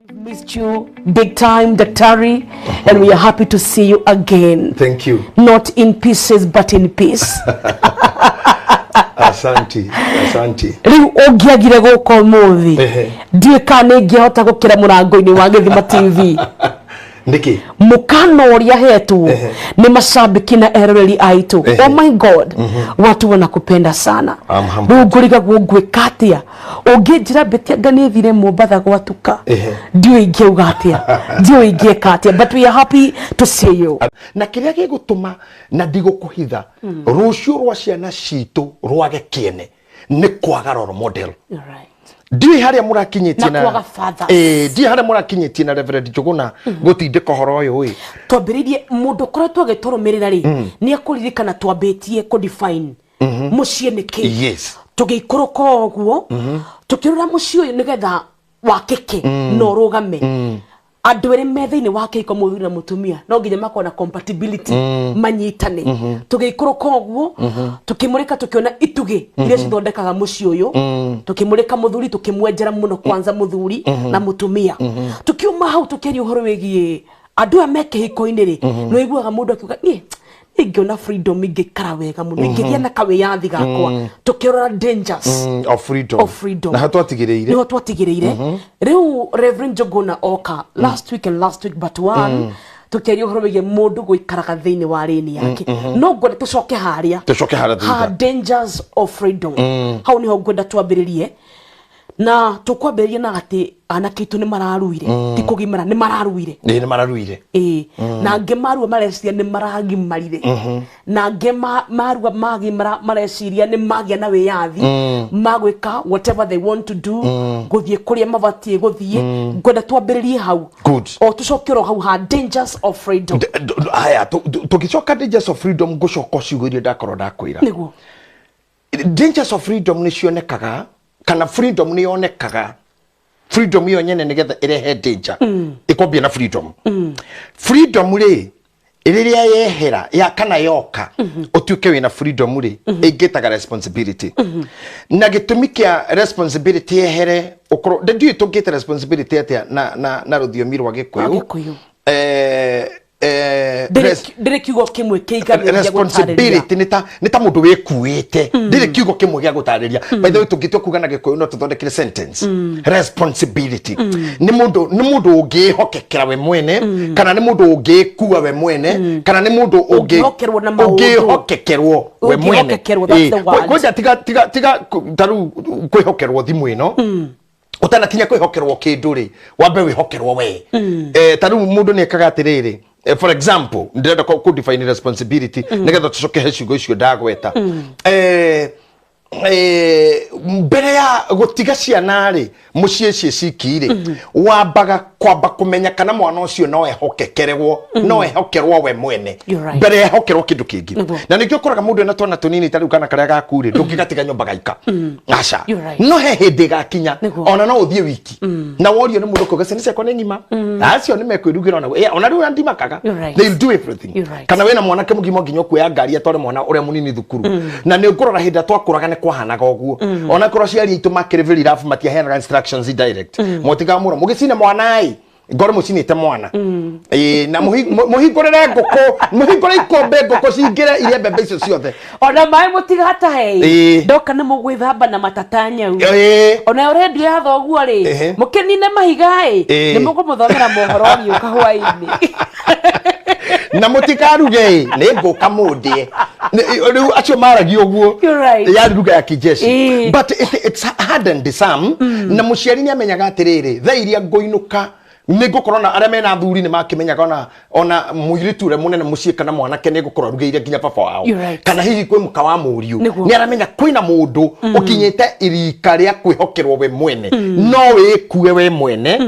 Missed you big time, Daktari, and we are happy to see you again. Thank you. Not in pieces, but in peace. Asante, asante. Rĩu ũngĩagire gũka ũmũthĩ, ndiũĩ kana nĩ ingĩhota gũkĩra mũrango-inĩ wa Gĩthima TV. Nĩkĩ? Mũkana ũrĩa hetwo nĩ macambĩki na eroreri aitũ. Oh my God, watu wanakupenda sana. I'm humbled. Rĩu ngũrigagwo ngwĩka atĩa ũngĩnjĩra mbĩtia anga nĩ thire Mombatha gwatuka. Ndiũĩ ingĩuga atĩa, ndiũĩ ingĩka atĩa, but we are happy to see you. Na kĩrĩa gĩgũtũma na ndigũkũhitha rũciũ rwa ciana citũ rwage kĩene nĩ kwaga role model. Ndiũĩ harĩa mũrakinyĩtie. Na kwaga fathers. Ĩĩ, ndiũĩ harĩa mũrakinyĩtie na Reverend Njũgũna gũtindĩka ũhoro ũyũ ĩ. Twambĩrĩirie, mũndũ ũkoretwo agĩtũrũmĩrĩra rĩ, nĩ ekũririkana twambĩtie kũ-define mũciĩ nĩ kĩ. Tũgĩikũrũka o ũguo tũkĩrora mũciĩ ũyũ nĩgetha wakĩke na ũrũgame, andũ erĩ me thĩinĩ wa kĩhiko, mũthuri na mũtumia, no nginya makorwo na compatibility, manyitane. Tũgĩikũrũka ũguo tũkĩmũrĩka, tũkĩona itugĩ iria cithondekaga mũciĩ ũyũ. Tũkĩmũrĩka mũthuri, tũkĩmwenjera mũno kwanza mũthuri na mũtumia. Tũkiuma hau tũkĩaria ũhoro wĩgiĩ andũ aya me kĩhiko-inĩ rĩ, nĩ ũiguaga mũndũ akiuga, "Niĩ ingĩona freedom ingĩikara wega mũno, ingĩgĩa na kawĩyathi gakwa." Tũkĩrora dangers of freedom. Of freedom. Na hau twatigĩrĩire. Niho twatigĩrĩire. Rĩu Reverend Njuguna oka last week and last week but one, tũkĩaria ũhoro wĩgiĩ mũndũ gũikaraga thĩinĩ wa rĩni yake. No ngwenda tũcoke harĩa. Tũcoke harĩa thutha. Ha dangers of freedom, hau niho ngwenda twambĩrĩrie, na tũkwambĩrĩria na atĩ anake aitũ nĩ mararuire, ti kũgimara, nĩ mararuire. Ĩĩ, nĩ mararuire. Ĩĩ, na angĩ marua mareciria nĩ maragimarire, na angĩ marua magimara mareciria nĩ magĩa na wĩyathi magwĩka whatever they want to do, gũthiĩ kũrĩa mabatiĩ gũthiĩ. Ngwenda twambĩrĩrie hau. Good. O tũcoke oro hau ha dangers of freedom. Haya, tũgĩcoka dangers of freedom, ngũcoka o ciugo iria ndakorwo ndakwĩra. Dangers of freedom nĩ cionekaga, kana freedom nĩ yonekaga, freedom ĩyo nyene nĩgetha ĩrehe danger ĩkwambia na freedom. Freedom rĩ, rĩrĩa yehera ya kana yoka ũtuĩke wĩna freedom rĩ, ĩngĩtaga responsibility. Na gĩtũmi kĩa responsibility yehere ũkorwo, ndiũĩ tũngĩte responsibility atĩa na rũthiomi rwa Gĩkũyũ. Gĩkũyũ. Eh, eh, Ndĩrĩ kiugo kĩmwe kĩiganĩru gĩa gũtarĩria. Responsibility nĩ ta mũndũ wĩkuĩte, ndĩrĩ kiugo kĩmwe gĩa gũtarĩria. By the way, tũngĩtua kuga na Gĩkũyũ no tũthondekere sentence. Responsibility nĩ mũndũ ũngĩĩhokekera we mwene, kana nĩ mũndũ ũngĩĩkua we mwene, kana nĩ mũndũ Ũngĩhokerwo na maũndũ. Ũngĩhokekerwo we mwene. Ũngĩhokekerwo, that's the word. Kwanja tiga ta rĩu kwĩhokerwo thimũ ĩno, ũtanakinya kwĩhokerwo kĩndũ rĩ, wambe wĩhokerwo we. Ta rĩu mũndũ nĩ ekaga atĩrĩrĩ, for example, ndĩrenda kũ define responsibility nĩgetha tũcoke he ciugo icio ndagweta. Mbere ya gũtiga ciana rĩ mũciĩ ciĩ ciki rĩ, wambaga kwamba kũmenya kana mwana ũcio no ehokekerwo, no ehokerwo we mwene You're right. mbere ehokerwo kĩndũ kĩngĩ. Na nĩkĩo ũkoraga mũndũ ena twana tũnini, ta rĩu kana karĩa gaku rĩ, ndũngĩgatiga nyũmba gaika, aca. You're right. No he hĩndĩ ĩgakinya ona no ũthiĩ wiki na worio nĩ mũndũ kuga, "Ciana ciakwa nĩ ng'ima, acio nĩ mekwĩrugĩra ona ona rĩu ndimakaga." You're right. They'll do everything. You're right. Kana wĩna mwanake mũgima, nginya ũkuoya ngari atware mwana ũrĩa mũnini thukuru. Na nĩ ũkũrora hĩndĩ ĩrĩa twakũraga nĩ kwahanaga ũguo, ona korwo aciari aitũ makĩrĩ very rough, matiaheanaga instructions direct. Motigaga mũno mũgĩcine mwana ĩ ngore mũcinĩte mwana. Ĩĩ, na mũhingũrĩre ngũkũ, mũhingũre ikombe, ngũkũ cingĩre irie mbembe icio ciothe. Ona maĩ mũtigatahe. Ndoka nĩ mũgwĩthamba na matata nyau. Ona redio ya thoguo rĩ, mũkĩnine mahiga ĩ, nĩ mũkũmũthomera mohoro agĩũka hwaĩ-inĩ. Na mũtikaruge ĩ, nĩ ngũka mũndĩe. Rĩu acio maragia ũguo. You're right. Yarĩ lugha ya kijeshi. But it's hardened some, na mũciari nĩ amenyaga atĩrĩrĩ, thaa iria ngũinũka nĩ ngũkorwo na arĩa mena athuri nĩ makĩmenyaga ona mũirĩtu ũrĩa mũnene mũciĩ kana mwanake nĩ ngũkorwo arugĩire nginya baba wao. You're right. Kana hihi kwĩ mũka wa mũriũ. Nĩ aramenya kwĩna mũndũ ũkinyĩte irika rĩa kwĩhokerwo we mwene, no wĩkue we mwene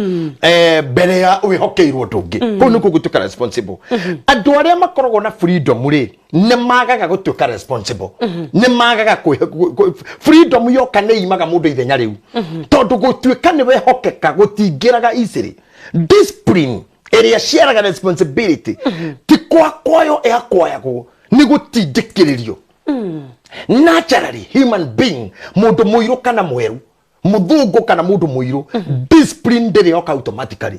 mbere ya wĩhokeirwo ũndũ ũngĩ. Kũu nĩkuo gũtuĩka responsible. Andũ arĩa makoragwo na freedom rĩ, nĩ magaga gũtuĩka responsible, nĩ magaga freedom yoka nĩ imaga mũndũ ithenya rĩu, tondũ gũtuĩka nĩ wehokeka gũtingĩraga easily. Discipline ĩrĩa ciaraga responsibility ti kwakwayo, ĩakwayagwo nĩ gũtindĩkĩrĩrio. Naturally human being, mũndũ mũirũ kana mwerũ, Mũthũngũ kana mũndũ mũirũ, discipline ndĩrĩ yoka automatically,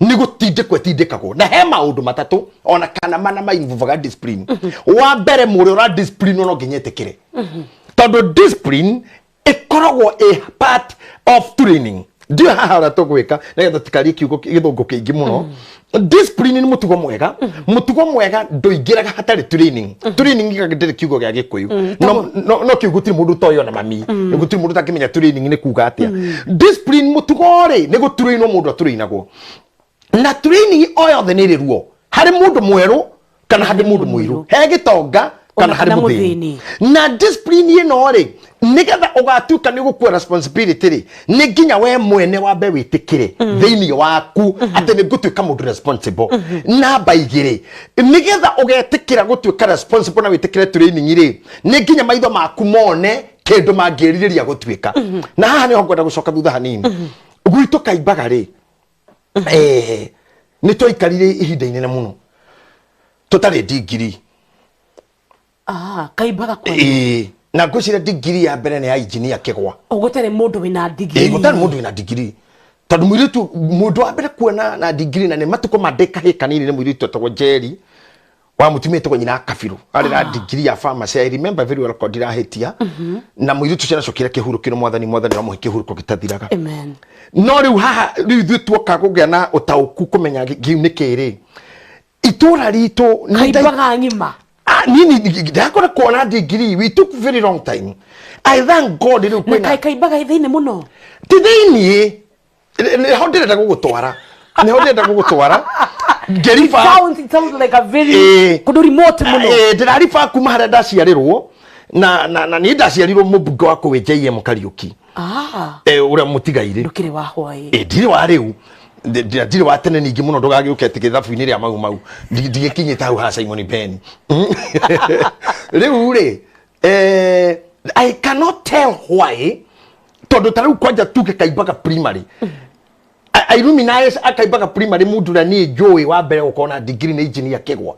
nĩ gũtindĩkwo ĩtindĩkagwo. Na he maũndũ matatũ ona kana mana mainvolvaga discipline. Wa mbere, mũrĩa ũra discipline no nginya ĩtĩkĩre, tondũ discipline ĩkoragwo a part of training. Ndiũ haha ũrĩa tũgwĩka nĩgetha tũtikarie kiugo gĩthũngũ kĩingĩ mũno. Discipline nĩ mũtugo mwega. Mũtugo mwega ndũingĩraga hatarĩ training. Training ndĩrĩ kiugo gĩa Gĩkũyũ, no kĩu gũtirĩ mũndũ ũtoĩ, ona mami gũtirĩ mũndũ ũtangĩmenya training nĩ kuga atĩa. Discipline, mũtugo rĩ, nĩ gũturainwo mũndũ aturainagwo, na training o yothe nĩ ĩrĩ ruo harĩ mũndũ mwerũ kana harĩ mũndũ mũirũ, he gĩtonga kana ona harĩ kana mũthĩni. mũthĩni. Na discipline ĩno rĩ, nĩgetha ũgatuĩka nĩ gũkua responsibility rĩ, nĩ nginya we mwene wambe wĩtĩkĩre thĩinĩ waku atĩ nĩ ngũtuĩka mũndũ responsible. Namba igĩrĩ, nĩgetha ũgetĩkĩra gũtuĩka responsible na wĩtĩkĩre training rĩ, nĩ nginya maitho maku mone kĩndũ mangĩrirĩria gũtuĩka. Na haha nĩho ngwenda gũcoka thutha hanini. Gwitũ Kaimbaga rĩ, nĩ twaikarire ihinda inene mũno tũtarĩ ndigiri. Ah, Kaimbaga kwanyu? Ĩĩ, na ngwĩciria ndigiri ya mbere nĩ ya injinia Kĩgwa. Gũtarĩ mũndũ wĩna ndigiri? Ĩĩ, gũtarĩ mũndũ wĩna ndigiri, tondũ mũirĩtu, mũndũ wa mbere kuona na ndigiri na nĩ matukũ ma ndĩ kahĩĩ kanini, nĩ mũirĩtu etagwo Njeri wa mũtumia etagwo nyina Kabiru, arĩ na ndigiri ya pharmacy. I remember very well, ko ndirahĩtia. Na mũirĩtu ũcio aracokire kĩhurũkĩro. Mwathani, Mwathani amũhe kĩhurũko gĩtathiraga. Amen. No rĩu haha rĩu ithuĩ tuoka kũgĩa na ũtaũku kũmenya kĩu nĩ kĩrĩ itũra ritũ nĩ Kaimbaga ng'ima? Ah, nini ndakora kuona ndigiri, we took very long time. I thank God rĩu na kwĩna Kaimbaga thĩinĩ mũno? Ti thĩiniĩ, nĩho ndĩrenda gũgũtwara, nĩho ndĩrenda gũgũtwara ngĩriba. It sounds like a very kũndũ remote mũno. Ndĩrariba kuma harĩa ndaciarĩrwo, na niĩ ndaciarirwo mũmbunge wa kũu JM Kariũki, ũrĩa mũtigairĩ. Ndũkĩrĩ wa hwaĩ. Ndirĩ wa rĩu. Ndirĩ wa tene ningĩ mũno, ndũgagĩũke atĩ gĩthabu-inĩ rĩa Mau Mau. Ndigĩkinyĩte hau ha Simon Ben. Rĩu rĩ, I cannot tell why, tondũ ta rĩu kwanja tuge Kaimbaga primary, Illuminati akaimbaga primary, mundu ũrĩa niĩ njũĩ wa mbere gũkorwo na degree nĩ engineer Kĩgwa.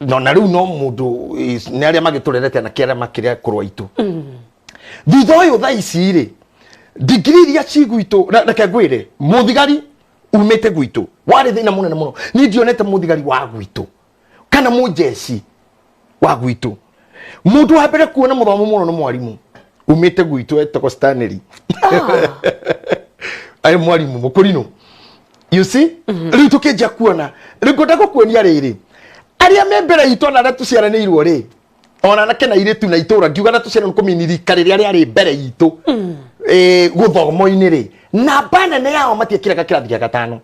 No na rĩu no mũndũ nĩ arĩa magĩtũrerete na kĩarĩa makĩrĩa kũrwa itũ thutha ũyũ. Thaa ici rĩ, ndigiri iria ci gwitũ, reke ngwĩre, mũthigari umĩte gwitũ warĩ thĩna mũnene mũno. Niĩ ndionete mũthigari wa gwitũ kana mũjeci wa gwitũ. Mũndũ wa mbere kuona mũthomo mũno nĩ mwarimũ umĩte gwitũ etagwo Stanley, arĩ mwarimũ mũkũrinũ, you see. Rĩu tũkĩnjia kuona, rĩu ngwenda gũkuonia rĩrĩ, arĩa me mbere itũ ona arĩa tũciaranĩirwo rĩ, ona anake na airĩtu na itũra, ngiuga na tũciaranĩirwo kũmini rika rĩrĩa rĩarĩ mbere itũ gũthomo-inĩ rĩ, namba nene yao matiekĩraga kĩrathi gĩa gatano.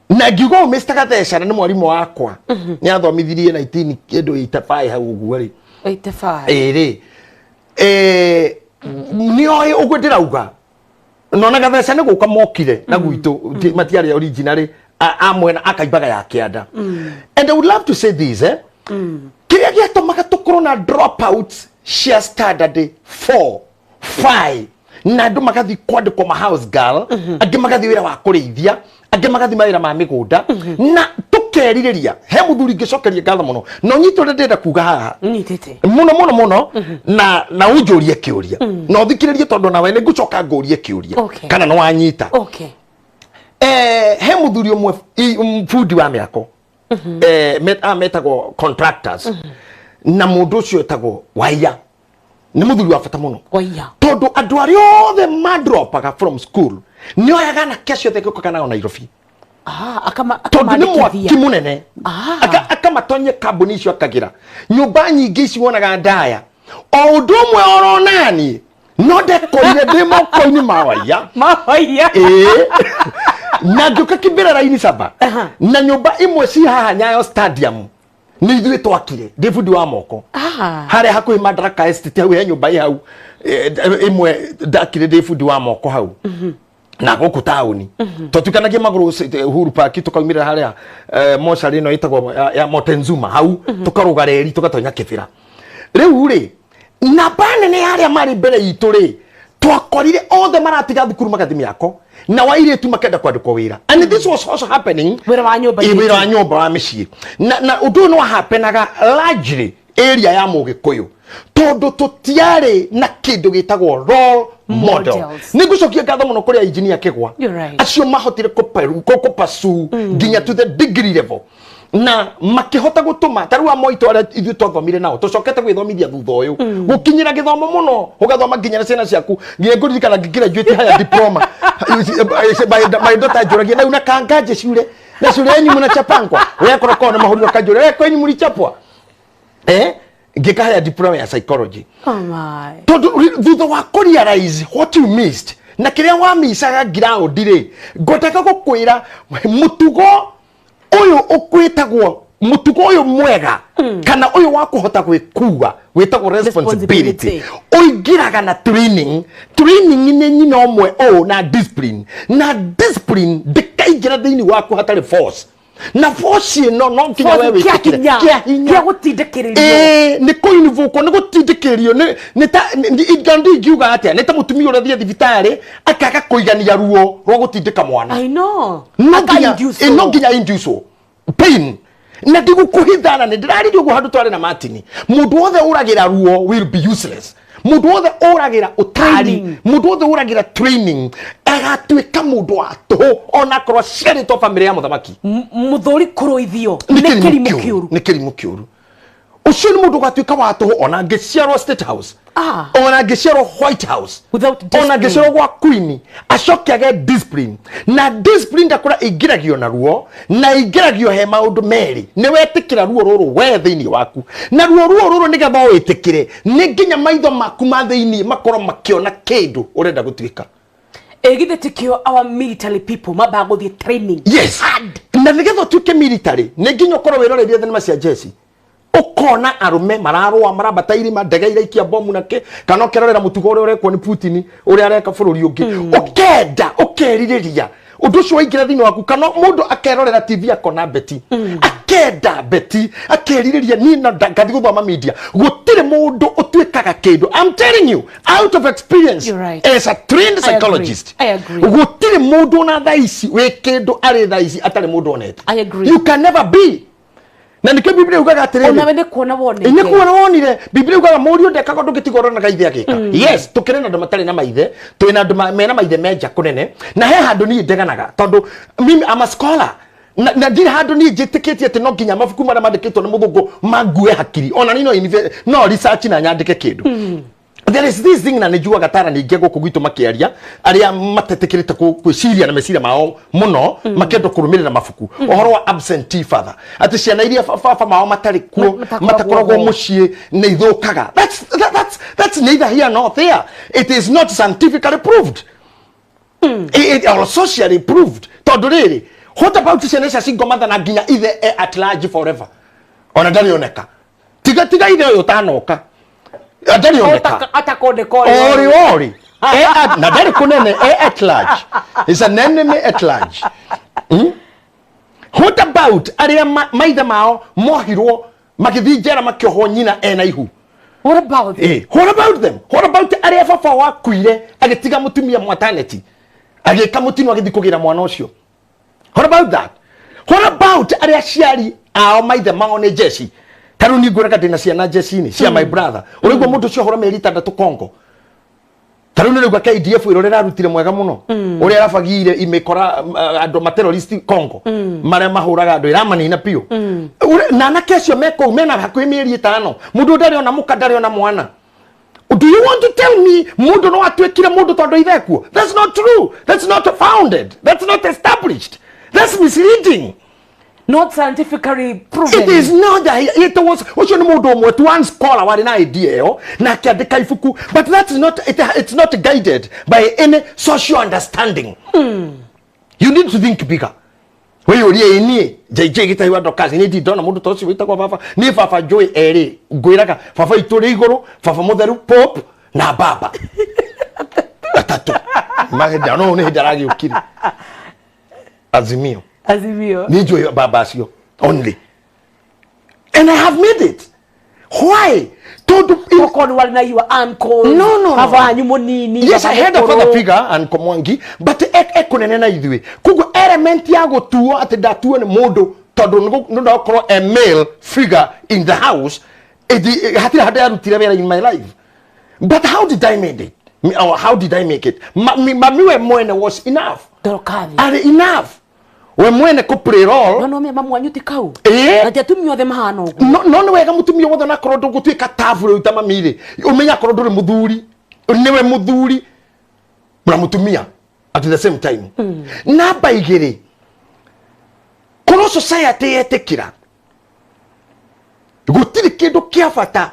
Na ngiuga ũũ, Mr. Gatheca na nĩ mwarimũ wakwa, nĩ athomithirie 19 kĩndũ 85 hau ũguo rĩ. 85? Ĩrĩ nĩ oĩ ũguo ndĩrauga. Nona Gatheca nĩ gũka mokire na gwitũ, matiarĩ originally a mwena akaimbaga ya kĩanda. And I would love to say this, kĩrĩa gĩatũmaga tũkorwo na dropouts cia standard 4, 5, na andũ magathiĩ kwandĩkwo ma house girl, angĩ magathiĩ wĩra wa kũrĩithia, angĩ magathiĩ mawĩra ma mĩgũnda, na tũkerirĩria. He mũthuri ngĩcokeria ngatho mũno, na ũnyite ũrĩa ndĩrenda kuga haha. Nyitĩte. Mũno mũno mũno, na ũnjũrie kĩũria na ũthikĩrĩrie, tondũ nawe nĩ ngũcoka ngũrie kĩũria kana nĩ wanyita. He mũthuri ũmwe bundi wa mĩako, metagwo contractors, na mũndũ ũcio etagwo Waiya, nĩ mũthuri wa bata mũno. Waiya? Tondũ andũ arĩa othe madropaga from school nĩ oyaga anake acio othe gĩũkaga nao Nairobi, tondũ nĩ mwaki akamandĩkithia. Mũnene. Akamatonyia kambuni icio, akagĩra nyũmba nyingĩ ici wonaga ndaya o ũndũ ũmwe oronani, no ndekorire ndĩ moko-inĩ ma Waiya. Mawaiya? Ĩĩ, na ngĩũka Kibera raini saba, na nyũmba imwe ci haha Nyayo Stadium nĩ ithuĩ twakire, ndĩ bundi wa moko. Harĩa hakuhĩ Madaraka Estate, hau he nyũmba ĩ hau, ĩmwe ndakire ndĩ bundi wa moko hau. Na gũkũ taũni twatuikanagia magũrũ Uhuru Park, tũkaumĩrĩra harĩa mocarĩ ĩno ĩtagwo ya Motenzuma hau, tũkarũga reri tũgatonya Kĩbĩra. Rĩu rĩ, namba nene ya arĩa marĩ mbere itũ rĩ, twakorire othe maratiga thukuru magathi mĩako, na wairĩtu makenda kwandĩkwo wĩra, and this was also happening. Wĩra wa nyũmba. Ĩ, wĩra wa nyũmba wa mĩciĩ, na ũndũ ũyũ nĩ wahapenaga largely area ya Mũgĩkũyũ, tondũ tũtiarĩ na kĩndũ gĩtagwo role model. Models. Nĩ ngũcokia ngatho mũno kũrĩ engineer Kĩgwa. You're right. Acio mahotire kũpasu nginya to the degree level na makĩhota gũtũma ta rĩu a moitũ arĩa ithuĩ twathomire nao tũcokete gwĩthomithia thutha ũyũ gũkinyĩra gĩthomo mũno ũgathoma nginya na ciana ciaku nginya ngũririkana ngĩgraduate haya diploma. My daughter anjũragia na una kangaje shule na shule yenyu mnachapangwa wekorwo kona mahũriro kanjũra we kwenyu mlichapwa ngĩka haya diploma ya psychology. Oh my. Tondũ thutha wa kũ realize what you missed na kĩrĩa wamicaga ground rĩ, ngwendeka gũkwĩra mũtugo ũyũ ũkwĩtagwo mũtugo ũyũ mwega kana ũyũ wa kũhota gwĩkua wĩtagwo responsibility. Responsibility. Ũingĩraga na training. Training nĩ nyina ũmwe ũũ na discipline, na discipline ndĩkaingĩra thĩinĩ waku hatarĩ force, na force ĩno no nginya we Force kĩa wĩtĩkĩre. hinya. Kĩa hinya. Kĩa gũtindĩkĩrĩrio. Nĩ kũinvokwo, nĩ gũtindĩkĩrĩrio, nĩ ta ndingiuga atĩa, nĩ ta mũtumia ũrĩa thiĩ thibitarĩ akaga kũigania ruo rwa gũtindĩka mwana. I know. No nginya Aka-induce no ruo. nginya induce pain. Na ndigũkũhithana nĩ ndĩraririe ũguo handũ twarĩ na Martin, mũndũ wothe ũragĩra ruo will be useless. Mũndũ wothe ũragĩra ũtari, Training. mũndũ wothe ũragĩra training agatuĩka mũndũ wa tũhũ onakorwo aciarĩtwo bamĩrĩ ya mũthamaki. Mũthũri kũrũithio nĩ kĩrimũ kĩũru. Nĩ kĩrimũ kĩũru. Ũcio nĩ mũndũ ũgatuĩka wa tũhũ ona angĩciarwo State House, Ah. ona angĩciarwo White House, Without ona discipline. angĩciarwo gwa Queen, acoke age discipline. Na discipline ndakũra ĩingĩragio na ruo, na ĩingĩragio he maũndũ merĩ. Nĩ wetĩkĩra ruo rũrũ we thĩinĩ waku, na ruo ruo rũrũ nĩgetha wĩtĩkĩre nĩ nginya maitho maku ma thĩinĩ makorwo makĩona kĩndũ ũrenda gũtuĩka. Ĩ githĩ tikĩo our military people mambaga gũthiĩ training? Yes. Hard. Na nĩgetha ũtuĩke military nĩ nginya ũkorwo wĩroreirie thenema cia jeshi, ũkona arũme mararũa, marambata irima, ndege iraikia bomu na kĩ, kana ũkerorera mũtugo ũrĩa ũrekwo nĩ Putin ũrĩa areka bũrũri ũngĩ, ũkenda ũkerirĩria ũndũ ũcio waingĩra thĩinĩ waku, kana mũndũ akerorera TV akona Beti, akenda Beti, akerirĩria niĩ no ngathiĩ gũthoma media. Gũtirĩ mũndũ ũtuĩkaga kĩndũ. I'm telling you out of experience. You're right. As a trained I agree. psychologist. I agree. Gũtirĩ mũndũ ona thaa ici wĩ kĩndũ arĩ thaa ici atarĩ mũndũ onete. I agree. You can never be. Na nĩkĩo Biblia yugaga atĩrĩrĩ, Onawe nĩ kuona wonete. Nĩ kuona wonire. Biblia yugaga mũriũ ndekaga ũndũ ũngĩ tiga ũronaga ithe agĩka. Yes, tũkĩrĩ na andũ matarĩ na maithe, twĩ na andũ mena maithe me nja kũnene, na he handũ niĩ ndeganaga tondũ mimi I'm a scholar. Na ndirĩ handũ niĩ njĩtĩkĩtie atĩ no nginya mabuku marĩa mandĩkĩtwo nĩ mũthũngũ mangue hakiri. Ona niĩ no research na nyandĩke kĩndũ. There is this thing na nĩnjuaga tara ningĩ gũkũ gwitũ makĩaria arĩa matetĩkĩrĩte gwĩciria na meciria mao mũno, makĩenda kũrũmĩrĩra mabuku ũhoro wa absentee father, atĩ ciana iria baba mao matarĩ kuo, Matakoragwo matakoragwo ho. mũciĩ nĩ ithũkaga. That's neither here nor there. It is not scientifically proved. Or socially proved. Tondũ rĩrĩ, what about ciana cia single mother na nginya ithe e at large forever, ona ndarĩ oneka, tiga tiga ithe ũyũ ũtanoka, ndarĩ oneka. Atakoneka ori. Ori ori. Na ndarĩ kũnene, e at large is an enemy at large. What about arĩa maithe mao mohirwo magĩthiĩ njera makĩohwo nyina ena ihu? What about them? What about them? What about arĩa baba wakuire agĩtiga mũtumia maternity, agĩka mũtino agĩthiĩ kũgĩra mwana ũcio? What about that? What about arĩa aciari ao maithe mao nĩ jeshi? Ta rĩu niĩ ngwĩraga ndĩna ciana jeshi-inĩ cia my brother. Ũraigua mũndũ ũcio ahũra mĩeri 6 Congo. Ta rĩu nĩrĩu KDF ĩrĩa ĩrarutire mwega mũno, ũrĩa ĩrabagire imĩkora andũ materrorist Congo marĩa mahũraga andũ ĩramanina biũ. Na anake acio me kũu mena hakuhĩ mĩeri 5, mũndũ ndarĩ ona mũka, ndarĩ ona mwana. Do you want to tell me mũndũ no atuĩkire mũndũ tondũ ithe kuo? That's not true. That's not founded. That's not established. That's misleading. Not scientifically proven. It is not that it was ũcio nĩ mũndũ ũmwe tu, one scholar warĩ na idea ĩyo na akĩandĩka ibuku, but that's not it, it's not guided by any social understanding. You need to think bigger. Wĩyũrie, ĩ niĩ JJ Gĩtahi wa Dorcas niĩ ndirĩ ndona mũndũ ta ũcio wĩtagwo baba. Niĩ baba njũĩ erĩ, ngwĩraga baba itũ rĩ igũrũ, baba mũtheru Pope na baba atatũ. Mahinda no nĩ hĩndĩ aragĩũkire Azimio. Azimio. Niĩ njũĩ baba acio only, and I have made it. Why? Tondũ Okorwo warĩ na your uncle, No, no, no. baba wanyu mũnini, Yes, I baba had a father mũkũrũ. figure and Komwangi, but ekunene na ithuĩ. Koguo element ya gũtuo atĩ ndatuo nĩ mũndũ tondũ nĩ ndakorwo a male figure in the house, hatirĩ handũ yarutire wĩra in my life. But how did I made it? Or how did I make it? Mami we mwene was enough. Dorokathi. Arĩ enough we mwene kũ play role. No no me mamu wanyu ti kau. Ĩĩ. Na ti atumia othe mahana ũguo. No no nĩ wega mũtumia wothe onakorwo ndũgũtuĩka tabu rĩu ta mami rĩ, ũmenye akorwo ndũrĩ mũthuri, nĩwe mũthuri na mũtumia at the same time. Namba igĩrĩ, korwo society yetĩkĩra gũtirĩ kĩndũ kĩa bata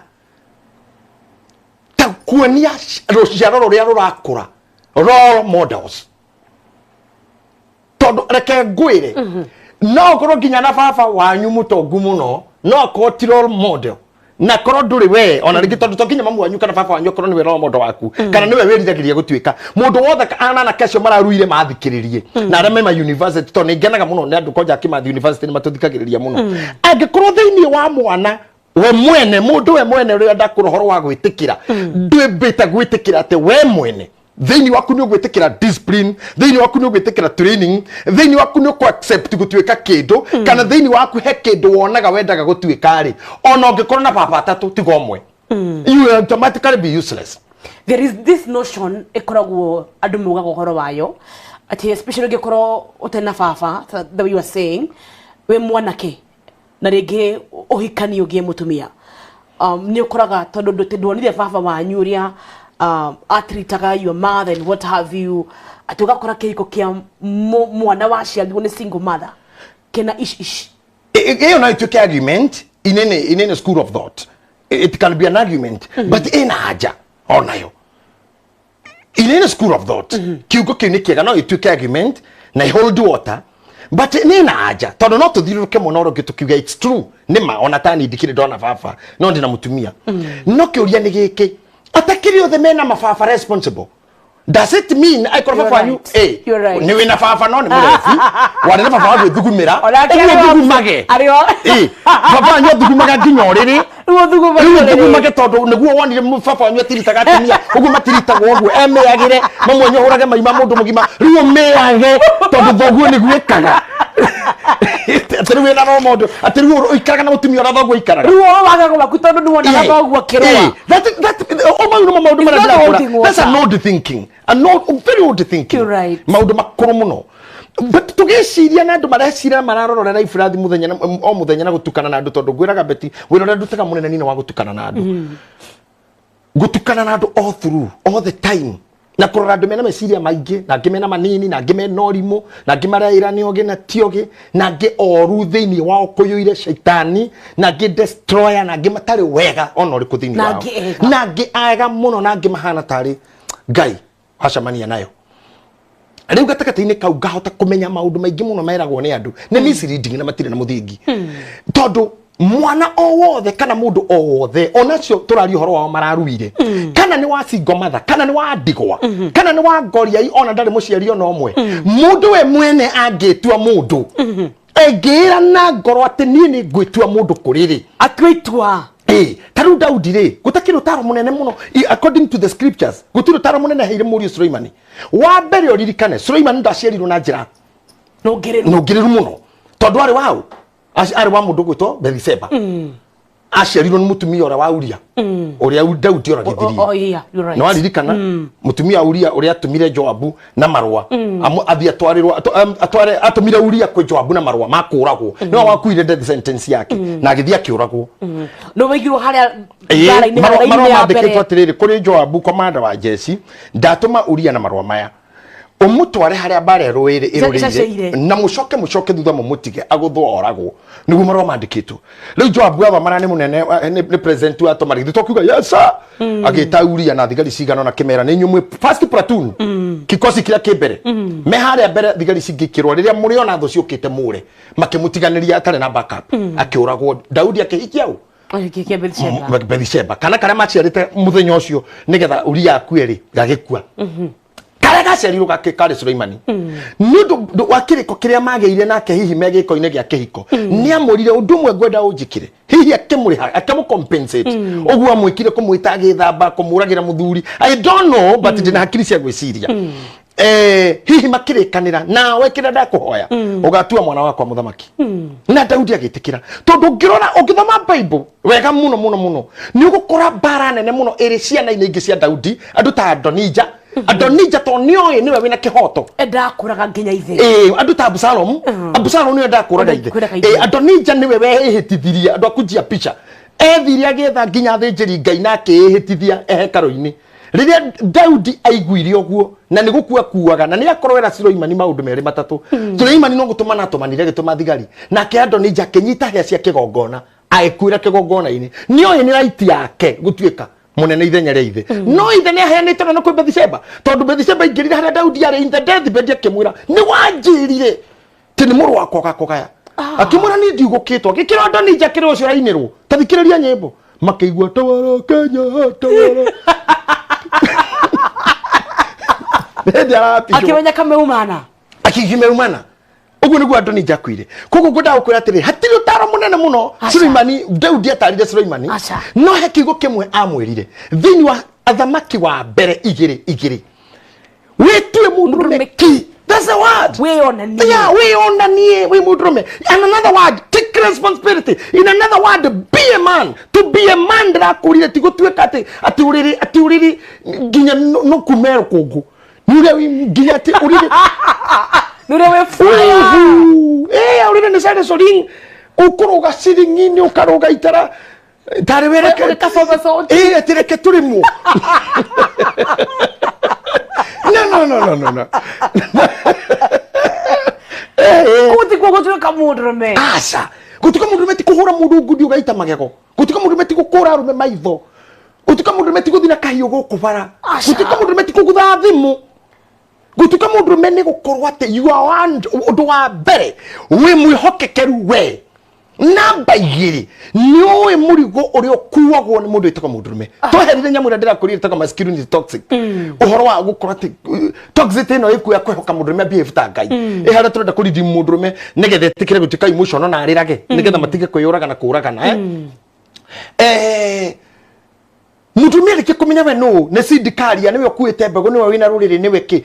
ta kuonia rũciaro rũrĩa rũrakũra role models. Tondũ reke ngwĩre, no ũkorwo nginya na baba wanyu mũtongu mũno, no akorwo ti role model, na korwo ndũrĩ we ona rĩngĩ, tondũ to nginya mamu wanyu kana baba wanyu akorwo nĩwe role model waku kana nĩwe wĩriragĩria gũtuĩka mũndũ wothe. Anake acio mararuire mathikĩrĩrie na arĩa mema university, tondũ nĩ ngenaga mũno nĩ andũ kwanja Kimathi University nĩ matũthikagĩrĩria mũno. Angĩkorwo thĩinĩ wa mwana we mwene, mũndũ we mwene ũrĩa ndakũra ũhoro wa gwĩtĩkĩra, ndwĩmbĩte gwĩtĩkĩra atĩ we mwene thĩinĩ waku nĩ ũgwĩtĩkĩra discipline, thĩinĩ waku nĩ ũgwĩtĩkĩra training, thĩinĩ waku nĩ ũkũ accept gũtuĩka kĩndũ, kana thĩinĩ waku he kĩndũ wonaga wendaga gũtuĩka rĩ, ona ũngĩkorwo na baba atatũ tiga ũmwe, you will automatically be useless. There is this notion ĩkoragwo andũ maugaga ũhoro wayo atĩ especially ũngĩkorwo ũtarĩ na baba, the way you are saying, wĩ mwanake na rĩngĩ ũhikani ũgĩe mũtumia, nĩ ũkoraga tondũ ndwonire baba wanyu ũrĩa atritaga your mother and what have you, atĩ ũgakora kĩhiko kĩa mwana waciarirwo nĩ single mother kĩna ish ish. Ĩyo no ĩtuĩke argument in any school of thought. It can be an argument, but ĩna anja onayo. In any school of thought, kiugo kĩu nĩ kĩega, no ĩtuĩke argument na hold water, but nĩ na anja, tondũ no tũthiũrũrũke mũno ũrĩa ũngĩ tũkiuga it's true, nĩ ma ona tani ndikĩrĩ ndona baba no ndĩ na mũtumia. No kĩũria nĩ gĩkĩ, atakĩrĩ othe mena mababa responsible, does it mean aikorwo You're baba wanyu right. eh You're right. nĩ wĩna baba no nĩ mũrebi, warĩ na baba wa gwĩthugumĩra, Onake ũguo arĩ thugumage, arĩ ĩ baba wanyu athugumaga nginya ũrĩrĩ. Rĩu ũthugumage Rĩu ũrĩrĩ. ũthugumage, tondũ nĩguo wonire baba wanyu atiritaga atumia ũguo matiritagwo ũguo, emĩagĩre mamwe ahũrage mai ma mũndũ mũgima, rĩu ũmĩage tondũ thoguo nĩguo ĩkaga, atĩ rĩu wĩna role model, atĩ rĩu ũikaraga na mũtumia ũrĩa thoguo aikaraga. Rĩu ũhoro waga gwaku tondũ nĩwonaga thoguo akĩrũa. That o mau nĩmo maũndũ marĩa It's not ndĩrakũra. holding That's an water. old thinking, an old, very old thinking. You're right. Maũndũ makũrũ mũno, but tũgĩciria na andũ mareciria mararorera iburathi mũthenya o mũthenya na gũtukana na andũ, tondũ ngwĩraga beti wĩra ũrĩa ndutaga mũnene nĩ wa gũtukana na andũ, gũtukana na andũ all through, all the time, na kũrora andũ mena meciria maingĩ, na angĩ mena manini, na angĩ mena ũrimũ, na angĩ mareĩra nĩ ogĩ na ti ogĩ, na angĩ oru thĩinĩ wao kũiyũire caitani, na angĩ destroyer, na angĩ matarĩ wega ona ũrĩkũ thĩinĩ Na wao, angĩ ega. Na angĩ ega mũno, na angĩ mahana tarĩ Ngai wacemania nayo. Rĩu gatagatĩ-inĩ kau ngahota kũmenya maũndũ maingĩ mũno meragwo nĩ andũ nĩ misleading na matirĩ na mũthingi, tondũ mwana o wothe kana mũndũ o wothe onacio tũraria ũhoro wao mararuire, kana nĩ wa single mother, kana nĩ wa ndigwa, kana nĩ wa ngoriai, ona ndarĩ mũciari ona ũmwe, mũndũ we mwene angĩtua mũndũ, engĩĩra na ngoro atĩ niĩ nĩ ngwĩtua mũndũ kũrĩrĩ, Atue itua. Ĩ ta rĩu Daudi rĩ, gũtakĩrĩ ũtaro mũnene mũno. According to the scriptures, gũtirĩ ũtaro mũnene heire mũriũ Suleimani. Wa mbere ũririkane Suleimani ndaciarirwo na njĩra nũngĩrĩru. Nũngĩrĩru mũno, tondũ arĩ waũ? Arĩ wa mũndũ ũgwĩtwo Bethisheba. Aciarirwo nĩ mũtumia ũrĩa wa Uria, ũrĩa Daudi oragithirie. Oh, yeah, you're right. Nĩ waririkana mũtumia wa Uria ũrĩa atũmire Joabu na marũa, athiĩ atwarĩrwo atware, atũmire Uria kwĩ Joabu na marũa ma kũragwo, nĩwe wakuire death sentence yake na agĩthiĩ akĩũragwo. Nĩ waigirwo harĩa Ĩĩ, mbara-inĩ, marũa raini marũa ya mandĩkĩtwo mbere. atĩrĩrĩ, kũrĩ Joabu komanda wa jeci, ndatũma Uria na marũa maya, ũmũtware harĩa mbara ĩrũĩrĩ Icacĩire. ĩrũrĩire, na mũcoke thutha mũmũtige agũthwo oragwo. Nĩguo marũa mandĩkĩtwo. Rĩu Joabu athomana nĩ mũnene nĩ president wa tũmarĩ githĩ to kiuga yes sir, agĩta Uria na thigari cigana na kĩmera nĩ inyuĩ mwĩ first platoon, kikosi kĩrĩa kĩ mbere, me harĩa mbere, thigari cingĩkĩrwo rĩrĩa mũrĩona thũ ciũkĩte mũre. Makĩmũtiganĩria atarĩ na backup, akĩũragwo. Daudi akĩhikia ũ? Agĩkĩkia Bathsheba. Bathsheba, kana karĩa maciarĩte mũthenya ũcio nĩgetha Uria akue rĩ, gagĩkua. Karĩa gaciarirwo gake karĩ Suleimani nĩ ũndũ wa kĩrĩko kĩrĩa magĩire nake, hihi me gĩko-inĩ gĩa kĩhiko, nĩ amwĩrire ũndũ ũmwe ngwenda ũnjĩkĩre, hihi akĩmũrĩha, akĩmũcompensate ũguo amwĩkire kũmwĩta agĩthamba, kũmũragĩra mũthuri, I don't know, but ndĩna hakiri cia gwĩciria. Hihi makĩrĩkanĩra nawe kĩrĩa ndakũhoya ũgatua mwana wakwa mũthamaki. Na Daudi agĩtĩkĩra, tondũ ũngĩrora, ũngĩthoma Bible wega mũno mũno mũno, nĩ ũgũkora mbara nene mũno ĩrĩ ciana-inĩ ingĩ cia Daudi, andũ ta Adonija. Adonija tondũ nĩoĩ nĩwe wĩna kĩhoto, endaga kũraga nginya ithe. Andũ ta Absalom, Absalom nĩwe endaga kũraga ithe. Kũraga ithe. Adonija nĩwe weĩhĩtithirie andũ a kujia picha, ethire agĩetha nginya athĩnjĩri Ngai na akĩĩhĩtithia hekarũ-inĩ. Rĩrĩa Daudi aiguire ũguo, na nĩ gũkua kuaga, na nĩ akorwo era Suleimani maũndũ merĩ matatũ, Suleimani no gũtũmana atũmanire, agĩtũma thigari, nake Adonija akĩnyita hĩa cia kĩgongona, agĩkuĩra kĩgongona-inĩ. Nĩoĩ nĩ right yake gũtuĩka mũnene ithenya rĩa ithe, no ithe nĩ aheanĩte na kwĩ Bathsheba, tondũ Bathsheba aingĩrire harĩa Daudi arĩ in the death bed, akĩmwĩra, nĩ wanjĩrire ti nĩ mũrũ wakwa ũgakũgaya. Akĩmwĩra, niĩ ndiugũkĩtwo. Agĩkĩra Adonija kĩrĩa ũcio ũrainĩrwo, ta thikĩrĩria nyĩmbo makĩigua, tawara Kenya, tawara. Hĩndĩ arapicwo akĩmenya kameumana. Akigimeumana ũguo nĩguo Adonija akuire. Koguo ngwendaga gũkwĩra atĩrĩ, hatirĩ ũtaro mũnene mũno. Aca. Suleimani, Daudi atarire Suleimani, Aca. no he kiugo kĩmwe amwĩrire thĩinĩ wa Athamaki wa Mbere 2:2, wĩtue mũndũrũme ki. That's the word. Wĩyonanie. Yeah, wĩyonanie wĩ mũndũrũme. And another word, take responsibility. In another word, be a man. To be a man, ndĩrakũrire, ti gũtuĩka atĩ ũrĩrĩ, atĩ ũrĩrĩ nginya no kume rũkũngũ, nĩ ũrĩa nginya atĩ ũrĩrĩ nĩ ũrĩa wĩ fire. Uhu. Ũrĩrĩ nĩ sare soring, ũkũrũga ciringi-inĩ, ũkarũga itara tarĩ wereke. Ũrĩ kabogoco. Atĩ reke tũrĩmwo. No, no, no, no, no, no. Kũu tikuo gũtuĩka mũndũrũme. Aca, gũtuĩka mũndũrũme ti kũhũra mũndũ ngundi ũgaita magego. Gũtuĩka mũndũrũme ti gũkũra arũme maitho. Gũtuĩka mũndũrũme ti gũthiĩ na kahiũ gũkũ bara. Aca. Gũtuĩka mũndũrũme ti kũgutha thimũ. Gũtuĩka mũndũrũme nĩ gũkorwo atĩ you are one. Ũndũ wa mbere, wĩ mwĩhokekeru we. Namba 2, nĩ ũĩ mũrigo ũrĩa ũkuagwo nĩ mũndũ wĩtagwo mũndũrũme. Tweherire nyamũ ĩrĩa ndĩrakũrire ĩtagwo masculinity toxic, ũhoro wa gũkorwo atĩ toxic ĩno ĩkuo ya kwĩhoka mũndũrũme behave ta Ngai, ĩ harĩa tũrenda kũredeem mũndũrũme nĩgetha etĩkĩre gũtuĩka emotional na arĩrage nĩgetha matige kwĩyũraga na kũũragana. Mũtumia rĩkĩ kũmenya we nũ nĩ sindikaria, nĩwe ũkuĩte mbegũ, nĩwe wĩna rũrĩrĩ, nĩwe kĩ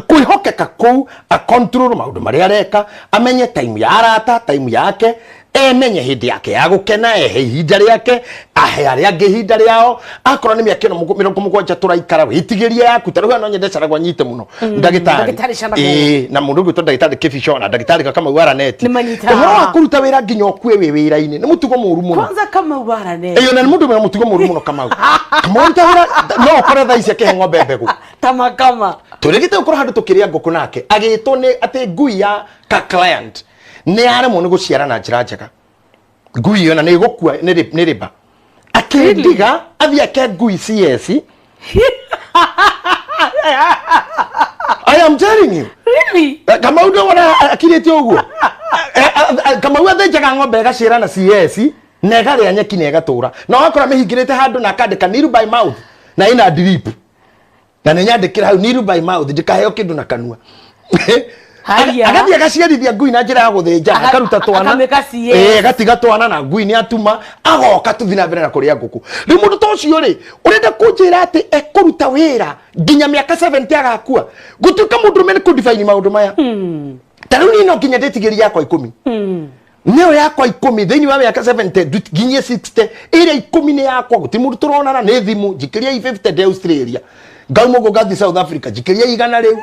kwĩhokeka kũu, a control maũndũ marĩa areka, amenye time ya arata, time yake, emenye hĩndĩ yake ya gũkena, ehe ihinda rĩake, ahe arĩa angĩ ihinda rĩao. Akorwo nĩ mĩaka ĩno 70 tũraikara, wĩtigĩrie yaku. Ta rĩu no nyende Caragwa nyite mũno ndagĩtarĩ. Ndagĩtarĩ Caragwa. Ĩĩ, na mũndũ ũgwĩtwo ndagĩtarĩ Kĩbico na ndagĩtarĩ Kamau Araneti. Nĩ manyitaga. Ũhoro wa kũruta wĩra nginya ũkue wĩ wĩra-inĩ nĩ mũtugo mũru mũno. Kwanza Kamau Araneti. Ĩyo, na nĩ mũndũ wĩna mũtugo mũru mũno Kamau. Kamau aruta wĩra no ũkore thaa ici akĩhe ng'ombe mbegũ. Tamakama. Tũrĩgĩte gũkorwo handũ tũkĩrĩa ngũkũ nake, agĩtwo nĩ atĩ ngui ya ka client nĩ yaremwo nĩ gũciara na njĩra njega, ngui ĩyo na nĩ ĩgũkua, nĩ rĩba. Akĩndiga athiĩ ake ngui CS. I am telling you. Really? Kamau ndona akirĩte ũguo. Kamau athĩnjaga ng'ombe ĩgaciara na CS na ĩkarĩa nyeki na ĩgatũra, na wakora mĩhingĩrĩte handũ na akandĩka nil by mouth na ĩna drip, na nĩ nyandĩkĩra hau nil by mouth, ndikaheo kĩndũ na kanua. Haya. Agathiĩ agaciarithia ngui na njĩra ya gũthĩnja, akaruta twana. Akamĩka CS. Agatiga twana na ngui nĩ atuma, agoka tũthiĩ na mbere na kũrĩa ngũkũ. Rĩu mũndũ ta ũcio rĩ, ũrenda kũnjĩra atĩ ekũruta wĩra nginya mĩaka 70 agakua? Gũtuĩka mũndũrũme nĩ kũdefine maũndũ maya. Ta rĩu niĩ no nginya ndĩtigĩrie yakwa 10, nĩyo yakwa 10 thĩinĩ wa mĩaka 70 nginyie 60, ĩrĩa 10 nĩ yakwa, gũtirĩ mũndũ tũronana, nĩ thimũ njikĩria 50 ndĩ Australia, ngauma ũguo ngathiĩ South Africa, njikĩria 100 rĩu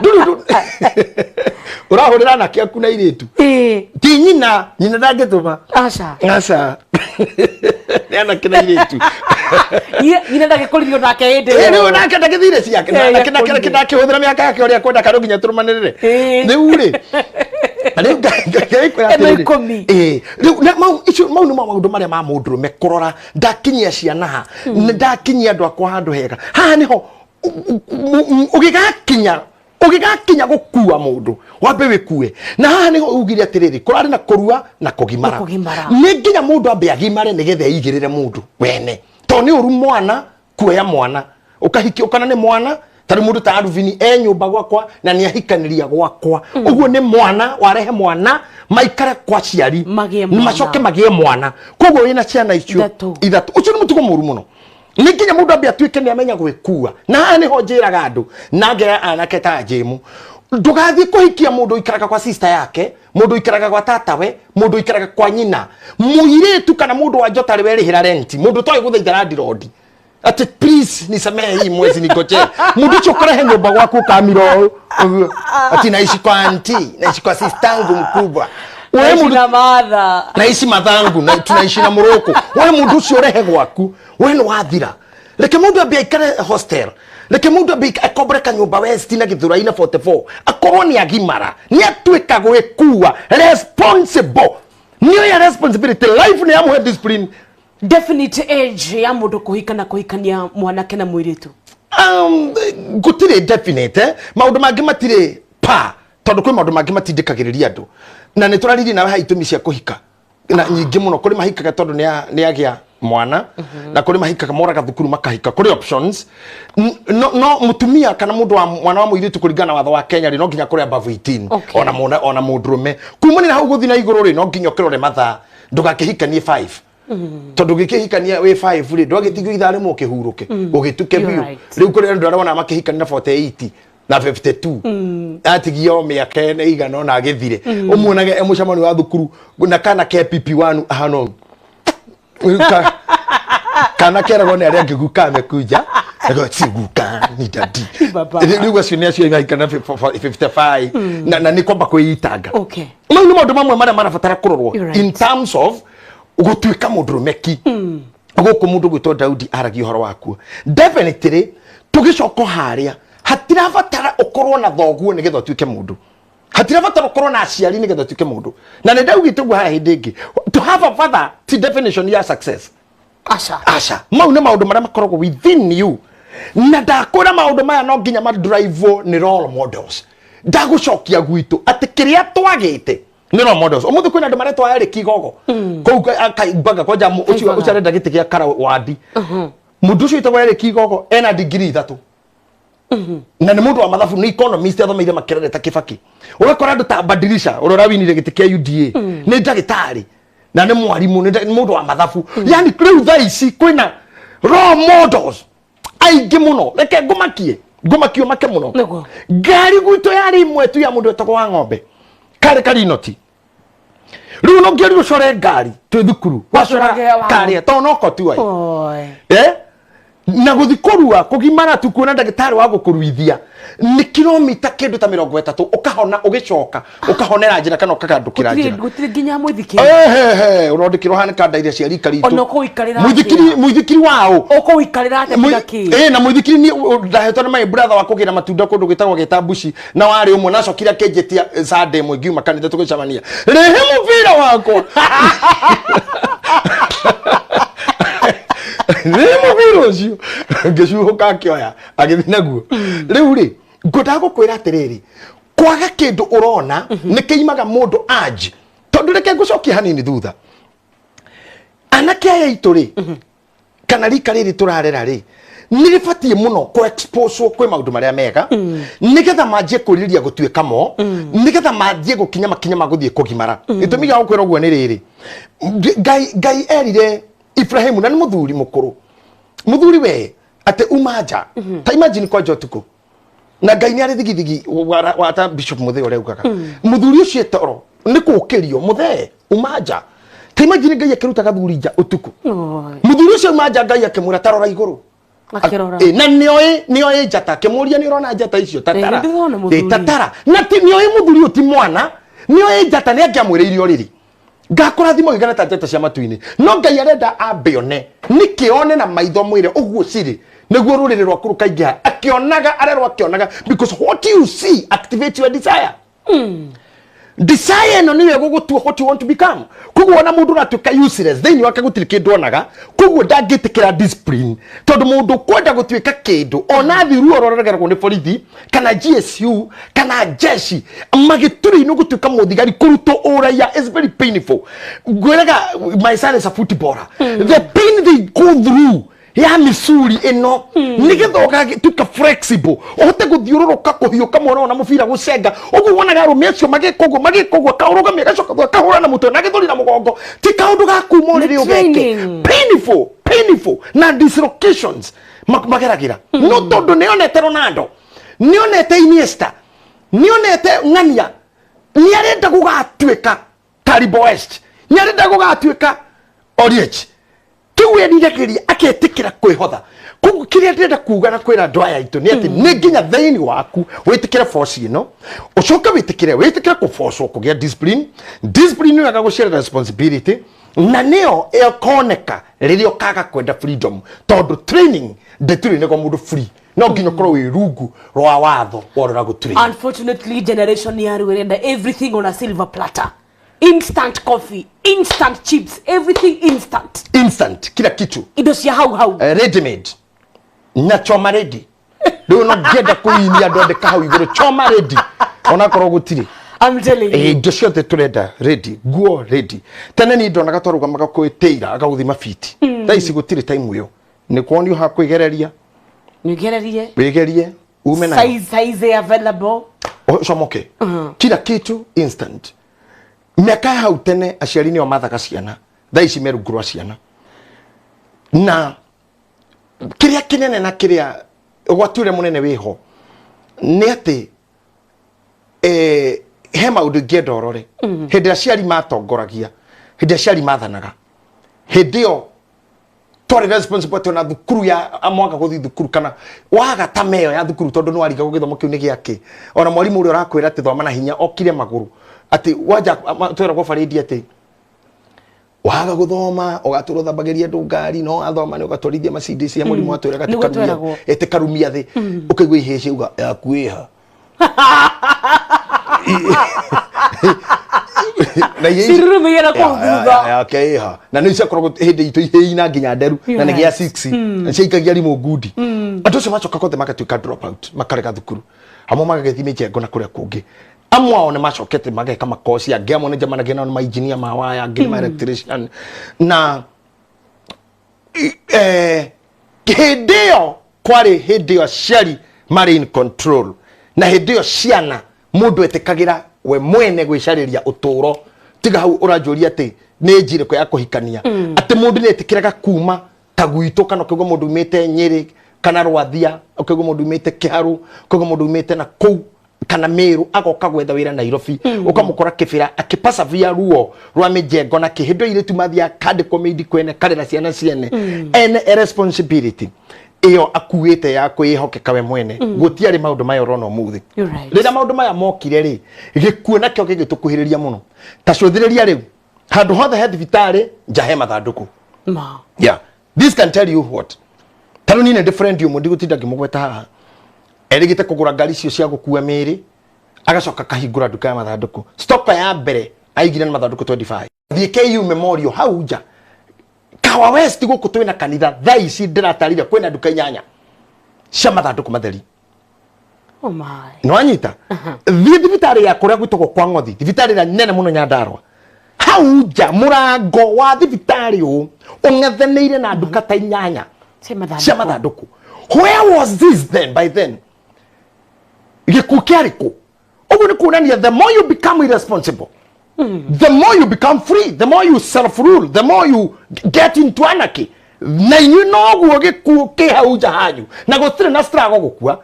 ndũrĩ ũrahũrĩra anake aku na airĩtu. Ti nyina, nyina ndangĩtũma. Aca. Aca, nĩ anake na airĩtu. Nyina ndagĩkũririo nake hĩndĩ Ĩ, rĩu ĩyo. nake ndagĩthire ciake. Nake nake akũrire. ndakĩhũthĩra mĩaka yake ũrĩa kwenda, kana nginya tũrũmanĩrĩre. Rĩu rĩ, rĩu Ngai kwĩra Ĩno atĩrĩrĩ, 10. Rĩu na mau icio mau nĩmo maũndũ marĩa ma mũndũrũme kũrora, ndakinyia ciana ha, nĩ ndakinyia andũ akwa handũ hega. Haha nĩho ũgĩgakinya gũkua mũndũ, wambe wĩkue. Na haha nĩho ugire atĩrĩrĩ, kũrarĩ na kũrua na kũgimara. Na kũgimara. Nĩ nginya mũndũ ambe agimare nĩgetha eigĩrĩre mũndũ wene, tondũ nĩ ũru mwana kuoya mwana ũkahikia ũkana nĩ mwana. Tarĩ mũndũ ta Aruvini e nyũmba gwakwa na nĩ ahikanĩria gwakwa, ũguo nĩ mwana warehe mwana maikare kwa ciari. Magĩe mwana. Macoke magĩe mwana, koguo wĩna ciana icio Ithatũ. ithatũ. Ũcio nĩ mũtugo mũru mũno. Nĩ nginya mũndũ ambe atuĩke nĩ amenya gwĩkua. Na haha nĩho njĩraga andũ na ngera anake ta njĩmu, ndũgathiĩ kũhikia mũndũ ũikaraga kwa sister yake, mũndũ ũikaraga gwa tatawe, mũndũ ũikaraga kwa nyina, mũirĩtu kana mũndũ wa njota rĩ werĩhĩra renti, mũndũ ũtoĩ gũthaitha landlord ati please nisamehe hii mwezi ningoje. Mũndũ ũcio ũkũrehe nyũmba gwaku ũkamira ũũ ũguo, ati naishi kwa auntie, naishi kwa sistangu mkubwa. We Naishi mũndũ na matha. Naishi mathangu na tunaishi na mũrũkũ. We mũndũ ũcio ũrehe gwaku, we nĩ wathira. Reke mũndũ ambe aikare hostel, reke mũndũ ambe akombore kanyũmba West na Gĩthũrai na 44, akorwo nĩ agimara, nĩ atuĩka gwĩkua responsible, nĩ oya responsibility, life nĩ yamũhe discipline. Definite age ya mũndũ kũhika na kũhikania mwanake na mũirĩtu? Gũtirĩ definite, eh? Maũndũ mangĩ matirĩ pa, tondũ kwĩ maũndũ mangĩ matindĩkagĩrĩria andũ, na nĩ tũraririe nawe ha itũmi cia kũhika na nyingĩ mũno. Kũrĩ mahikaga tondũ nĩ agĩa mwana, na kũrĩ mahikaga moraga thukuru makahika. Kũrĩ options. No mũtumia kana mũndũ wa mwana wa mũirĩtu, kũringana na watho wa Kenya rĩ, no nginya kũrĩ above 18. Ona mwana ona mũndũrũme kumania na hau gũthiĩ na igũrũ rĩ, no nginya ũkĩrore mathaa, ndũgakĩhikanie 5, tondũ ũngĩkĩhikania wĩ 5 rĩ, ndwagĩtigio ithaa rĩmwe ũkĩhurũke ũgĩtuke You're biũ. right. Rĩu kũrĩ andũ arĩa wonaga makĩhikania na 48 na 52, atigio mĩaka ĩna igana ona agĩthire, ũmuonage e mũcemanio wa thukuru na kana ke PP1 ahana ũũ. Kana keragwo nĩ arĩa angĩ, "Guka amekuja." Agwo, "Si guka, ni daddy." Ni baba. Rĩu acio nĩ acio mahikana 55 na nĩ kwamba kwĩitanga. Mau nĩ maũndũ mamwe marĩa marabatara kũrorwo You're right. in terms of gũtuĩka mũndũrũme. Ki gũkũ mũndũ gwĩtwo Daudi aragia ũhoro wakuo, definitely tũgĩcoka harĩa hatirabatara ũkorwo na thoguo nĩgetha ũtuĩke mũndũ, hatirabatara ũkorwo na aciari nĩgetha ũtuĩke mũndũ. Na nĩ ndaugĩte ũguo haha hĩndĩ ĩngĩ, to have a father ti definition ya success. Aca. Aca, mau nĩ maũndũ marĩa makoragwo within you, na ndakwĩra maũndũ maya no nginya madrive nĩ role models. Ndagũcokia gwitũ atĩ kĩrĩa twagĩte nĩ role models. Ũmũthĩ kwĩna andũ maretwo Eric Igogo kũu kaimbaga kwanja ũcio Kaimbaga. ũcio arenda gĩtĩ gĩa kara wandi. Mũndũ ũcio wĩtagwo Eric Igogo ena degree ithatũ na nĩ mũndũ wa mathabu, nĩ economist, athomeire Makerere ta Kibaki. Ũgakora andũ ta Badilisha ũrĩa ũrawinire gĩtĩ kĩa UDA nĩ ndagĩtarĩ na nĩ mwarimũ, nĩ mũndũ wa mathabu. Yani rĩu thaa ici kwĩna role models aingĩ mũno. Reke ngũmakie, ngũmakie ũmake mũno. Ngari gwitũ yarĩ ĩmwe tu ya mũndũ wetagwo wa ng'ombe, karĩ karinoti. Rĩu no ngĩorirwo ũcore ngari twĩ thukuru, wacora Wacorage wa karĩa tondũ noko tu ai. Oi. Eh? Na gũthi kũrua kũgimara tu, kuona ndagĩtarĩ wa gũkũruithia nĩ kilomita kĩndũ ta 30, ũkahona, ũgĩcoka ũkahonera njĩra kana ũkagandũkĩra njĩra. Gũtirĩ nginya mũithikiri. Ehehe, ũrondĩkĩrwo hanĩka ndaire cia rika ritũ. Ona ũkũikarĩra Mũithikiri, atĩa? mũithikiri waũ? Ũkũikarĩra atĩa tiga kĩ? Ĩ, na mũithikiri ni ndahetwo nĩ my brother wa kũgĩra matunda kũndũ gwĩtagwo Gĩtambuci, na warĩ ũmwe nacokire akĩnjĩtia Sunday ĩmwe ngiuma kanitha tũgĩcemania, "Rehe mũbira wakwa, rehe mũbira ũcio." Ngĩcuhũka, akĩoya, agĩthiĩ naguo. Rĩu rĩ, ngwendaga gũkwĩra atĩrĩrĩ, kwaga kĩndũ ũrona nĩ kĩimaga mũndũ urge, tondũ reke ngũcokie hanini thutha. Anake aya aitũ rĩ, kana rika rĩrĩ tũrarera rĩ, nĩ rĩbatiĩ mũno kũ expose kwĩ maũndũ marĩa mega, nĩgetha manjie kwĩrirĩria gũtuĩka mo, nĩgetha manjie gũkinya makinya ma gũthiĩ kũgimara. Gĩtũmi gĩa gũkwĩra ũguo nĩ rĩrĩ, Ngai erire Ibrahimu, na nĩ mũthuri mũkũrũ, mũthuri we, atĩ uma nja. Ta imagine kwanja ũtukũ, na Ngai nĩ arĩ thigithigi wa ta Bishop Muthee ũrĩa ugaga mũthuri ũcio toro nĩ kũũkĩrio, "Mũthee, uma nja." Ta imagine Ngai akĩruta gathuri nja ũtukũ. Oi. Mũthuri ũcio uma nja, Ngai akĩmwĩra, "Tarora igũrũ." Akĩrora. Na nĩoĩ njata, akĩmũria, "Nĩ ũrona njata icio? Tatara." Nĩ ndĩrona, mũthuri. Tatara. Na ti nĩoĩ mũthuri ũyũ ti mwana, nĩoĩ njata, nĩ angĩamwĩrĩire ũrĩrĩ, "Ngakũrathima ũigana ta njata cia matu-inĩ." No Ngai arenda ambe one, nĩkĩ one na maitho, mwĩre ũguo cirĩ, nĩguo rũrĩrĩ rwaku rũkaingĩha. Akĩonaga, arerwo akĩonaga, because what you see activates your desire. Desire ĩno nĩyo ĩgũgũtua what you want to become. Koguo ona mũndũ ũratuĩka useless, thĩinĩ wake gũtirĩ kĩndũ onaga, koguo ndangĩtĩkĩra discipline, tondũ mũndũ kwenda gũtuĩka kĩndũ ona thi ruo rũregeragwo nĩ borithi kana GSU kana jeshi magĩtũrĩ-inĩ gũtuĩka mũthigari, kũrutwo ũraiya is very painful. Ngwĩraga, my son is a footballer. The pain they go through ya micuri ĩno, nĩgetha ũgatuĩka flexible, ũhote gũthiũrũrũka, kũhiũka mwana ona mũbira gũcenga ũguo wonaga arũme acio magĩka ũguo, magĩka ũguo, akaũrũgamia, agacoka thutha, akahũra na mũtwe na gĩthũri na mũgongo. Ti kaũndũ ga kuma ũrĩrĩ Nĩ ũgeke. training. Painful, Painful na dislocations mageragĩra, no tondũ nĩonete Ronaldo, nĩonete Iniesta, nĩonete ng'ania, nĩ arenda gũgatuĩka Taribo West, nĩ arenda gũgatuĩka Oliech. Kĩu eriragĩria aketĩkĩra kwĩhotha. Koguo kĩrĩa ndĩrenda kuga na kwĩra andũ aya aitũ nĩ atĩ nĩ nginya thĩinĩ waku wĩtĩkĩre force ĩno, ũcoke wĩtĩkĩre kũbocwo kũgĩa discipline. Discipline ĩyo ĩgagũciarĩra responsibility, na nĩyo ĩkoneka rĩrĩa ũkaga kwenda freedom, tondũ training ndĩtũrĩ mũndũ free, no nginya ũkorwo wĩ rungu rwa watho wa ũrĩa ũragũtrain. Unfortunately, generation ya rĩu ĩrenda everything on a silver platter, instant coffee, instant chips, everything instant. Instant kila kitu. Indo cia hau hau. Ready made na choma ready. Rĩu no ngĩenda kũinia andũ andĩka hau igũrũ choma ready, onakorwo gũtirĩ. I'm telling you. Indo ciothe tũrenda ready, nguo ready. Tene niĩ ndonaga twarũgamaga kwĩ tailor agagũthima fiti. Thaa ici gũtirĩ time ĩyo, nĩ kuonio ha kwĩgereria. Nĩgererie. Wĩgerie ume nayo. Size available. Ũcomoke. Kila kitu instant. Mĩaka ya hau tene aciari nĩo mathaga ciana, thaa ici me rungu rwa ciana. Na kĩrĩa kĩnene na kĩrĩa ũgwati ũrĩa mũnene wĩho nĩ atĩ he maũndũ ingĩenda ũrore. Hĩndĩ ĩrĩa aciari matongoragia, hĩndĩ ĩrĩa aciari mathanaga, hĩndĩ ĩyo twarĩ responsible atĩ ona thukuru ya mwaga gũthiĩ thukuru kana waga ta meyo ya thukuru, tondũ nĩ warigagwo gĩthomo kĩu nĩ gĩakĩ, ona mwarimũ ũrĩa ũrakwĩra atĩ thoma na hinya okire magũrũ atĩ wanja tweragwo barĩndi atĩ waga gũthoma ũgatũra ũthambagĩria andũ ngari, no wathoma nĩ ũgatwarithia Mercedes ya mũrimũ atwĩraga. Nĩguo tweragwo. Ĩtĩkarumia thĩ ũkaigua ihĩĩ ciauga yaku ĩha na ihĩĩ Cirurumĩire na kũu thutha. Yake ĩha na nĩ ciakoragwo hĩndĩ itũ ihĩĩ na nginya nderu na nĩ gĩa 6 na ciaikagia rimũ ngundi. Andũ acio macoka kothe magatuĩka drop out, makarega thukuru, amwe magagĩthiĩ mĩjengo na kũrĩa kũngĩ. Amwe ao nĩ macokete mageka makoci, angĩ amwe nĩ njemanagia nao nĩ mainjinia ma waya, angĩ nĩ ma electrician. Na hĩndĩ ĩyo kwarĩ hĩndĩ ĩyo aciari marĩ in control, na hĩndĩ ĩyo ciana mũndũ etĩkagĩra we mwene gwĩcarĩria ũtũũro. Tiga hau ũranjũria atĩ nĩ njirĩko ya kũhikania, atĩ mũndũ nĩ etĩkĩraga kuma ta gwitũ, kana ũkaigua mũndũ umĩte Nyĩrĩ kana Rwathia, ũkaigua mũndũ umĩte Kĩharu, ũkaigua mũndũ umĩte na kũu kana Meru, agoka gwetha wĩra Nairobi, ũkamũkora Kĩbĩra akĩpasavia ruo rwa mĩjengo na kĩ. Hĩndĩ ĩyo airĩtu mathiaga kandĩkwo mĩindi kwene karera ciana ciene ene a responsibility ĩyo akuĩte ya kwĩhokeka we mwene. Gũtiarĩ maũndũ maya ũrona ũmũthĩ. You're right. Rĩrĩa maũndũ maya mokire rĩ, gĩkuũ nakĩo gĩgĩtũkuhĩrĩria mũno. Ta cũthĩrĩria rĩu handũ hothe he thibitarĩ, nja he mathandũkũ. Ma. Yeah, this can tell you what. Tarĩu niĩ nĩ ndĩ friend ũmwe, ndigũtinda ngĩmũgweta haha, erĩgĩte kũgũra ngari icio cia gũkua mĩĩrĩ, agacoka akahingũra nduka ya mathandũkũ. Stock ya mbere aigire nĩ mathandũkũ 25. Thiĩ KU Memorial hau nja Kawa West gũkũ twĩna kanitha, thaa ici ndĩratarire kwĩna nduka 8 cia mathandũkũ matheri. Oh my. Nĩwanyita? Thiĩ thibitarĩ ya kũrĩa gwĩtagwo kwa Ng'othi, thibitarĩ ĩrĩa nene mũno Nyandarũa, hau nja mũrango wa thibitarĩ ũũ ũng'ethanĩire na nduka ta 8 Cia mathandũkũ. Cia mathandũkũ. Where was this then? By then gĩkuũ kĩarĩ kũ? Ũguo nĩ kuonania the more you become irresponsible, the more you become free, the more you self rule, the more you get into anarchy, na inyuĩ noguo gĩkuũ kĩ hau nja hanyu na gũtirĩ na struggle. Gũkua,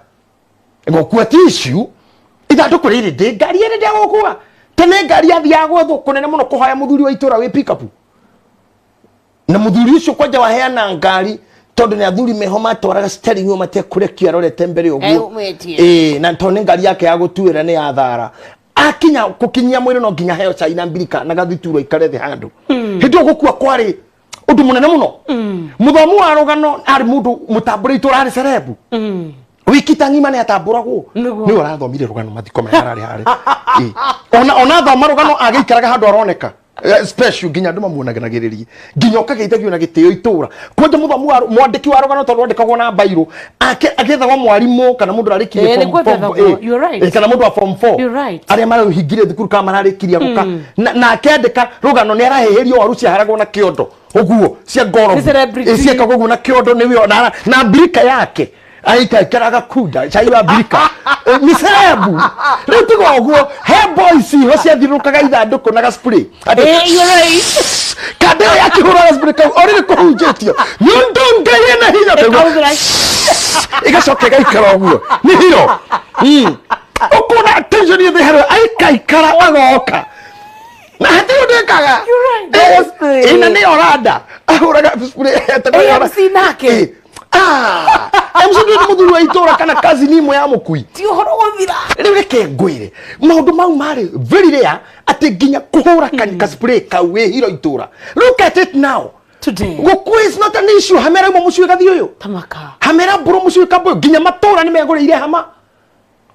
gũkua ti issue. Ithandũkũ rĩrĩ ndĩ ngari ĩrĩ ndĩgũkua. Tene ngari yathiaga gwethwo kũnene mũno, kũhoya mũthuri wa itũra wĩ pickup, na mũthuri ũcio kwanja waheana ngari, tondũ nĩ athuri meho matwaraga steering wheel matekũrekia arorete mbere ũguo. Eumĩtie. Ĩĩ, na tondũ nĩ ngari yake ya gũtuĩra nĩ ya thara, akinya gũkinyia mwĩrĩ no nginya heo cai na mbirika na gathituro ikare thĩ handũ. Hĩndĩ ĩyo gũkua kwarĩ ũndũ mũnene mũno. Mũthomi wa rũgano arĩ mũndũ mũtambũre itũra, arĩ cerebu wiki ta ng'ima nĩ atambũragwo. Nĩwe ũrathomire rũgano mathiko maya ararĩ harĩ. Ĩĩ. Ona thoma rũgano agĩikaraga handũ aroneka special, nginya andũ mamuonaganagĩrĩrie, nginya ũkageithagio na gĩtĩo itũra kwanja. Mũthomi wa mwandĩki wa rũgano, tondũ rwandĩkagwo na mbairũ, ake agĩethagwo mwarimũ kana mũndũ ũrarĩkirie nĩguo gwethagwo. You're right. Kana mũndũ wa form 4 You're right. arĩa marahingire thukuru kana mararĩkirie gũka. Na akĩandĩka rũgano nĩ arahĩhĩrio waru ciaharagwo na kĩondo ũguo cia ngoro. Nĩ celebrity. Ciekagwo ũguo na kĩondo nĩwe na mbirika yake aikaikaraga kunda cai wa mbirika. Nĩ cerebu rĩu. Tiga ũguo, he boys iho ciathiũrũrũkaga ithandũkũ na gaspray. You're right. Kanda ĩyo yakĩhũra gaspray kau o rĩrĩ kũhunjĩtio nĩ ũndũ Ngai ena hinya. Ĩkaumĩra. Ĩgacoka ĩgaikara ũguo nĩ hiro. Ũkona attention ĩthĩ harĩa aikaikara agoka na hatirĩ ũndũ ĩkaga. You're right. Spray. Ĩna nĩ oranda ahũraga spray etagwo Eh, Yolanda. MC nake. Ah, MC nĩ mũthuri wa itũra kana cousin imwe ya mũkui. Ti ũhoro gũthira. Rĩu reke ngwĩre, maũndũ mau marĩ very rare atĩ nginya kũhũra ka spray kau wĩ hiro itũra. Look at it now. Today. Gũkua is not an issue. Hamera imwe mũciĩ gathiĩ ũyũ. Tamaka. Hamera mbũrũ mũciĩ kambũyũ, nginya matũra nĩ megũrĩire hama.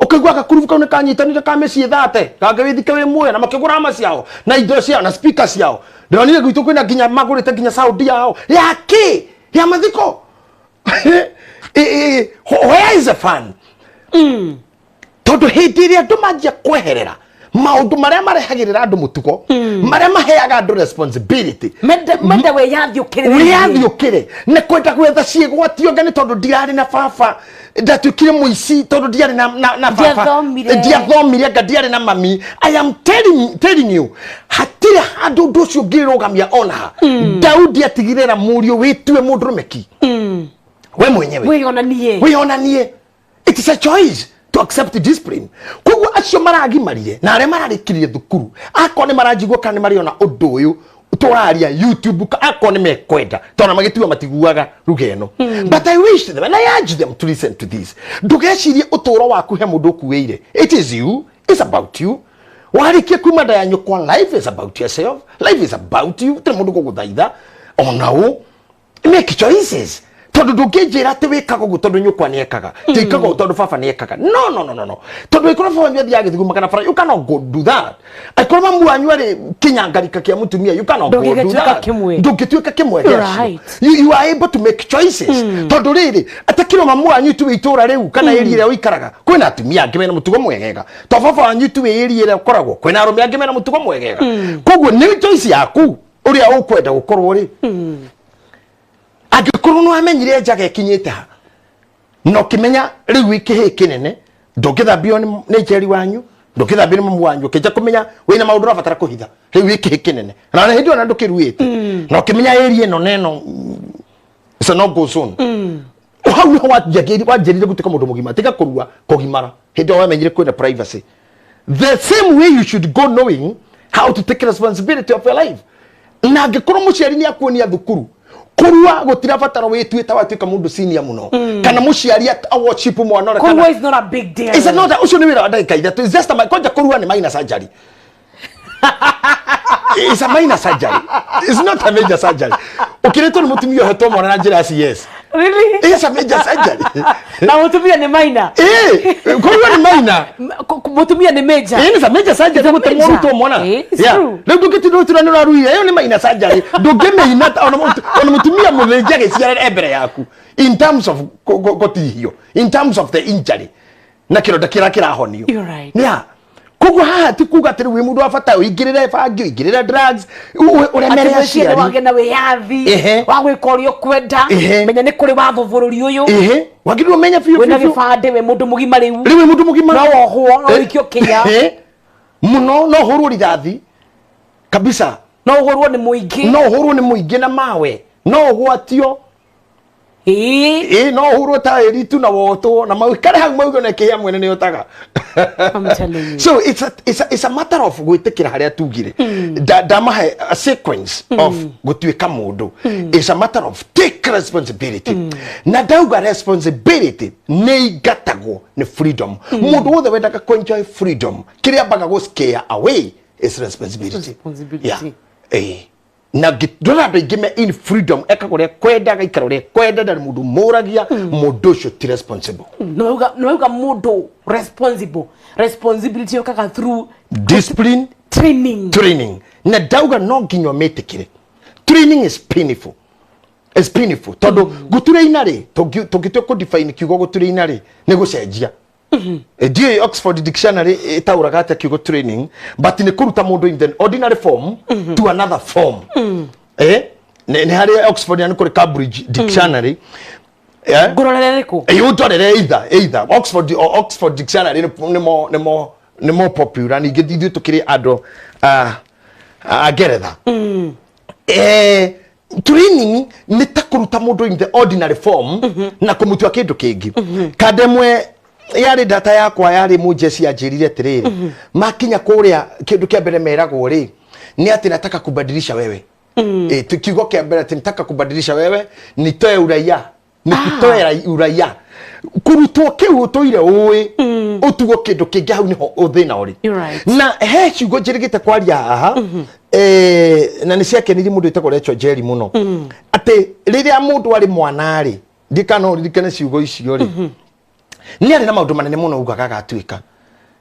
Ũkaigua gakurubu kau nĩ kanyitanire ka mĩciĩ thate kangĩ wĩthike wĩ muoyo na makĩgũra hama ciao na indo ciao na speaker ciao. Ndĩronire gwitũ kwĩna nginya magũrĩte nginya sound yao ya kĩ ya mathiko. Where is the fun? Tondũ hĩndĩ ĩrĩa andũ manjia kweherera maũndũ marĩa marehagĩrĩra andũ mũtugo, marĩa maheaga andũ responsibility, Menda wĩyathi ũkĩrĩrĩrie. Wĩyathi ũkĩrĩ na kwenda gwetha ciĩgwatio nga nĩ tondũ ndirarĩ na baba, ndatuĩkire mũici tondũ ndiarĩ na baba. Ndiathomire. Ndiathomire nga ndiarĩ na mami. I am telling you, hatirĩ handũ ũndũ ũcio ũngĩrũgamia ona ha. Daudi atigire na mũriũ wĩtue mũndũrũme ki we mwenyewe. Wĩyonanie. Wĩyonanie. It is a choice to accept discipline. Koguo acio maragimarire na arĩa mararĩkirie thukuru, akorwo nĩ maranjigua kana nĩ marĩona ũndũ ũyũ tũraria YouTube, akorwo nĩ mekwenda, tondũ magĩtua matiguaga ruga ĩno, but I wish them and I urge them to listen to this. Ndũgecirie ũtũũro waku he mũndũ ũkuĩire. It is you, it's about you. Warĩkia kuma nda ya nyũkwa, life is about yourself, life is about you. Tĩrĩ mũndũ gũgũthaitha ona ũ. Make choices, tondũ ndũngĩnjĩra atĩ wĩkaga ũguo tondũ nyũkwa nĩekaga, tĩkaga ũguo tondũ baba nĩekaga. No, no, no, no, no. Tondũ ĩkorwo baba wanyu athiaga gĩthuguma kana bara, you cannot go do that. Angĩkorwo mamu wanyu arĩ kĩnyangarika kĩa mũtumia, you cannot go do Ndũngĩgĩtuĩka that. kĩmwe. Ndũngĩtuĩka kĩmwe You're gĩacio. right. You are able to make choices, tondũ rĩrĩ atakĩrwo mamu wanyu tu wĩ itũra rĩu kana area ĩrĩa ũikaraga, kwĩna atumia angĩ mena mũtugo mwegega. To baba wanyu tu wĩ area ĩrĩa ũkoragwo, kwĩna arũme angĩ mena mũtugo mwegega. Koguo nĩ choice yaku ũrĩa ũkwenda gũkorwo rĩ. Angĩkorwo nĩ wamenyire njaga ĩkinyĩte ha na ũkĩmenya rĩu wĩ kĩhĩ kĩnene, ndũngĩthambio nĩ njeri wanyu, ndũngĩthambio nĩ mamu wanyu, ũkĩnja kũmenya wĩna maũndũ ũrabatara kũhitha, rĩu wĩ kĩhĩ kĩnene na hĩndĩ ĩyo na ndũkĩruĩte na ũkĩmenya area ĩno na ĩno, it's a no go zone. Hau niho wanjĩrire gũtuĩka mũndũ mũgima. Tiga kũrua kũgimara hĩndĩ ĩyo wamenyire kwĩna privacy. The same way you should go knowing how to take responsibility of your life. Na angĩkorwo mũciari nĩ akuonia thukuru kũrua gũtirabatara wĩtuĩte watuĩka mũndũ senior mũno, kana mũciari worship mwana ũrĩa Kũrua is not a big deal. It's not ũcio nĩ wĩra wa ndagĩka 3. It's just a kwanja kũrua nĩ minor surgery. It's a minor surgery, it's not a major surgery. Ũkĩrĩtwo nĩ mũtumia ũhetwo mwana na njĩra ya CS. Really? It's a major surgery. Na mũtumia nĩ minor. Kũrua nĩ minor. Mũtumia nĩ major. Ĩĩ, nĩ major surgery. It's a gũtemwo major. rutwo mwana. It's true. Rĩu ndũngĩtinda ũtura nĩ ũraruire, ĩyo nĩ minor surgery. Ndũngĩmĩina ona mũtumia mũthĩnji agĩciara e mbere yaku in terms of gũtihio, in terms of the injury na kĩronda kĩrĩa kĩrahonio. You're right. Yeah. Koguo haha ti kuga atĩ rĩu wĩ mũndũ wa bata ũingĩrĩre bangi, ũingĩrĩre drugs, ũremere Atĩ mũciĩ nĩ aciari. wagĩa na wĩyathi Ehe. wa gwĩka ũrĩa ũkwenda. Ehe. Menya nĩ kũrĩ watho bũrũri ũyũ. Ehe, wagĩrĩirwo ũmenye biũ Wĩna biũ biũ. gĩbandĩ, wĩ mũndũ mũgima rĩu. Rĩu wĩ mũndũ mũgima. No wohwo, no ũikio kĩnya. Ehe. Mũno, no ũhũrwo rithathi kabisa. No ũhũrwo nĩ mũingĩ. No ũhũrwo nĩ mũingĩ na mawe, no ũgwatio. Ĩĩ. Ĩ, no ũhũrwo taĩri tu na wotwo na maikare hau mauge na kĩhĩa mwene nĩ ũtaga. I'm telling you. So it's a matter of gwĩtĩkĩra harĩa tugire. Ndamahe a sequence of gũtuĩka mũndũ. It's a matter of take responsibility. Na ndauga responsibility nĩ ingatagwo nĩ freedom. Mũndũ wothe wendaga kũ enjoy freedom, kĩrĩa ambaga gũ scare away is responsibility. Responsibility. Yeah. Ĩĩ. Na ndona andũ aingĩ me in freedom, ekaga ũrĩa kwenda, agaikara ũrĩa kwenda, ndarĩ mũndũ mũragia. Mũndũ ũcio ti responsible. Nĩwauga mũndũ responsible, responsibility yũkaga through discipline, training. Training. Na ndauga no nginya ũmĩtĩkĩre. Training is painful, is painful, tondũ gũturaina rĩ, tũngĩtua kũ define kiugo gũturaina rĩ, nĩ gũcenjia. Ndiũĩ Oxford Dictionary ĩtaũraga atĩa kiugo training, but nĩ kũruta mũndũ in the ordinary form to another form. Nĩ harĩ Oxford na nĩ kũrĩ Cambridge Dictionary. Ngũrorere rĩkũ? Ĩ, ũndorere either Oxford or Oxford Dictionary nĩ mo popular. Ningĩ ithuĩ tũkĩrĩ andũ a Ngeretha. Training nĩ ta kũruta mũndũ in the ordinary form na kũmũtua kĩndũ kĩngĩ. Kanda ĩmwe yarĩ data yakwa yarĩ mũjeci, anjĩrire atĩrĩrĩ, makinya kũrĩa kĩndũ kĩa mbere meragwo rĩ nĩ atĩ nataka kubadilisha wewe. Kiugo kĩa mbere atĩ nataka kubadilisha wewe, nitoe uraia, nikutoe uraia, kurutwo kĩu ũtũire ũĩ ũtuo kĩndũ kĩngĩ. Hau nĩho thĩna ũrĩ. You're right. Na he ciugo njĩrĩgĩte kwaria haha, na nĩ ciakenirie mũndũ wĩtagwo Rachel Njeri mũno, atĩ rĩrĩa mũndũ arĩ mwana rĩ, ndikana ũririkane ciugo icio rĩ, nĩ arĩ na maũndũ manene mũno ugaga agatuĩka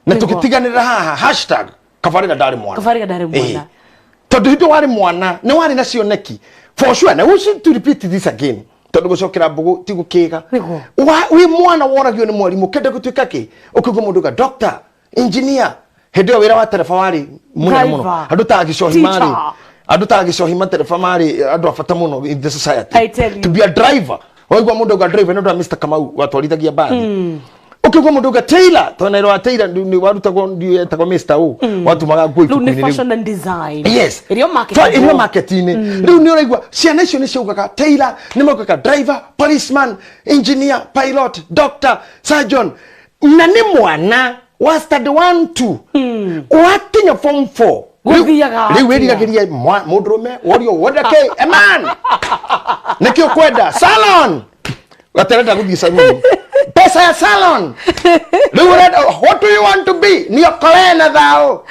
na tũgĩtiganĩra haha #kabarĩra ndarĩ mwana. Kabarĩra ndarĩ mwana. Tondũ hĩndĩ warĩ mwana nĩ warĩ na cioneki for sure, na we should to repeat this again, tondũ gũcokera mbũgũ ti gũkĩga. Wĩ mwana woragio nĩ mwarimũ kenda gũtuĩka kĩ, ũkĩigua mũndũ ga doctor, engineer. Hĩndĩ ĩyo wĩra wa tereba warĩ mũnene mũno. Driver. Andũ ta Gĩcohi marĩ Teacher. Andũ ta Gĩcohi matereba marĩ andũ a bata mũno in the society. I tell you. To be a driver, waigua mũndũ auga driver nĩ ũndũ wa Mr. Kamau watwarithagia mbathi. Ũkĩigua mũndũ auga tailor, tondũ na wa tailor nĩ warutagwo nĩ etagwo Mr. O watumaga nguo Rĩu nĩ ibuku-inĩ rĩu. Fashion and design. Yes. Ĩrĩa market. Ĩrĩa market-inĩ rĩu nĩ ũraigua ciana icio nĩ ciaugaga tailor, nĩ maugaga driver, policeman, engineer, pilot, doctor, surgeon, na nĩ mwana wa study 1 2 wakinya form 4. Gũthiaga Rĩu atĩa? wĩriragĩria mũndũrũme worio wenda kĩ, a man nĩkĩ ũkwenda salon, gaterenda gũthiĩ salon, pesa ya salon. Rĩu ũrenda, what do you want to be? Niokolee na thao,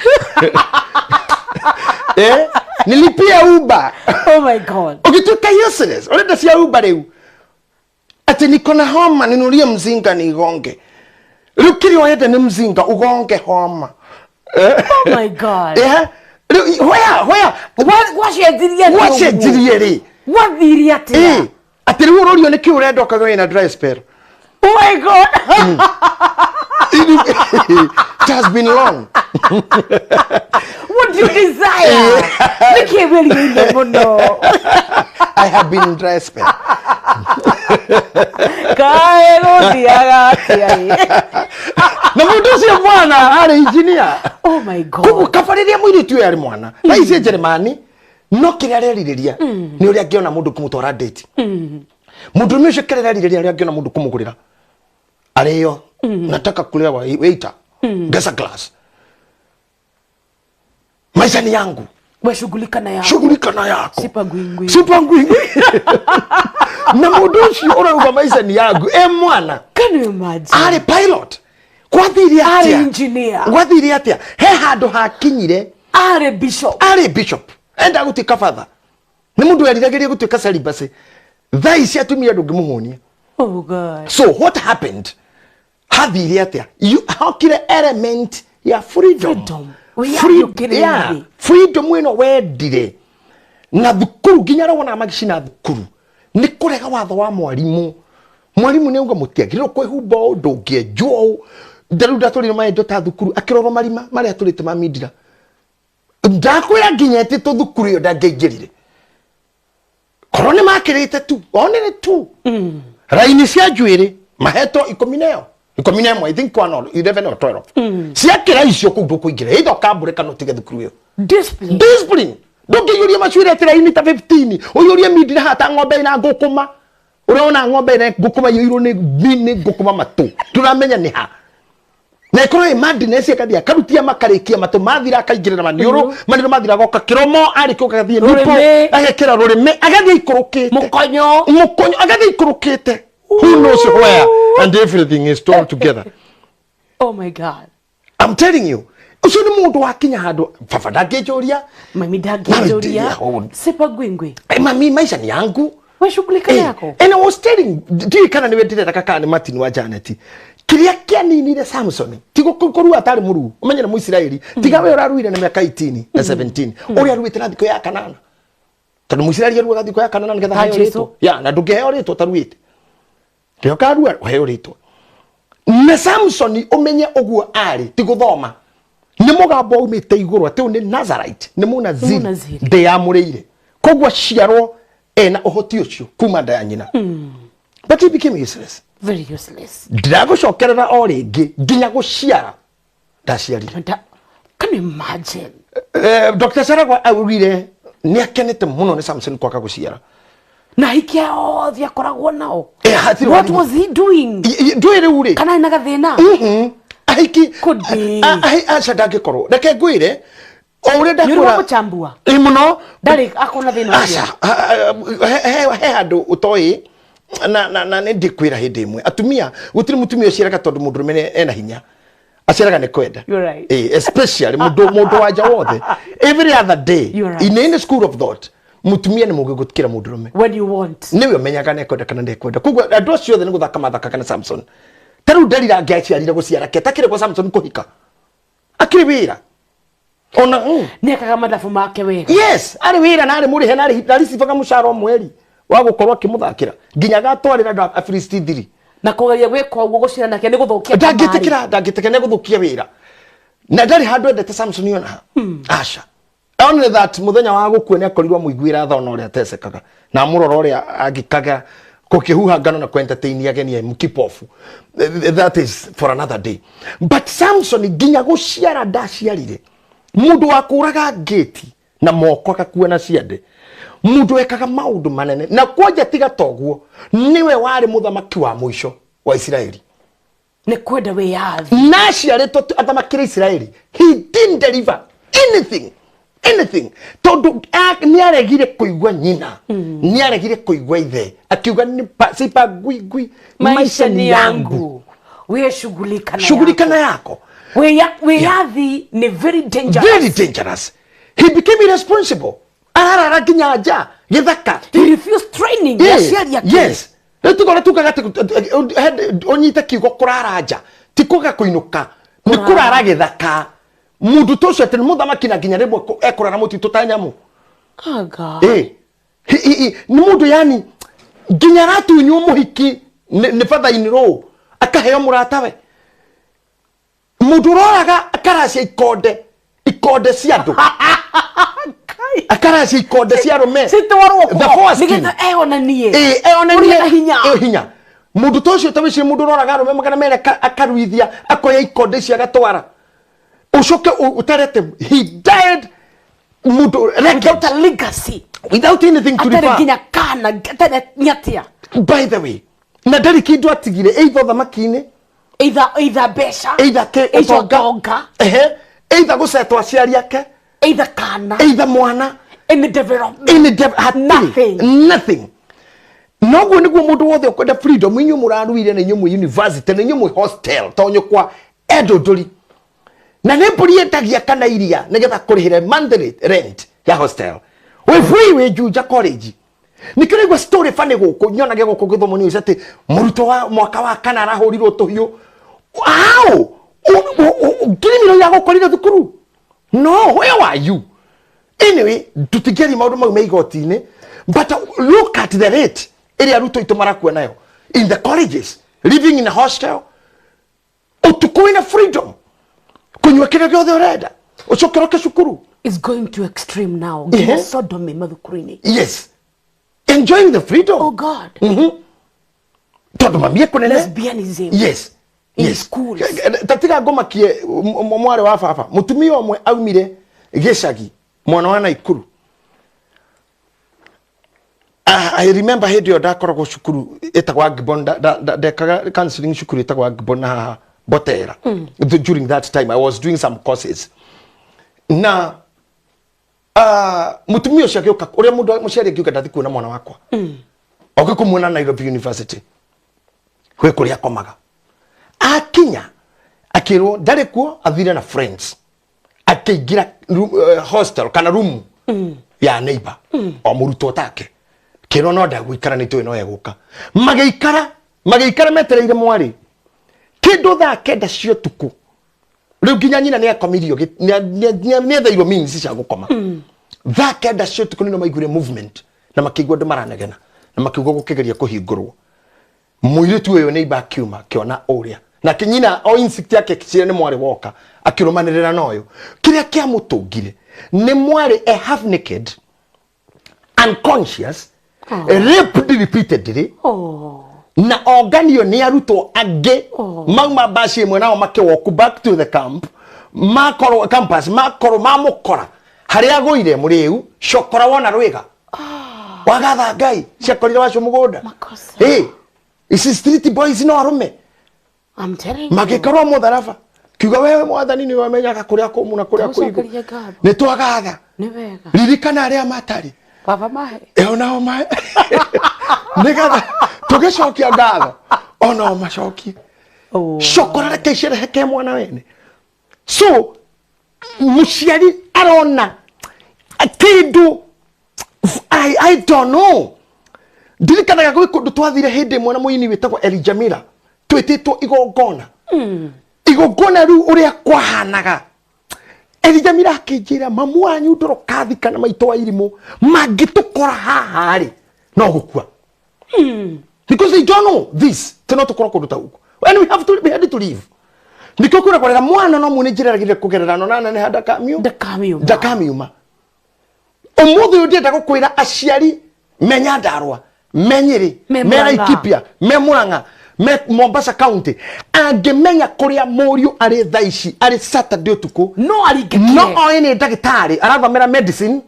nilipie Uber. Oh my God. Ũgĩtuĩka useless, ũrenda cia Uber rĩu, atĩ niko na homa, ninurie mzinga nigonge. Rĩu kĩrĩa ũrenda nĩ mzinga ugonge homa. Oh my God. Rĩu where Gwacenjirie atĩa ũguo? Gwacenjirie rĩ? Gwathire atĩa? Atĩ rĩu ũrorio nĩkĩ ũrenda, ũkagĩa wĩna dry spell. Oh my God. It has been long. What do you desire? Nĩkĩ wĩrirĩirie mũno? I have been in dry spell. Kaĩ gũthiaga atĩa ĩ? Na mũndũ ũcio mwana arĩ engineer. Oh my God. Koguo kaba rĩrĩa mũirĩtu ũyũ arĩ mwana thaa ici Jeremani, no kĩrĩa arerirĩria nĩ ũrĩa angĩona mũndũ kũmũtwara date. Mũndũrũme ũcio kĩrĩa arerirĩria ũrĩa angĩona mũndũ kũmũgũrĩra arĩo, nataka kulewa, waiter gesa glass, maisha ni yangu. We shughulika na yako. Shughulika na yako. Sipa gwingwi. Sipa ngwingwi. Na mũndũ ũcio ũrauga maisha ni yangu e mwana. Can you imagine? Arĩ pilot, gwathire Arĩ atĩa? engineer. Gwathire atĩa? He handũ hakinyire. Arĩ bishop. Arĩ bishop, enda gũtuĩka father, nĩ mũndũ weriragĩria gũtuĩka celibacy. Thaa ici atumia ndũngĩmũhũnia. Oh God. So what happened? Hathire atĩa? Hokire element ya freedom. Freedom. Wĩyathi ũkĩrĩ thĩ. Freedom ĩno wendire na thukuru, nginya arĩa wonaga magĩcina thukuru nĩ kũrega watho wa mwarimũ. Mwarimũ nĩ auga mũtiagĩrĩirwo kwĩhumba ũũ, ndũngĩenjwo ũũ. Rĩu ndatũrire maendo ta thukuru akĩrorwo marima marĩa atũrĩte ma mindira. Ndakwĩra nginya etĩtwo thukuru ĩyo ndangĩaingĩrire korwo nĩ makĩrĩte tu onere tu raini cia njuĩrĩ mahetwo 11, 11, I think one or 11 or 12 ciakĩra icio kũu ndũkũingĩra, either ũkambũre kana ũtige thukuru ĩyo. Discipline. Discipline. Ndũngĩiyũria macuĩrĩ atĩ raini ta 15 ũiyũrie mindira haha ta ng'ombe ĩna ngũkũma. Ũrona ng'ombe ĩna ngũkũma iyũirwo nĩ ngũkũma matũ, ndũramenya nĩ ha, na ĩkorwo ĩ madness, ĩgathiĩ akarutia makarĩkia matũ mathira, akaingĩrĩra maniũrũ, maniũrũ mathira agoka kĩromo, arĩkia agathiĩ nipple, Rũrĩmĩ. agekĩra rũrĩmĩ, agathiĩ ikũrũkĩte. Mũkonyo. Mũkonyo, agathiĩ ikũrũkĩte, who knows where, and everything is all together. Oh my God. I'm telling you, ũcio nĩ mũndũ wakinya handũ baba ndangĩnjũria. Mami ndangĩnjũria. Mami, Sipa gwingwi. Mami, maisha ni yangu. We shughulika yako. And I was telling, ndiũĩ kana nĩwe ndĩrera kana nĩ Martin wa Janet, kĩrĩa kĩaninire Samson ti kũrua atarĩ mũruu. Ũmenye nĩ Mũisiraeli, tiga we ũraruire na mĩaka 18 na 17, ũrĩa aruĩte na thikũ ya kanana, tondũ Mũisiraeli aruaga thikũ ya kanana nĩgetha Ta aheo Jesu. rĩtwa ya, na ndũngĩheo rĩtwa ũtaruĩte. Rĩo karua ũheo rĩtwa. Na Samson ũmenye ũguo arĩ ti gũthoma, nĩ mũgambo umĩte igũrũ atĩ ũyũ nĩ Nazarite, nĩ mũnaziri. Mũnaziri. Ndĩyamũrĩire, koguo aciarwo ena ũhoti ũcio kuma nda ya nyina, but he became useless. Very useless. Ndĩragũcokerera o rĩngĩ, nginya gũciara ndaciarire. Can you imagine? Dr. Saragwa augire Nĩ akenete mũno nĩ Samson kwaga gũciara. Na hikia othe akoragwo nao. Eh, hatirĩ What warimu. was he doing? Ndũĩ rĩu rĩ. Kana na gathĩna? Ahiki. Could be. Aca, ndangĩkorwo, reke ngwĩre o ũrĩa Nĩ ũrĩ ndakwĩra. wa mũchambua? Ĩ, mũno. Ndarĩ akorwo na thĩna ũcio. Aca, he handũ ũtoĩ na nĩ ndĩkwĩra hĩndĩ ĩmwe, atumia, gũtirĩ mũtumia ũciaraga tondũ mũndũrũme ena hinya, aciaraga nĩ kwenda. You're right. Eh, especially mũndũ wanja wothe, every other day. You're right. In any school of thought, mũtumia nĩ mũgĩ gũkĩra mũndũrũme. When you want. Nĩwe ũmenyaga nĩ ekwenda kana ndekwenda. Koguo andũ acio othe nĩ gũthaka mathakaga na Samson. Ta rĩu Delila angĩaciarire gũciara ke takĩrĩ gwa Samson kũhika akĩrĩ wĩra ona. Nĩ ekaga mathabu make wega. Yes, arĩ wĩra na arĩ mũrĩhe na arĩ aricibaga mũcara o mweri wa gũkorwo akĩmũthakĩra nginya agatwarĩra andũ a Filisti thiri. Na kũgeria gwĩka ũguo, gũciara nake, nĩ gũthũkia kamari. Ndangĩtĩkĩra, ndangĩtĩkĩra, nĩ gũthũkia wĩra na ndarĩ handũ endete Samson ona ha. Aca, only that mũthenya wa gũkua nĩ akorirwo amũiguĩra tha ona ũrĩa atecekaga na amũrora ũrĩa angĩkaga kũkĩhuha ngano na kwentertain ageni mkipofu. That is for another day. But Samson nginya gũciara ndaciarire. Mũndũ wa kũraga ngĩti na moko agakua na ciande, mũndũ wekaga maũndũ manene na kwanja tiga toguo, nĩwe warĩ mũthamaki wa mũico wa Isiraeli. Nĩ kwenda wĩyathi. Na aciarĩtwo athamakĩre Isiraeli, he didn't deliver anything, anything, tondũ nĩ aregire kũigua nyina, nĩ aregire kũigua ithe, akiuga sipangui ngui. Maisha ni yangu, we shughulika na Shughulika na yako. Wĩyathi nĩ very dangerous. Very dangerous. He became irresponsible, ararara nginya nja gĩthaka. He refused training ya aciari ake. Yes, rĩu tũkora tugaga atĩ ũnyite kiugo kũrara nja ti kuga kũinũka, nĩ kũrara gĩthaka. Mũndũ ta ũcio atĩ nĩ mũthamaki na nginya rĩmwe ekũrara mũtitũ ta nyamũ. Aga. Eh, nĩ mũndũ yani nginya aratunywo mũhiki nĩ father-in-law akaheo mũratawe. Mũndũ ũroraga akaracia ikonde cia andũ, akaracia ikonde cia arũme. Citwarwo. The foreskin. Nĩgetha eyonanie. Ĩ, eyonanie. Ũrĩa na hinya. Ĩ, hinya. Mũndũ ta ũcio, ta wĩcirie mũndũ ũroraga arũme 200, akaruithia, akoya ikonde icio agatwara, ũcoke ũtarete. He died mũndũ Without wrecked. a legacy. Without anything to Atarĩ refer. nginya kana atarĩ nyatia. By the way, na ndarĩ kĩndũ atigire either ũthamaki-inĩ, Either mbeca, either ke either ũtonga, ũtonga, ehe, either gũcetwo aciari ake, either kana either mwana, any development. Any hatirĩ. Nothing. Nothing. Noguo nĩguo mũndũ wothe ũkwenda freedom, inyuĩ mũraruire na inyuĩ mwĩ university na inyuĩ mwĩ hostel, to nyũkwa endũndũri na nĩ mbũri endagia kana iria nĩgetha kũrĩhĩre monthly rent ya hostel, wĩ free, wĩ Juja College. Nĩkĩo raigua story funny gũkũ nyonage gũkũ gĩthomo news atĩ mũrutwo wa mwaka wa kana arahũrirwo tũhiũ. How criminal iragũkorire thukuru? No where are you? Anyway, tũtingĩaria maũndũ mau me igoti-inĩ, but look at the rate ĩrĩa arutwo aitũ marakua nayo in the colleges, living in a hostel, ũtukũ wĩna freedom kũnyua kĩrĩa gĩothe ũrenda, ũcoke ũroke cukuru. Is going to extreme now, nginya sodomy mathukuru-inĩ. Yes, enjoying the freedom. Oh God. Tondũ mami ekũnene. Lesbianism in schools. Tatiga ngomakie mwarĩ wa baba, mũtumia ũmwe aumire gĩcagi mwena wa Naikuru. Ah, I remember hĩndĩ ĩyo ndakoragwo cukuru ĩtagwo Agbon, ndekaga counseling cukuru ĩtagwo Agbon na haha Botera. During that time I was doing some courses na mũtumia ũcio agĩũka, ũrĩa mũndũ mũciari angiuga ndathi kuona mwana wakwa, oke kũmuona Nairobi University gwĩ kũrĩa akomaga. Akinya akĩrwo ndarĩ kuo, athire na friends. Akĩingĩra hostel kana room ya neighbor, o mũrutwo take, kĩrwo no ndagũikara nĩ tũĩ no egũka. Magĩikara metereire mwarĩ kĩndũ thaa 9 cia ũtukũ. Rĩu nginya nyina nĩ akomirio, nĩ etheirwo means cia gũkoma. Thaa 9 cia ũtukũ nĩno maiguire movement na makĩigua andũ maranegena na makĩigua gũkĩgeria kũhingũrwo. Mũirĩtu ũyũ neighbor akiuma akĩona ũrĩa nake nyina o instinct yake akĩciria nĩ mwarĩ woka, akĩrũmanĩrĩra na ũyũ. Kĩrĩa kĩamũtũngire nĩ mwarĩ e half naked, unconscious, raped repeatedly. Oh. Na onganio nĩ arutwo angĩ mauma baci ĩmwe nao makĩwalk back to the camp, makorwo campus, makorwo mamũkora. Harĩa agũire mũrĩu cokora wona rwĩga wagatha Ngai ciakorire wacio mũgũnda. Makosa. Ĩ, ici street boys no arũme I'm telling you. magĩkorwo mũtharaba kiuga wewe mwathani nĩwe ũmenyaga kũrĩa kũmũ na kũrĩa kũigũ. Tũcokerie ngatho. Nĩ twagatha. Nĩ wega. Ririkana arĩa matarĩ Baba mahe. ĩo nao ma nĩgetha tũgĩcokia ngatho onao macokie. Oh. Cokora reke icereheke mwana wene. So mũciari arona kĩndũ I don't know. Ndirikanaga gwĩ kũndũ twathire hĩndĩ ĩmwe na mũini wĩtagwo Elijah Miller twĩtĩtwo igongona. Igongona rĩu ũrĩa kwahanaga, Elijah Miller akĩnjĩra, mamu wanyu ndorokathi kana maitũ wa irimũ mangĩtũkora haha rĩ no gũkua, because they don't know this teno tũkorwo kũndũ ta gũkũ and we had to leave. Nikĩo kwĩra mwana no muone njĩra ĩragĩrĩire kũgerera no nana nĩ ndakamiuma. Ndakamiuma. Ndakamiuma. Ũmũthĩ ũyũ ndĩrenda gũkwĩra aciari me Nyandarua, me Nyĩrĩ, me me Murang'a. Laikipia, me Murang'a, me Mombasa County, angĩmenya kũrĩa mũriũ arĩ thaa ici arĩ Saturday ũtukũ, No aringĩkire. no oĩ nĩ ndagĩtarĩ arathomera medicine,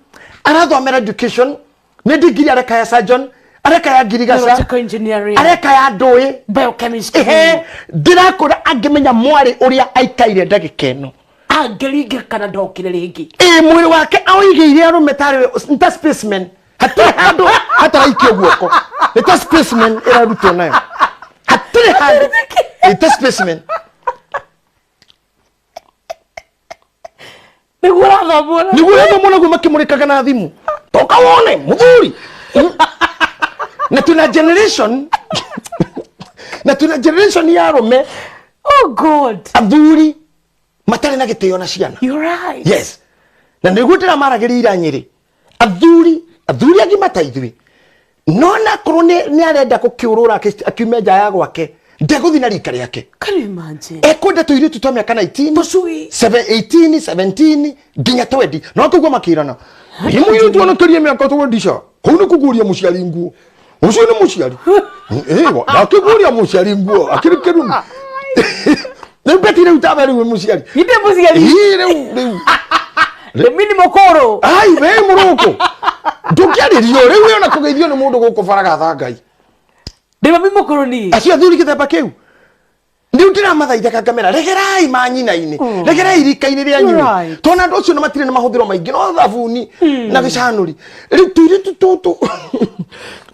arathomera education, nĩ ndigiri areka ya surgeon, areka ya ngirigaca, Biological engineering. areka ya ndũĩ. Biochemistry. Ehe, ndĩrakwĩra angĩmenya mwarĩ ũrĩa aikaire ndagĩka ĩno, Angĩringĩka kana ndokire rĩngĩ. Ĩ, mwĩrĩ wake aũigĩire arũme tarĩ ta specimen, hatirĩ handũ hataraikio guoko, nĩ ta specimen ĩrarutwo nayo, hatirĩ handũ, nĩ ta specimen. Nĩguo ũrathomwo na. Nĩguo ũrathomwo naguo makĩmũrĩkaga na thimũ, toka wone mũthuri. Na twĩna generation ya arũme, Oh God. athuri matarĩ na gĩtĩo na ciana. You're right. Yes, na nĩguo ndĩramaragĩria ira Nyĩrĩ, athuri agima ta ithuĩ, no nakorwo nĩ arenda gũkĩũrũra akiume nja ya gwake, ndegũthiĩ na rika rĩake. Can you imagine? Ekwenda tũirĩtu twa mĩaka 19, Tũcui. 18, 17 nginya 20, no kũguo makĩrana nĩ mũirĩtu onakerie mĩaka 20 ca kũu nĩ kũguũria mũciari nguo, ũcio nĩ mũciari. Ndakĩguũria mũciari nguo akĩrĩ kĩrumi rĩu beti rĩu tabe rĩu wĩ mũciari. Inde mũciari. Ii, rĩu Mimi ni mũkũrũ. Ai, we mũrũkũ ndũngĩarĩrio rĩu wĩona kũgeithio nĩ mũndũ gũkũ baragatha Ngai. Ndĩ mami mũkũrũ niĩ. Acio athuri gĩthemba kĩu rĩu ndĩramathaithaga ngamera regerai manyina-inĩ, regerai rika-inĩ rĩanyu. Right. Tondũ andũ acio nĩ matirĩ na mahũthĩro maingĩ no thabuni na gĩcanũri. Rĩu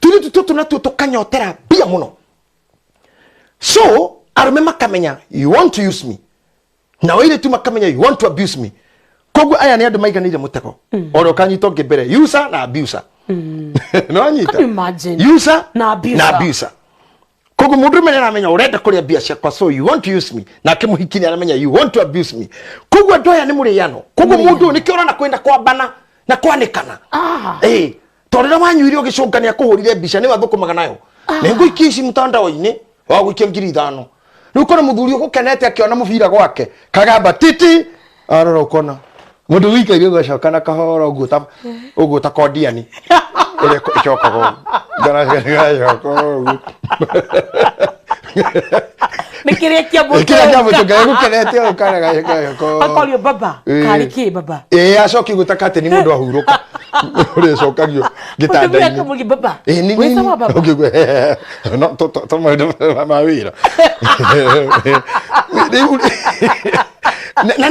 tũirĩtu tũtũ natuo tũkanyotera mbia mũno, so arũme makamenya you want to use me, na airĩtu makamenya you want to abuse me. Koguo aya nĩ andũ maiganĩire mũtego oro ũkanyita ũngĩ mbere, user na abuser, no anyita. Can you imagine? User Na abuser. Na abuser. Koguo mũndũ ũmwe nĩaramenya ũrenda kũrĩa mbia ciakwa, so you want to use me, nake mũhiki nĩaramenya you want to abuse me. Koguo andũ aya nĩ mũrĩano. Koguo mũndũ ũyũ nĩkĩo ũrona kwenda kwambana na kwanĩkana. Ĩ, tondũ rĩrĩa wanyuire ũgĩcũnga nĩ akũhũrire mbica nĩwe athũkũmaga nayo, nĩ ngũikia ici mtandao-inĩ wa gũikia 5,000. Rĩu kona mũthuri ũgũkenete akĩona mũbira gwake kagamba titi arora ũkona mũndũ wikaire ũgacoka na kahora ũguo ta ũguo ta kondiani ĩrĩa ĩcokaga ũguo. Ngaracoka ũguo. Nĩ kĩrĩa kĩa Kĩrĩa kĩa mũtũnga. mũtũnga gũkenete ũguo kana gacoka. Akorio baba. Karĩ kĩ baba? Ĩ, acoki ũguo ta kateni mũndũ ahurũka ũrĩa ĩcokagio Mũtumia gĩtanda-inĩ. akamũria baba. Ĩ, Wĩ sawa baba? Ũkĩigua, no to maũndũ ma wĩra rĩu na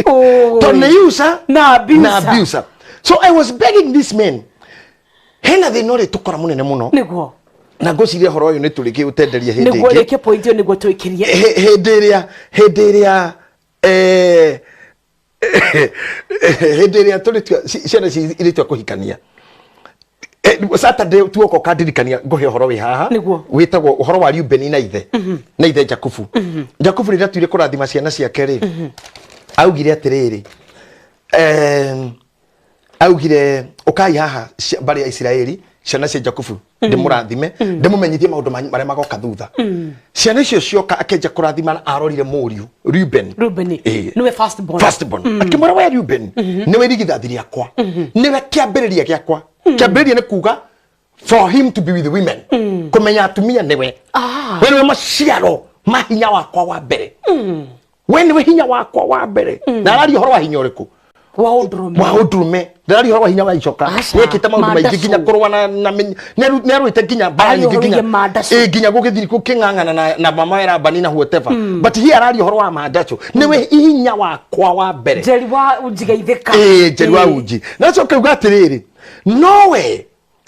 Oh. tondũ nĩ user Na abuser. Na abuser. So I was begging these men, hena thĩna ũrĩ tũkora mũnene mũno. Nĩguo. Na ngwĩciria ũhoro ũyũ nĩ tũrĩkĩ ũtenderia hĩndĩ Nĩguo ĩngĩ. rĩke point ĩyo nĩguo tũikĩrie. Hĩndĩ ĩrĩa hĩndĩ ĩrĩa tũrĩtua ciana ici irĩtua kũhikania. Saturday tuoka ũkandirikania ngũhe ũhoro wĩ haha. Nĩguo. Wĩtagwo ũhoro wa Reuben na ithe Jakubu. Jakubu rĩrĩa atuire kũrathima ciana ciake rĩ, augire atĩrĩrĩ, augire ũkai haha mbarĩ ya Isiraeli, ciana cia Jakubu, ndĩmũrathime, ndĩmũmenyithie maũndũ manyu marĩa magoka thutha. Ciana icio cioka akĩanjia kũrathima na arorire mũriũ Reuben. Reuben. Ĩĩ. Nĩwe first born. First born. Akĩmwĩra, we Reuben nĩwe irigithathi rĩakwa, nĩwe kĩambĩrĩria gĩakwa. Kĩambĩrĩria nĩ kuga for him to be with women, kũmenya atumia nĩwe. We nĩwe maciaro ma hinya wakwa wa mbere, we nĩwe hinya wakwa wa mbere. Na araria ũhoro wa hinya ũrĩkũ? Wa ũndũrũme. Wa ũndũrũme. Ndĩraria ũhoro wa hinya wa icoka. Aca, Nĩekĩte maũndũ maingĩ nginya mandacũ. kũrũa na nĩ arũĩte nginya mbara Araria nyingĩ ũhoro nginya wĩgiĩ mandacũ. Ĩ, nginya gũgĩthiĩ gũkĩng'ang'ana na mama wa Labani na whatever, but here araria ũhoro wa mandacũ, nĩwe hinya wakwa wa mbere. Njeri wa Unji geithĩka. Ĩ, Njeri wa Unji. Na acoka uga atĩrĩrĩ, nowe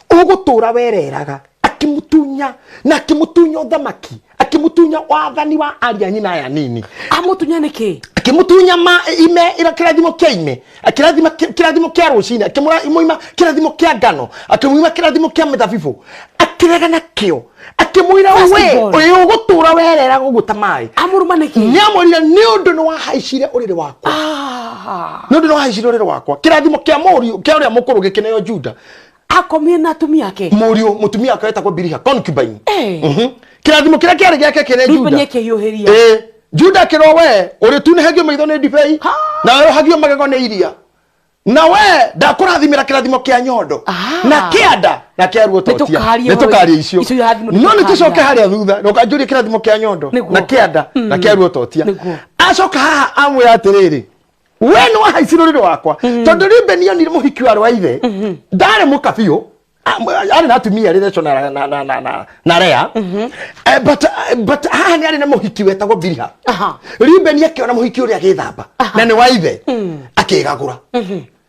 ũgũtũra wereraga, akĩmũtunya na akĩmũtunya ũthamaki, akĩmũtunya wathani wa aria nyina aya nini. Amũtunya nĩkĩ? Akĩmũtunya ma ime ira kĩrathimo kĩa ime, akĩrathima kĩrathimo kĩa rũcinĩ, akĩmũima kĩrathimo kĩa ngano, akĩmũima kĩrathimo kĩa mĩthabibũ, akĩrega nakĩo, akĩmwĩra, First we born. ũyũ ũgũtũra wereraga ũguo ta maĩ. Amũruma nĩkĩ? Nĩ amwĩrire nĩ ũndũ nĩ wahaicire ũrĩrĩ wakwa. Nĩ ũndũ nĩ wahaicire ũrĩrĩ wakwa. Kĩrathimo kĩa mũriũ kĩa ũrĩa mũkũrũ gĩkĩneo Juda. Akomire na atumia ake. Mũriũ mũtumia wake wetagwo Biliha, concubine. Kĩrathimo kĩrĩa kĩarĩ gĩake kĩrĩ Reuben Juda. Akĩhiũhĩria. Ĩ, Juda akĩrwo, we ũrĩtunĩhagio maitho nĩ ndibei na werohagio magego nĩ iria, na we ndakũrathimĩra kĩrathimo kĩa nyondo na kĩanda na kĩa ruo totia. Nĩtũkaria Nĩ tũkaria icio. Icio irathimo. No nĩ nĩtũkaria. tũcoke harĩa thutha, ndũkanjũrie kĩrathimo kĩa nyondo na kĩanda na kĩa ruo totia. Acoka haha amwĩra atĩrĩrĩ, we nĩ wahaicire ũrĩrĩ wakwa, tondũ Reuben onire mũhiki warĩ wa ithe ndarĩ mũka biũ. Arĩ na atumia erĩ, Rachel na Lea. But haha nĩ arĩ na mũhiki wetagwo Biliha. Reuben akĩona mũhiki ũrĩa agĩthamba na nĩ wa ithe, akĩgagũra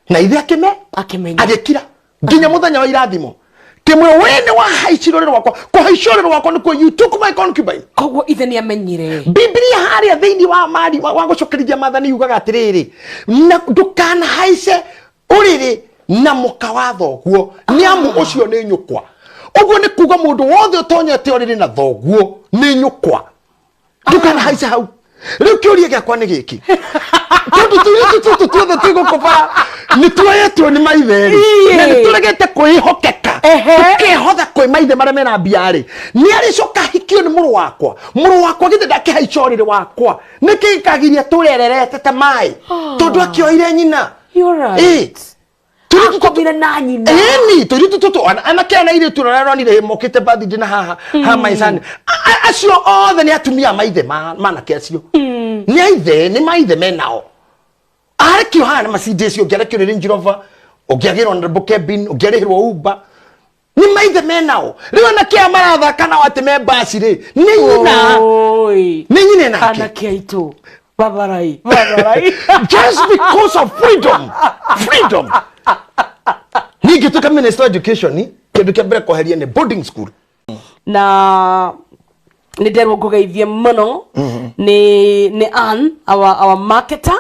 na ithe akĩme Akĩmenya. Agĩkira nginya mũthenya wa irathimo kĩmwe, we nĩ wahaicire ũrĩrĩ wakwa. Kũhaica ũrĩrĩ wakwa nĩkuo you took my concubine. Koguo ithe nĩ amenyire. Bibilia harĩa thĩinĩ wa mari wa gũcokerithia maathani yugaga atĩrĩrĩ, na ndũkanahaice ũrĩrĩ na mũka wa thoguo, nĩ amu ũcio nĩ nyũkwa. Ũguo nĩ kuga mũndũ wothe ũtonyete ũrĩrĩ na thoguo nĩ nyũkwa, ndũkanahaice hau. Rĩu kĩũria gĩakwa nĩ gĩkĩ, tondũ tũirĩtu tũtũ tuothe twĩ gũkũ bara nĩ tuoyetwo nĩ maithe rĩ, na nĩ tũregete kwĩhokeka, tũkehotha kwĩ maithe marĩa mena mbia rĩ, nĩ arĩcoka hikio nĩ mũrũ wakwa? Mũrũ wakwa githĩ ndakĩhaica ũrĩrĩ wakwa? Nĩkĩ gĩkagiria tũrererete ta maĩ tondũ akĩoire nyina? You're right. Tũirĩtu tũtũ Akomire na nyina. Ĩni, tũirĩtu tũtũ, anake ana airĩtu ũrĩa ũronire mokĩte birthday na haha ha maicani, acio othe nĩ atumia a maithe manake acio nĩ aithe, nĩ maithe menao. Arekio haha na Mercedes, ũngĩarekio nĩ Range Rover, ũngĩagĩrwo na Double Cabin, ũngĩarĩhĩrwo Uber, nĩ maithe menao. Rĩu anake aya marathaka nao atĩ me mbaci rĩ, nĩ nyina. Oi. Nĩ nyina nake. Anake aitũ, babarai babarai. Just because of freedom, freedom. Niĩ ngĩtuĩka minister of education, kĩndũ kĩa mbere kweheria nĩ boarding school. Na nĩ nderwo ngũgeithie mũno nĩ Ann, our marketer,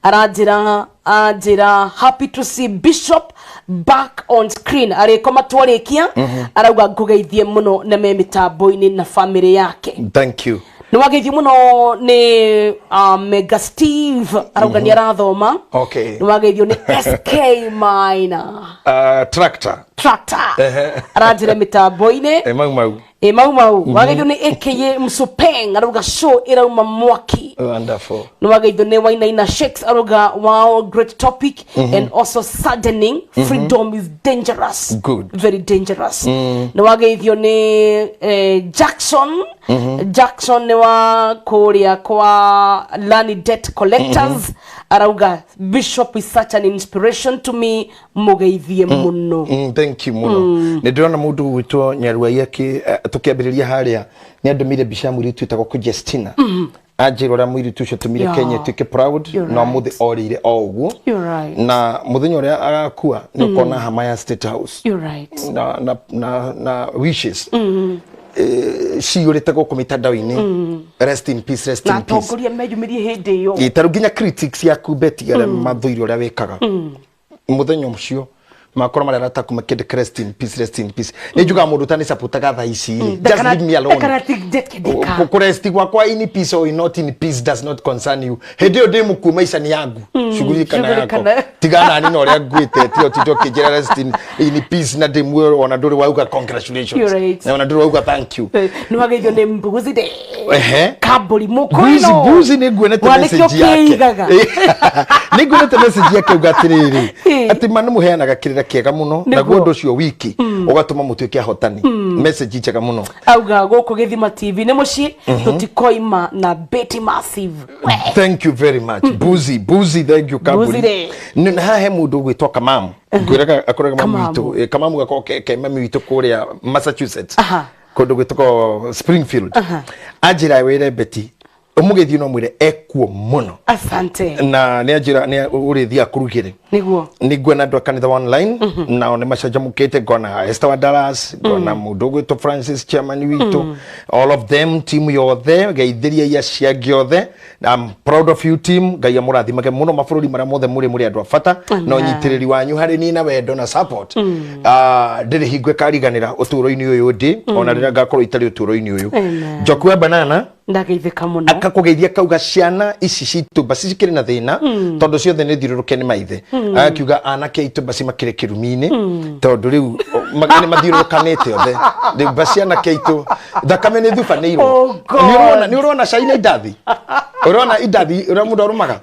aranjĩra happy to see Bishop back on screen. Arĩkoma twarĩkia, arauga ngũgeithie mũno na me mĩtambo-inĩ na family yake. Thank you. Nĩ wageithio mũno nĩ Mega Steve, arauga nĩ arathoma. Nĩ wageithio nĩ SK Minor. Tractor. Tractor aranjĩra mĩtambo-inĩ. Mau mau. Ĩ, mau mau. Wageithio nĩ aka Msupeng, arauga show ĩrauma mwaki. Wonderful. Nĩ wageithio nĩ Wainaina Shakes, arauga wow, great topic and also saddening. Freedom is dangerous. Good. Very dangerous. Nĩ wageithio nĩ Jackson. Jackson nĩ wa kũrĩa kwa Lani Debt Collectors, arauga Bishop is such an inspiration to me, mũgeithie mũno. Thank you mũno. Nĩ ndĩrona mũndũ ũgwĩtwo Nyaruai akĩ tũkĩambĩrĩria harĩa nĩ andũmĩire mbica ya mũirĩtu wĩtagwo Conjestina, anjĩra ũrĩa mũirĩtu ũcio tũmire Kenya ĩtuĩke proud. You're Na right. ũmũthĩ orĩire o ũguo. You're right. Na mũthenya ũrĩa agakua nĩ ũkona hama ya State House You're right. na wishes ciyũrĩte gũkũ mitandao-inĩ, rest in peace, rest Na in peace. atongoria meyumĩrie hĩndĩ ĩyo. Ĩ, ta rĩu nginya critics yaku Betty, arĩa mathũire ũrĩa wĩkaga, mũthenya ũcio makorwo marĩa arataku makĩandĩka rest in peace, rest in peace. Nĩ njugaga mũndũ ũtani supportaga thaa ici rĩ, just leave me alone. Ndakana. Kũresti gwakwa in peace or not in peace does not concern you. Hĩndĩ ĩyo ndĩ mũkuo, maica nĩ yangu, shughulika na yako. Shughulika. Tigana nani na ũrĩa nguĩte ti ũtinde ũkĩnjĩra rest in peace na ndĩ muoyo, ona ndũrĩ wauga congratulations. You're right. Na ona ndũrĩ wauga thank you. Nĩ wageithio nĩ Mbuguzi de kambũri. Mbuzi, mbuzi, nĩ nguonete message yake. Kĩigaga. Nĩ nguonete message yake, uga atĩrĩrĩ, Ĩ. atĩ ma nĩ mũheanaga kĩrĩra. kĩega mũno. Nĩguo. Naguo ũndũ ũcio wiki ũgatũma mũtuĩke ahotani. Message njega mũno. Auga gũkũ Gĩthima TV nĩ mũciĩ, tũtikoima na Betty Massive. We. Thank you very much, Buzi Buzi, thank you. Buzi Kamburi. rĩ. Na haha he mũndũ ũgwĩtwo Kamamu, ngwĩraga akoraga mami Kamamu. witũ, Kamamu gakorwo ke mami witũ kũrĩa Massachusetts, kũndũ gwĩtagwo Springfield. Anjĩra wĩre Betty ũmũgeithie no mwĩre ekuo mũno. Asante. Na nĩ anjĩra nĩ ũrĩthiĩ akũrugĩre. Nĩguo. Nĩ nguona andũ a kanitha wa online nao nĩ macanjamũkĩte. Ngona Esther wa Dallas, ngona mũndũ ũgwĩtwo Francis, chairman witũ, all of them, team yothe, geithĩria ia ciangĩ othe. I'm proud of you, team. Ngai amũrathimage mũno mabũrũri marĩa mothe mũrĩ andũ a bata na ũnyitĩrĩri wanyu harĩ niĩ na wendo na support. Ah, ndĩrĩ hingo ĩkariganĩra ũtũũro-inĩ ũyũ ndĩ, ona rĩrĩa ngakorwo itarĩ ũtũũro-inĩ ũyũ. Amen. Njoku wa banana. Ndageithĩka mũno. Akakũgeithia kauga ciana ici citũ basi cikĩrĩ na thĩna tondũ ciothe nĩ thiũrũrũke nĩ maithe. Agakiuga anake aitũ basi makĩrĩ kĩrumi-inĩ tondũ rĩu nĩ mathiũrũrũkanĩte othe. Rĩu basi anake aitũ thakame nĩ thubanĩirwo. Oh, God. Nĩ ũrona cai na indathi, ũrona indathi ũrĩa mũndũ arũmaga?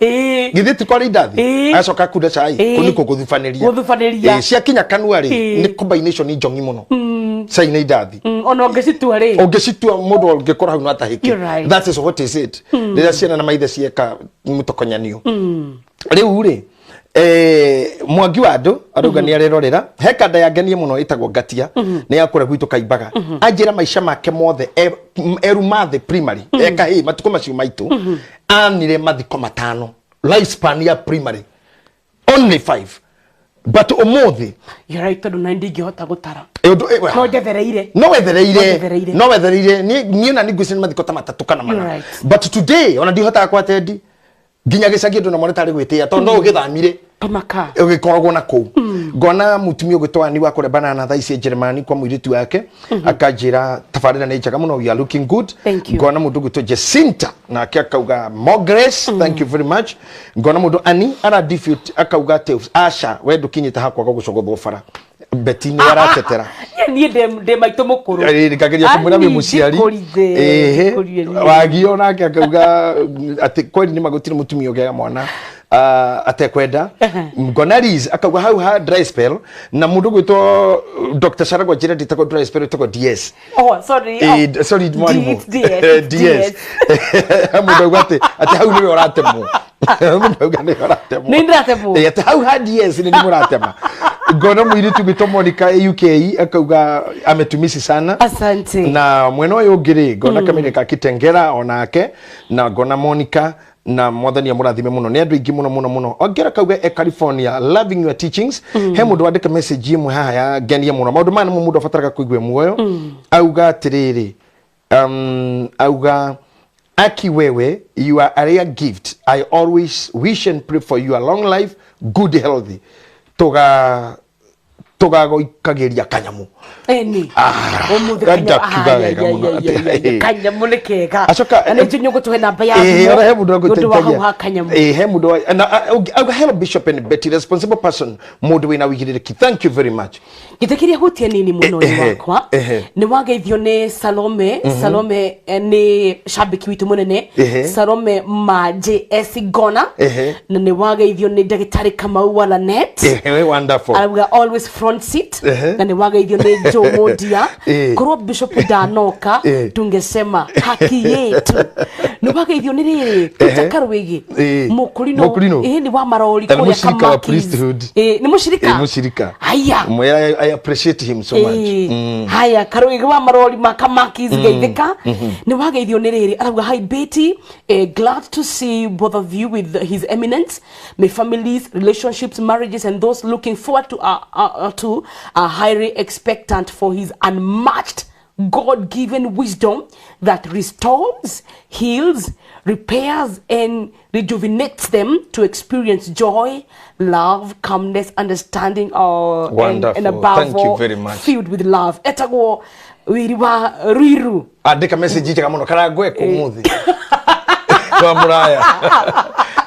Githĩ ti kwarĩ indathi? Agacoka akunda cai. Kũu nĩkuo gũthubanĩria. Gũthubanĩria. Ciakinya kanua rĩ, nĩ combination njongi mũno, cai na indathi. Ona ũngĩcitua rĩ, Ũngĩcitua mũndũ ũngĩkora hau no atahĩke. You're right. That is what is it rĩrĩa ciana na maithe cieka mũtokonyanio. Rĩu rĩ, Mwangi wa andũ arauga nĩ arerorera. He kanda yangenie mũno ĩtagwo Ngatia, nĩ yakũrĩa gwitũ Kaimbaga. Anjĩra maica make mothe eruma thĩ primary ekahĩ matukũ macio maitũ anire mathiko matano, lifespan ya primary only five, but ũmũthĩ You're right, tondũ na ndingĩhota gũtara. Ũndũ No njethereire. No wethereire. No wethereire. No wethereire. Niĩ na ningwĩciria nĩ mathiko ta matatũ kana mana. You're right. But today ona ndihotaga kwatendi nginya gĩcagi, andũ namone tarĩ gwĩtĩa tondũ no ũgĩthamire. Kamaka. Ũgĩkoragwo na kũu. Ngona mũtumia ũgwĩtwo Ani wa kũrĩa banana thaa ici Jeremani kwa mũirĩtu wake, akanjĩra tabarĩra nĩ njega mũno, we are looking good. Thank you. Ngona mũndũ ũgwĩtwo Jacinta nake akauga more grace, thank you very much. Ngona mũndũ Ani ara defute, akauga atĩ aca we ndũkinyĩte hakwaga gũcogothwo bara. Betty nĩ aratetera. Niĩ ndĩ maitũ mũkũrũ. Ngageria kũmwĩra wĩ Ani, mũciari. ndikũrire, ndikũrire niĩ. Wagio nake akauga atĩ kweli nĩ magũtirĩ mũtumia ũngĩaga mwana atekwenda. Ngona Liz akauga hau ha dry spell, na mũndũ gwĩtwo Dr. Sharagwa njĩra ndĩtagwo dry spell, ĩtagwo DS. Oh, sorry. Oh. Sorry, mwarimu. It's DS. DS. Mũndũ auga atĩ hau nĩwe ũratemwo. Mũndũ auga nĩwe ũratemwo. Nĩ ndĩratemwo. Atĩ hau ha DS nĩ mũratema. Ngona mũirĩtu gwĩtwo Monica UK akauga ametumisi sana. Asante. Na mwena ũyũ ũngĩ rĩ, ngona kamĩrĩ ka Kitengera onake, na ngona Monica, na mwathani amũrathime mũno. Nĩ andũ aingĩ mũno mũno mũno. Ongera kauga e California, loving your teachings. He mũndũ wandĩka message ĩmwe haha ya ngenia mũno. Maũndũ maya nĩmo mũndũ abataraga kũigua muoyo. Auga atĩrĩrĩ, auga aki wewe, you are a rare gift. I always wish and pray for your long life, good health. Tuga tugagoikagiria kanyamu. Eni. Ah, Ũmũthĩ ngenda kiuga wega mũno. Kanyamũ nĩ kega. Acoka- Na nĩ njũĩ nĩũgũtũhe namba ya thimũ Ona he mũndũ nĩ ũndũ wa hau agũteithagia. ha kanyamũ. He mũndũ na auga hello Bishop and Betty, responsible person, mũndũ wĩna wĩigĩrĩrĩki, thank you very much. Gĩtĩkĩria hutie nini mũno nĩ wakwa. Nĩ wageithio nĩ Salome. Salome nĩ shabiki witũ mũnene. Salome ma JS Gona. Na nĩ wageithio nĩ ndagĩtarĩ Kamau wa Lanet. Wonderful. Arauga always front seat. Na nĩ wageithio nĩ Joe Modia. Korwo Bishop ndanoka, tungesema haki yetu. Nĩ wageithio nĩ rĩrĩ Peter Karwĩgĩ. Mũkũrinũ. Mũkũrinũ. Nĩ wa marori Na nĩ kũrĩa mũcirika wa Kamakis. priesthood. Nĩ mũcirika. Mũcirika. Haya. Mwĩra I appreciate him so much. Haya, Karwĩgĩ wa marori ma Kamakis, geithĩka. Nĩ wageithio nĩ rĩrĩ, arauga hi Betty, glad to see both of you with his eminence. May families, relationships, marriages and those looking forward to are highly expectant for his unmatched God-given wisdom that restores, heals, repairs, and rejuvenates them to experience joy, love, calmness, understanding, and Wonderful. above Thank you all, very much. filled with love. Etagwo wiri wa Ruiru. Andĩka message njega mũno karangwe kũmũthĩ kwa mũraya.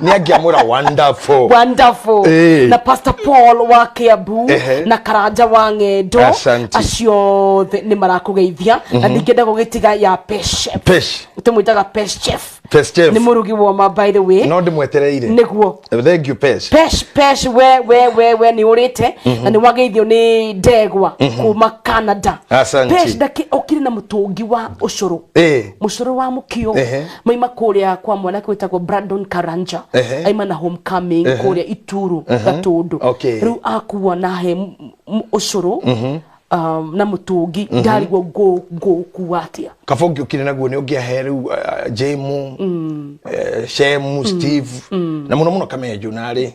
Nĩ angĩamwĩra wonderful. Wonderful. Na Pastor Paul wa Kiambu na Karanja wa Ng'endo. Asante. Acio othe nĩ marakũgeithia na ndingĩenda gũgĩtiga ya Pesh Chef. Pesh. Tũmwĩtaga Pesh Chef. Pesh Chef. Nĩ mũrugi woma, by the way. No ndĩmwetereire. Nĩguo. Thank you, Pesh. Pesh, Pesh, we nĩ ũrĩte na nĩ wageithio nĩ ndegwa kuma Canada. Asante. Pesh ndakĩ okire na mũtũngi wa ũcũrũ, mũcũrũ wa mũkio. Maima kũrĩa kwa mwanake wĩtagwo Brandon Karanja. Aima na homecoming kũrĩa Ituru Gatũndũ. Rĩu akua na he ũcũrũ na mũtũngi, ndarigwo ngũkua atĩa. Kaba ũngĩũkire naguo nĩ ũngĩahe rĩu Jemu, Shemu, Steve na mũno mũno Kamenju narĩ.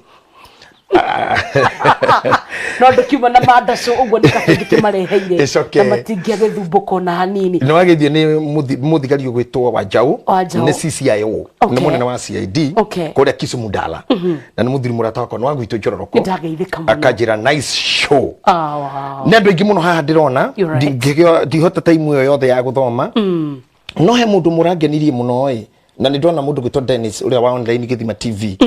No ndũkiuma na mandacũ ũguo nĩ kaba ngĩkĩmareheire. It's okay. Na matingĩagĩthumbũka ona hanini. Nĩ wageithio nĩ mũthigari ũgwĩtwo Wanjaũ. Wanjaũ. Nĩ CCIO. Nĩ mũnene wa CID kũrĩa Kisumu Dala, na nĩ mũthuri mũrata wakwa, nĩ wa gwitũ Njororoko. Nĩ ndageithĩka mũno. Akanjĩra nice show. Ah, wow. Nĩ andũ aingĩ mũno haha ndĩrona. You're right. Ndihota time ĩyo yothe ya gũthoma, no he mũndũ mũrangenirie mũno ĩ, na nĩ ndona mũndũ gwĩtwo Dennis ũrĩa wa online Gĩthima TV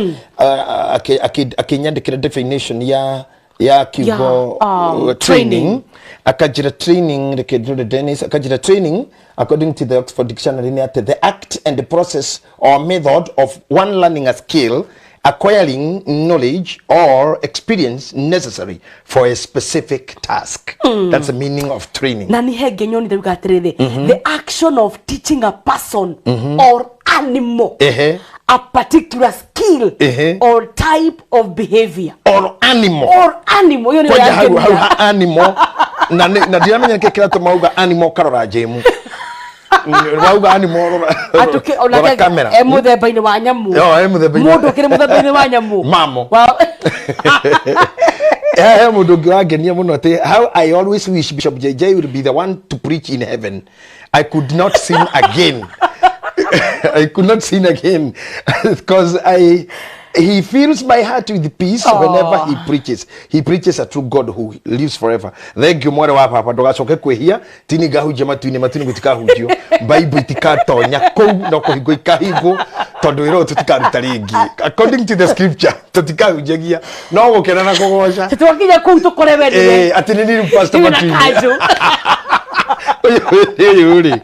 akĩnyandĩkĩra definition ya kiugo Ya, training. Training. Akanjĩra training, reke ndore Dennis, akanjĩra training according to the Oxford Dictionary nĩ atĩ the act and the process or method of one learning a skill, acquiring knowledge or experience necessary for a specific task. That's the meaning of training. Na nĩ henge nyonire uga atĩrĩrĩ, the action of teaching a person or animal a particular skill or type of behavior. Or animal. Or animal, iyo nĩyo Kwanja hau hau yangenia. Ha animal na ndiramenya nĩkĩ kĩratũma auga animal, karora jemu wauga animal, rora Atuke ona rora kamera. E mũthemba-inĩ wa nyamũ. Yo, e mũthemba-inĩ. Mũndũ ũkĩrĩ mũthemba-inĩ wa nyamũ. Mamo. He mũndũ ũngĩ wangenia mũno atĩ how I always wish Bishop JJ will be the one to preach in heaven. I could not sin again. I could not sin again because I he fills my heart with peace whenever he preaches. He preaches a true God who lives forever. Thank you, mwarĩ wa papa. Ndũgacoke kwĩhia tini ngahunjia matu-inĩ, matu-inĩ gũtikahunjio, Bible itikatonya kũu, no kũhingwo ikahingwo, tondũ wĩra ũyũ tũtikaruta rĩngĩ. According to the scripture, tũtikahunjagia no gũkena na kũgoca. Twakinya kũu tũkore we nĩwe. Atĩ nĩ niĩ pastor Nĩwe na matu-inĩ. kanjũ. Ũyũ rĩ.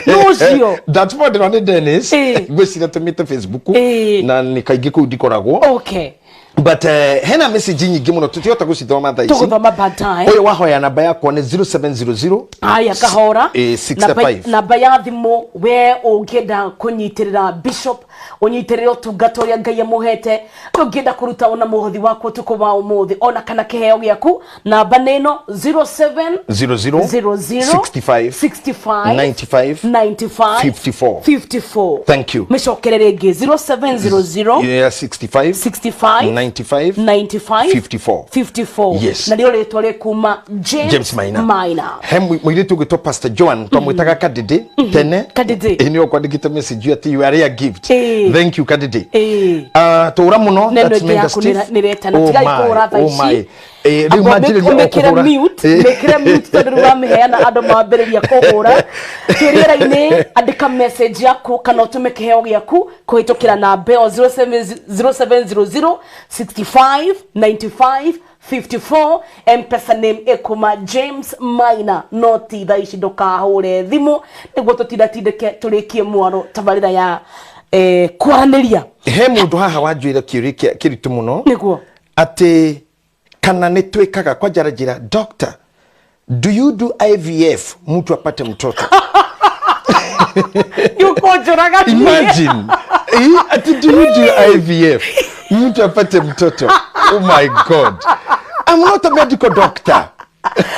Nũ ũcio? That's what ndĩrona nĩ Dennis. Ngwĩciria tũmĩte Facebook na nĩ kaingĩ kũu ndikoragwo. But hena message nyingĩ mũno tũtihota gũcithoma thaa ici. Tũgũthoma baadaye. Ũyũ wahoya namba yakwa nĩ 0700 Aya, kahora. 65. Namba ya thimũ we ũngĩenda kũnyitĩrĩra bishop, ũnyitĩrĩre ũtungata ũrĩa Ngai amũhete, ũngĩenda kũruta ona mũhothi waku ũtukũ wa ũmũthĩ ona kana kĩheo gĩaku, namba nĩ ĩno, 07 00 00 65 65 95 95 54. 54. Thank you. Mĩcokere rĩngĩ, 0700 Yeah, 65 65 95 95 54. 54. Yes. Na rĩo rĩtwa rĩkuma James, James Maina. Maina. He mũirĩtu ũgwĩtwo Pastor Joan, twamwĩtaga Kadidi tene. Kadidi. Ĩ, nĩwe ũkwandĩkĩte message atĩ you are a gift. Thank you, Kadidi. Tũra mũno. Neno That's ĩngĩ Menga yaku Steve. nĩretana. Oh Tigai my, kũhũra thaa oh ici. my. Rĩu Amba manjĩrĩria o ũmĩkĩre kũhũra. mute, mĩkĩre mute tondũ rĩu wamĩheana andũ mambĩrĩria kũhũra. Twĩ rĩera-inĩ, andĩka message yaku kana ũtũme kĩheo gĩaku kũhĩtũkĩra namba ĩyo 0700 65 95 54, Mpesa name ĩkuma James Maina. No ti thaa ici, ndũkahũre thimũ nĩguo tũtindatindĩke tũrĩkie mwaro tabarĩra ya kwaranĩria. He mũndũ haha wanjũĩra kĩũria kĩritũ mũno atĩ kana nĩ twĩkaga kwanja njĩra, doctor, do you do IVF mtu apate mtoto? Nĩ ũkũnjũraga niĩ. Imagine. Ati do you do IVF mtu apate mtoto? Oh my God, I'm not a medical doctor.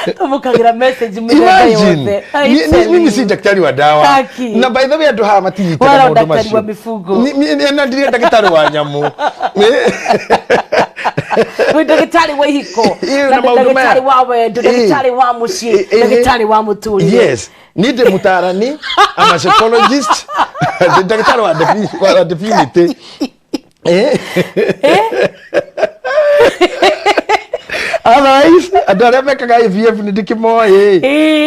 Tũmũkagĩra message mĩthemba Imagine. yothe. I tell Mimi you. si daktari wa dawa. Taki. Na by the way andũ haha matinyitaga Wala maũndũ daktari macio. wa mifugo. Na ndirĩ ndagĩtarĩ wa nyamũ. Wĩ ndagĩtarĩ wa ihiko Ĩ, na na maũndũ maya. ndagĩtarĩ wa wendo, ndagĩtarĩ wa mũciĩ, ndagĩtarĩ wa mũtũrĩre. Yes, niĩ ndĩ mũtaarani. I'm a psychologist. Ndĩ ndagĩtarĩ wa definity. Otherwise andũ arĩa mekaga IVF nĩ ndĩkĩmoĩ.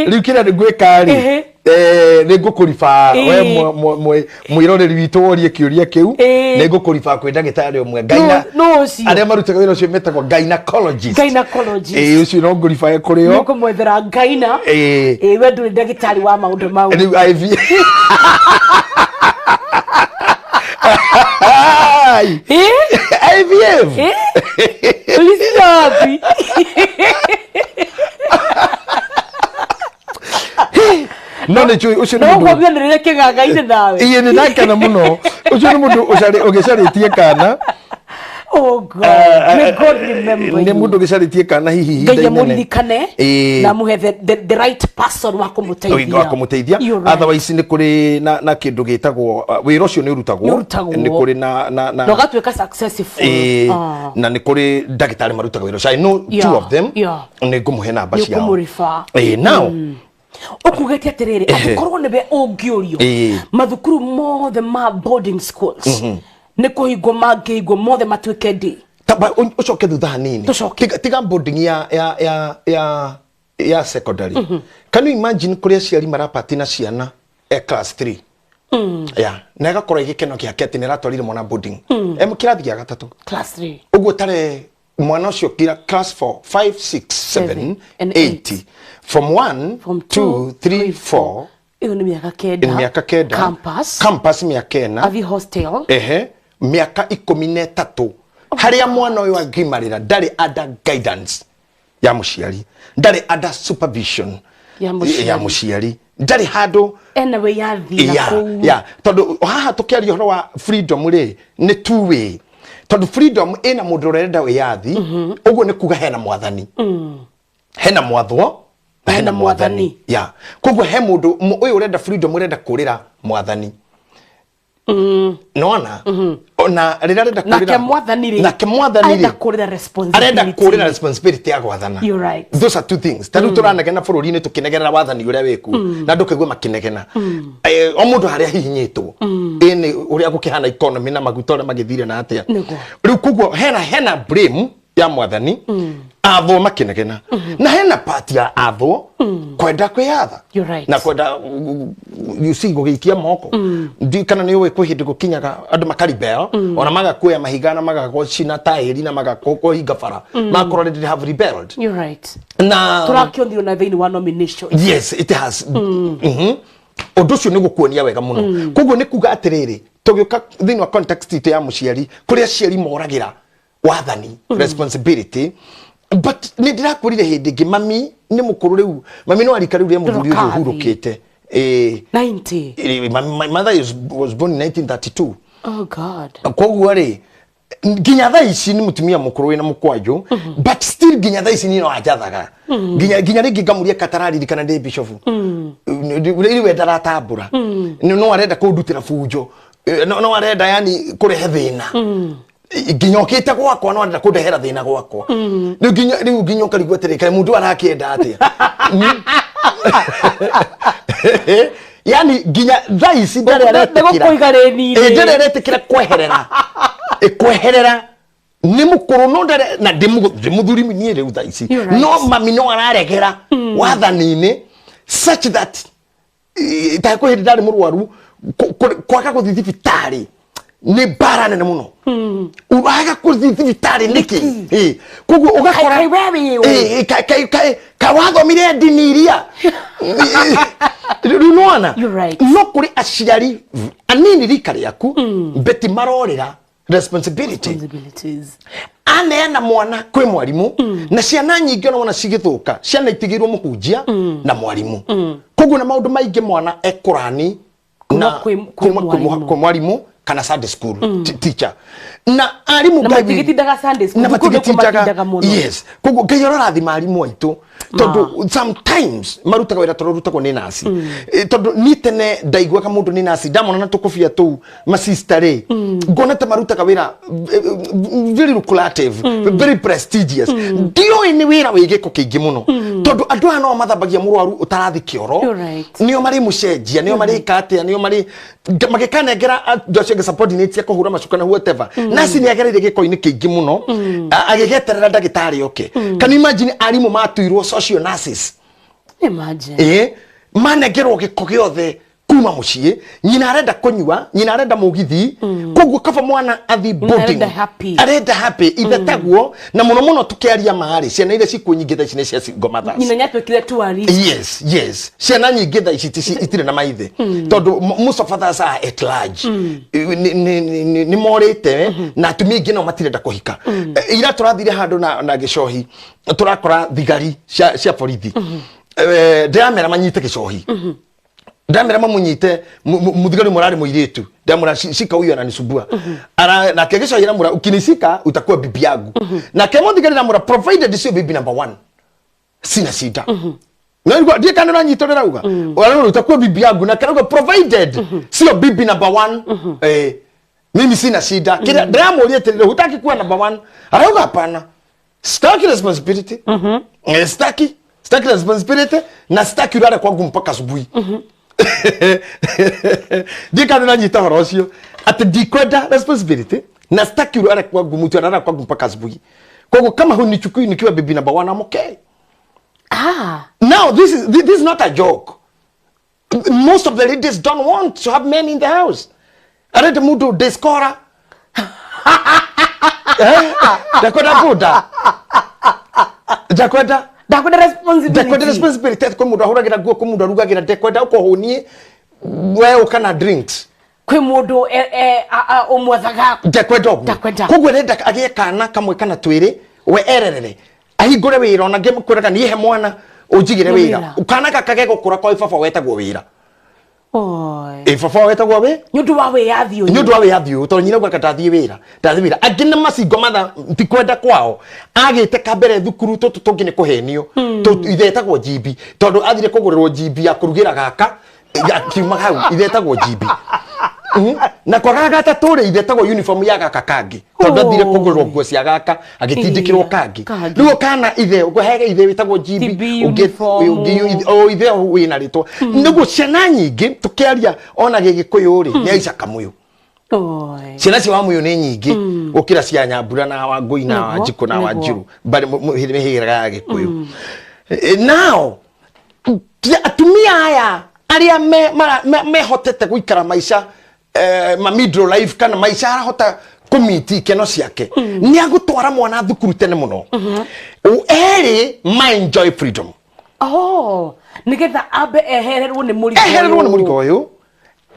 Rĩu kĩrĩa ngwĩka rĩ, Nĩ ngũkũriba we mwĩroreri witũ worie kĩũria kĩu. Nĩ ngũkũriba kwĩ ndagĩtarĩ ũmwe Nũ- nũ ũcio? Arĩa marutaga wĩra ũcio metagwo gynecologist. Gynecologist. Ĩĩ, ũcio no ngũribae kũrĩ o. Nĩũkũmwethera ngaina. Ĩĩ. Ĩĩ, we ndũrĩ ndagĩtarĩ wa maũndũ mau. Rĩu IV. Ai! Ĩĩ? IVF. Ĩĩ? Ulisikia wapi? No nĩ njũĩ ũcio nĩ No mũndũ ũguo nĩrĩre kĩganga-inĩ nawe. Iĩ, nĩ ndakena mũno. Ũcio nĩ mũndũ ũgĩcarĩtie kana. Oh God. May God remember Nĩ you. mũndũ ũgĩcarĩtie kana hihi ihinda Ngai inene. amũririkane Ĩĩ. na amũhe the right person wa kũmũteithia. Wa kũmũteithia. You're right. Otherwise nĩ kũrĩ na kĩndũ gĩtagwo wĩra ũcio nĩ ũrutagwo. Nĩ ũrutagwo. Nĩ kũrĩ na na na Na ũgatuĩka successful. Ĩĩ, Ah. na nĩ kũrĩ ndagĩtarĩ marutaga wĩra ũcio. I know two of them. Nĩ ngũmũhe namba Nĩ ciao. ũkũmũriba. Ĩĩ, now Ũkugĩte atĩrĩrĩ, angĩkorwo nĩwe ũngĩũrio, mathukuru mothe ma boarding schools nĩ kũhingwo mangĩhingwo mothe matuĩke day? Taba ũcoke thutha hanini. Tũcoke. Tiga boarding ya secondary. Can you imagine kũrĩa aciari marapati na ciana e class 3? Yeah, na ĩgakorwo ĩ gĩkeno gĩake atĩ nĩ aratwarire mwana boarding. E kĩrathi gĩa gatatũ. Class 3. Ũguo tare mwana ũcio kira class 4, 5, 6, 7, and 8. From 1, From 2, 3, 4, ĩyo nĩ mĩaka 9. Mĩaka 9. Campus. Campus mĩaka 4. Athi hostel. Ehe, mĩaka 13 harĩa mwana ũyũ angimarĩra ndarĩ under guidance ya mũciari, ndarĩ under supervision Ya mũciari. Ya mũciari, ndarĩ handũ ena wĩyathi na kũu. Ya, tondũ haha tũkĩaria ũhoro wa freedom rĩ, nĩ two way, tondũ freedom ĩna mũndũ ũrenda wĩyathi, ũguo nĩ kuga hena mwathani, hena mwathwo na hena mwathani. Mwathani. Ya, koguo he mũndũ ũyũ ũrenda freedom, ũrenda kũrĩra mwathani, nona ona rĩrĩa arenda Nake kũrĩra mwathani rĩ, nake mwathani arenda rĩ, kũrĩra responsibility. Arenda kũrĩra responsibility ya gwathana. You're right. Those are two things. Ta rĩu tũranegena bũrũri-inĩ tũkĩnegenera wathani ũrĩa wĩkuo, na andũ kaigua makĩnegena. O mũndũ harĩa ahihinyĩtwo ĩ nĩ ũrĩa gũkĩhana economy na maguta ũrĩa magĩthire na atĩa. Nĩguo. Rĩu koguo hena blame ya mwathani, athwo makĩnegena, na hena part ya athwo kwenda kwĩyatha You're right. na kwenda, you see, gũgĩikia moko. Ndiũĩ kana nĩ ũĩ kwĩ hĩndĩ gũkinyaga andũ makaribel, ona magakuoya mahiga na magagũcina taĩri na magakũhinga bara, magakorwo they have rebelled. You're right. Na Tũrakĩonire na thĩinĩ wa nomination. Yes, it has. Ũndũ ũcio nĩ gũkuonia wega mũno. Koguo nĩ kuga atĩrĩrĩ, tũgĩũka thĩinĩ wa context itũ ya mũciari, kũrĩa aciari moragĩra wathani, responsibility, but nĩ ndĩrakwĩrire hĩndĩ ĩngĩ mami nĩ mũkũrũ rĩu, mami no arika rĩu rĩa mũthuri ũyũ Ndũrũkathi. ũhurũkĩte. Ĩĩ. 90. My mother was born in 1932. Oh God. Koguo rĩ, nginya thaa ici nĩ mũtumia mũkũrũ wĩna mũkwanjũ, but still nginya thaa ici niĩ no anjathaga, nginya rĩngĩ ngamuria katararirikana ndĩ bishofu rĩu, we ndaratambũra, no arenda kũndutĩra bunjo. No arenda yani kũrehe thĩna nginya okĩte gwakwa, no arenda kũndehera thĩna gwakwa rĩu nginya ũkarigwo atĩrĩ, kaĩ mũndũ arakĩenda atĩa? Yani nginya thaa ici ndarĩ aretĩkĩra. Nĩgũkũiga rĩni-inĩ. Ĩ, ndarĩ aretĩkĩra kweherera. Ĩ, kweherera nĩ mũkũrũ, no ndarĩ na ndĩ mũthuri niĩ rĩu thaa ici. You're right. No mami no araregera wathani-inĩ such that ta kwĩ hĩndĩ ndarĩ mũrwaru, kwaga gũthiĩ thibitarĩ nĩ mbara nene mũno. Waga kũthiĩ thibitarĩ nĩkĩ? Ĩ, koguo ũgakora Kaĩ we wĩ ũ? Ĩ, kaĩ wathomire ndini iria rĩu nĩwona? You're right. No kũrĩ aciari anini rika rĩaku beti marorĩra responsibility. Responsibilities. Aneana mwana kwĩ mwarimũ, na ciana nyingĩ ona wona cigĩthũka, ciana itigĩirwo mũhunjia na mwarimũ, koguo na maũndũ maingĩ mwana ekũrani Kuma kwĩ kuma mwarimũ. Kwĩ mwarimũ kana Sunday school teacher na arimũ. Na Ngai matigĩtindaga Sunday school, na thukuru nĩkuo matigĩtindaga. matindaga mũno. Yes, koguo Ngai arorathima arimũ aitũ, tondũ sometimes marutaga wĩra tondũ rutagwo nĩ nasi. Tondũ niĩ tene ndaiguaga mũndũ nĩ nasi, ndamona na tũkũbia tũu masista rĩ, ngona ta marutaga wĩra very lucrative, very prestigious. Ndioĩ nĩ wĩra wĩ gĩko kĩingĩ mũno, tondũ andũ aya no mathambagia mũrwaru ũtarathi kĩoro. You're right. Nĩo marĩ mũcenjia, nĩo marĩka atĩa, nĩo marĩ magĩkanengera andũ acio angĩ subordinates cia kũhũra macuka na whatever. Nasi nĩ agereire gĩko-inĩ kĩingĩ mũno agĩgeterera ndagĩtarĩ oke. Can you imagine arimũ matuirwo social nurses? Imagine. Ĩĩ. Manengerwo gĩko gĩothe kuma mũciĩ, nyina arenda kũnyua, nyina arenda mũgithi, koguo kaba mwana athi boarding. Arenda happy. Arenda happy ithe taguo. Na mũno mũno tũkĩaria marĩ ciana iria cikuo nyingĩ thaa ici nĩ cia single mothers. Nyina nĩatuĩkire tourist. Yes, ciana nyingĩ thaa ici itirĩ na maithe tondũ most of others are at large. Nĩ morĩte na atumia aingĩ nao matirenda kũhika. Ira tũrathire handũ na gĩcohi, tũrakora thigari cia borithi. Ndĩramera manyite gĩcohi, ndamera mamunyite muthigari murari muiritu, ndamura, "Shika huyu, ananisumbua." Ara nake gicohi aramura, "Ukinishika utakuwa bibi yangu." Nake muthigari namura, "Provided sio bibi number one, sina shida." Na igua ndiä kana ũranyita ũrĩa rauga, ũrarora utakuwa bibi yangu, na karauga, "Provided sio bibi number one, mimi sina shida." Kila ndĩramũria atĩrĩrĩ, "Hutaki kuwa number one?" Arauga, "Hapana, sitaki responsibility. Sitaki responsibility na sitaki ulale kwangu mpaka asubuhi." Ndiä kana nanyita horo ũcio atĩ ndikwenda responsibility na sitaki ulale kwangu, mtu analala kwangu mpaka asubuhi, koguo kama hunichukui nikiwa bibi number one, I'm okay. Now this is not a joke. Most of the ladies don't want to have men in the house. Arenda mundu ndĩskora. Eh? Ndakwenda buda. Ndakwenda Ndakwenda responsibility. Ndakwenda responsibility, kwĩ mũndũ ahũragĩra nguo, kwĩ mũndũ arugagĩra, ndekwenda ũkũhũnie we ũka na drinks. Kwĩ mũndũ ũmwethaga. Ndekwenda ũguo. Ndakwenda. Koguo arenda agĩe kana kamwe kana twĩrĩ, we ererere, ahingũre wĩra, ona ngĩmkwĩraga niĩ he mwana ũnjigĩre wĩra. Wĩra. Kana gaka gegũkũra kwa baba wetagwo wĩra. Oi. Ĩ baba wetagwo wĩ Nĩ ũndũ wa wĩyathi ũyũ. Nĩ ũndũ wa wĩyathi ũyũ, tondũ nyina augaga ndathiĩ wĩra, ndathiĩ wĩra. Angĩ nĩ macingo matha ti kwenda kwao, agĩte kambere thukuru, tũtũ tũngĩ nĩ kũhenio. Ithe etagwo njimbi tondũ athire kũgũrĩrwo njimbi ya kũrugĩra gaka, akiuma hau ithe etagwo njimbi. Na kwaga gatatũ rĩ, ithe etagwo uniform ya gaka kangĩ tondũ athire kũgũrĩrwo nguo cia gaka, agĩtindĩkĩrwo kangĩ. Kangĩ. Rĩu kana ithe ũkũhege ithe wĩtagwo njimbi. TB uniform. Ũngĩ o ithe wĩna rĩtwa nĩguo. Ciana nyingĩ tũkĩaria ona gĩgĩkũyũ rĩ, nĩ Aica Kamũyũ. Oi. Ciana cia Wamũyũ nĩ nyingĩ gũkĩra cia Nyambura na Wangũi na Wanjikũ na Wanjiru, mbarĩ mĩhĩrĩga ya Gĩkũyũ. Nao atumia aya arĩa mehotete gũikara maica ma middle life kana maica arahota kũmiti ikeno ciake, nĩ agũtwara mwana thukuru tene mũno. Erĩ ma enjoy freedom. Oh, nĩgetha ambe ehererwo nĩ mũrigo. Ehererwo nĩ ũyũ. Mũrigo ũyũ,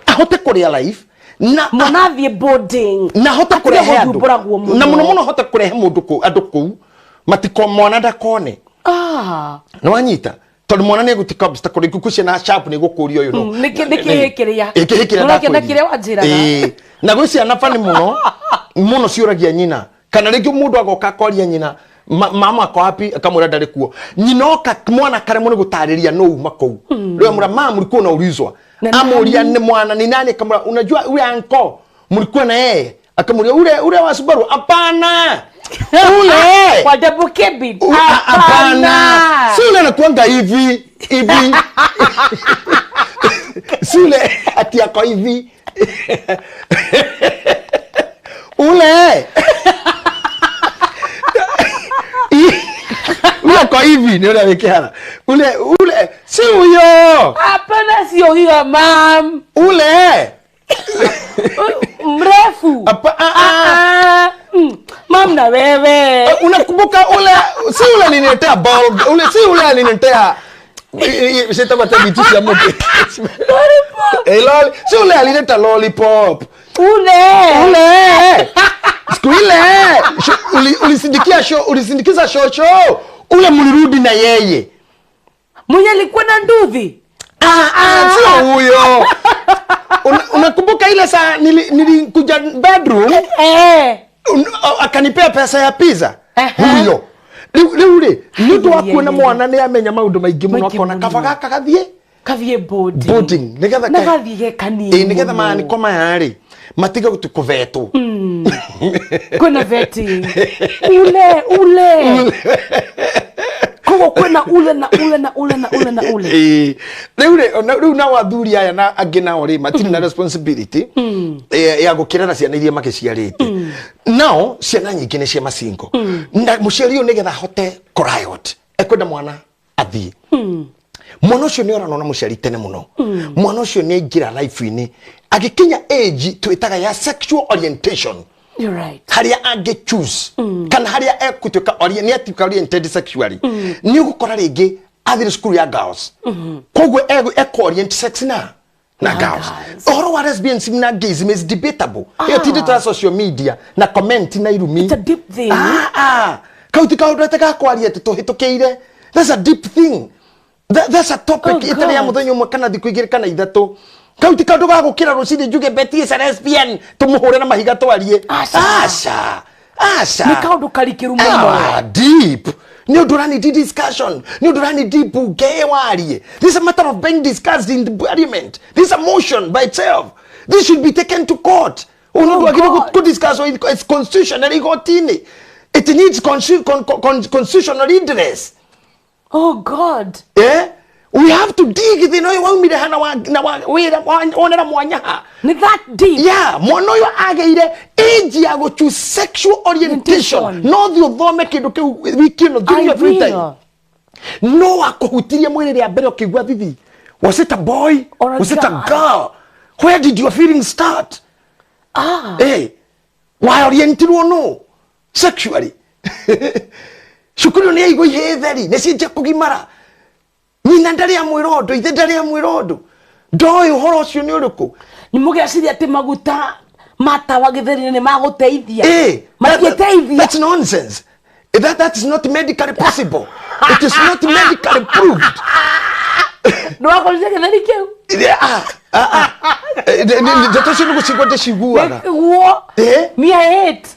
ahote kũrĩa life na Mwana athiĩ boarding. Na ahote Atige kũrehe andũ. gũthumbũragwo mũno. Na mũno mũno ahote kũrehe mũndũ kũu, andũ kũu matiko mwana ndakone. Nĩ wanyita, tondũ mwana nĩ egũtuĩka obstacle rĩngĩ kwĩ ciana sharp, nĩ gũkũria ũyũ no. Nĩkĩ kĩrĩa? Ĩ, kĩhĩ kĩrĩa Nĩũrakĩona ndakwĩrire. kĩrĩa wanjĩraga? Ĩ, na gwĩ ciana bani mũno mũno ciũragia nyina, kana rĩngĩ mũndũ agoka akoria nyina, "Mama ako wapi?" Akamwĩra ndarĩ kuo. Nyina oka, mwana akaremwo nĩ gũtarĩria no uma kũu. Rĩu amwĩra, "Mama, mlikuwa unaulizwa." Na Amũria nani? nĩ mwana ni nani, akamwĩra, "Unajua ule anko mlikuwa na yeye?" Akamwambia, Ule wa Subaru?" "Hapana, ule Wa double cabin? Hapana, si ule anakuanga hivi hivi, si ule ati ako hivi, ule ako hivi, ni ule wikihara, ule si huyo." Hapana, sio hiyo, mam. "Ule Mrefu." Hapa, ah, ah. Ah, mam na wewe. Unakumbuka ule, si ule aliniletea ball, ule si ule aliniletea sitapata vitu cia mũtĩ? Lollipop. Eh, si ule alileta lollipop. Ule. Ule siku ile ulisindikiza shosho, ule mlirudi na yeye. Mwenye alikuwa na nduthi. Ah, ah, sio huyo. Unakumbuka ile saa nilikuja bedroom, akanipea pesa ya pizza? Huyo rĩu rĩ, nĩ ũndũ wa kuona mwana nĩ amenya maũndũ maingĩ mũno, Maingĩ akona mũno. kaba gaka gathiĩ Kathiĩ boarding. Boarding nĩgetha Na gathiĩ ge kanini Ĩ, nĩgetha mũno. maanĩko maya rĩ matige kũvetwo. Kwĩna vetting, ule ule, koguo kwĩna ule na ule na ule na ule na ule. Ĩĩ. Rĩu rĩ, rĩu nao athuri aya na angĩ nao rĩ, matirĩ na responsibility ya gũkĩrera ciana iria magĩciarĩte. Nao ciana nyingĩ nĩ cia macingo, na mũciari ũyũ nĩgetha ahote kũriot ekwenda mwana athiĩ. Mwana ũcio nĩ oranwo na mũciari tene mũno. Mwana ũcio nĩ aingĩra life-inĩ agĩkinya age twĩtaga ya sexual orientation. You're right. Harĩa angĩ choose kana harĩa egũtuĩka nĩ atuĩka oriented sexually, nĩ ũgũkora rĩngĩ athire cukuru ya girls, koguo ekũ orient sex na girls. Girls. Ũhoro wa lesbianism na gayism is debatable. Ĩyo ti ndeto ya social media na comment na irumi. It's a deep thing. Ah, ah. Kau ti kaũndũ atĩ gakwaria atĩ tũhĩtũkĩire. That's a deep thing. That's a topic Oh, ĩtarĩ ya God. mũthenya ũmwe kana thikũ 2 kana 3. Kau ti kaũndũ ga gũkĩra rũcinĩ njuge Betty is a lesbian, tũmũhũre na mahiga twarie. Aca. Aca, aca. Nĩ kaũndũ karikĩru mũno. Ah, deep. Nĩ ũndũ ũranidi discussion, nĩ ũndũ ũranidi bunge warie. This is a matter of being discussed in the parliament. This is a motion by itself. This should be taken to court. Ũndũ Oh, wagĩrĩirwo God. kũdiscuss it's constitutionally igoti-inĩ. It needs constitutional redress. Oh God. Eh? We have to dig thĩna ũyũ waumire ha na wa wĩra wonera mwanya ha. Nĩ that deep. Yeah, mwana ũyũ agĩire age ya gũ choose sexual orientation. Orientation. No thiĩ ũthome kĩndũ kĩu wiki ĩno during I your free time. will. No wakũhutirie mwĩrĩ rĩa mbere ũkĩigua thithi. Was it a boy? Or a Was it a girl? girl? Where did your feelings start? Ah. Eh, waorientirwo no sexually. Cukuru nĩ yaigua ihĩĩ theri nĩ cianjia kũgimara. Nyina ndarĩ amwĩra ũndũ, ithe ndarĩ amwĩra ũndũ, ndoĩ ũhoro ũcio nĩ ũrĩkũ. Nĩ mũgeciria atĩ maguta matawa gĩtheri-inĩ nĩ magũteithia. Eh, Matiĩteithia. that's nonsense. That is not medically possible. It is not medically proved. Nĩ wakorire gĩtheri kĩu? Yeah, ah, ah, ah. Eh, ndeto icio nĩ gũcigua ndĩciguaga. Nĩguo. Eh? Me, I hate.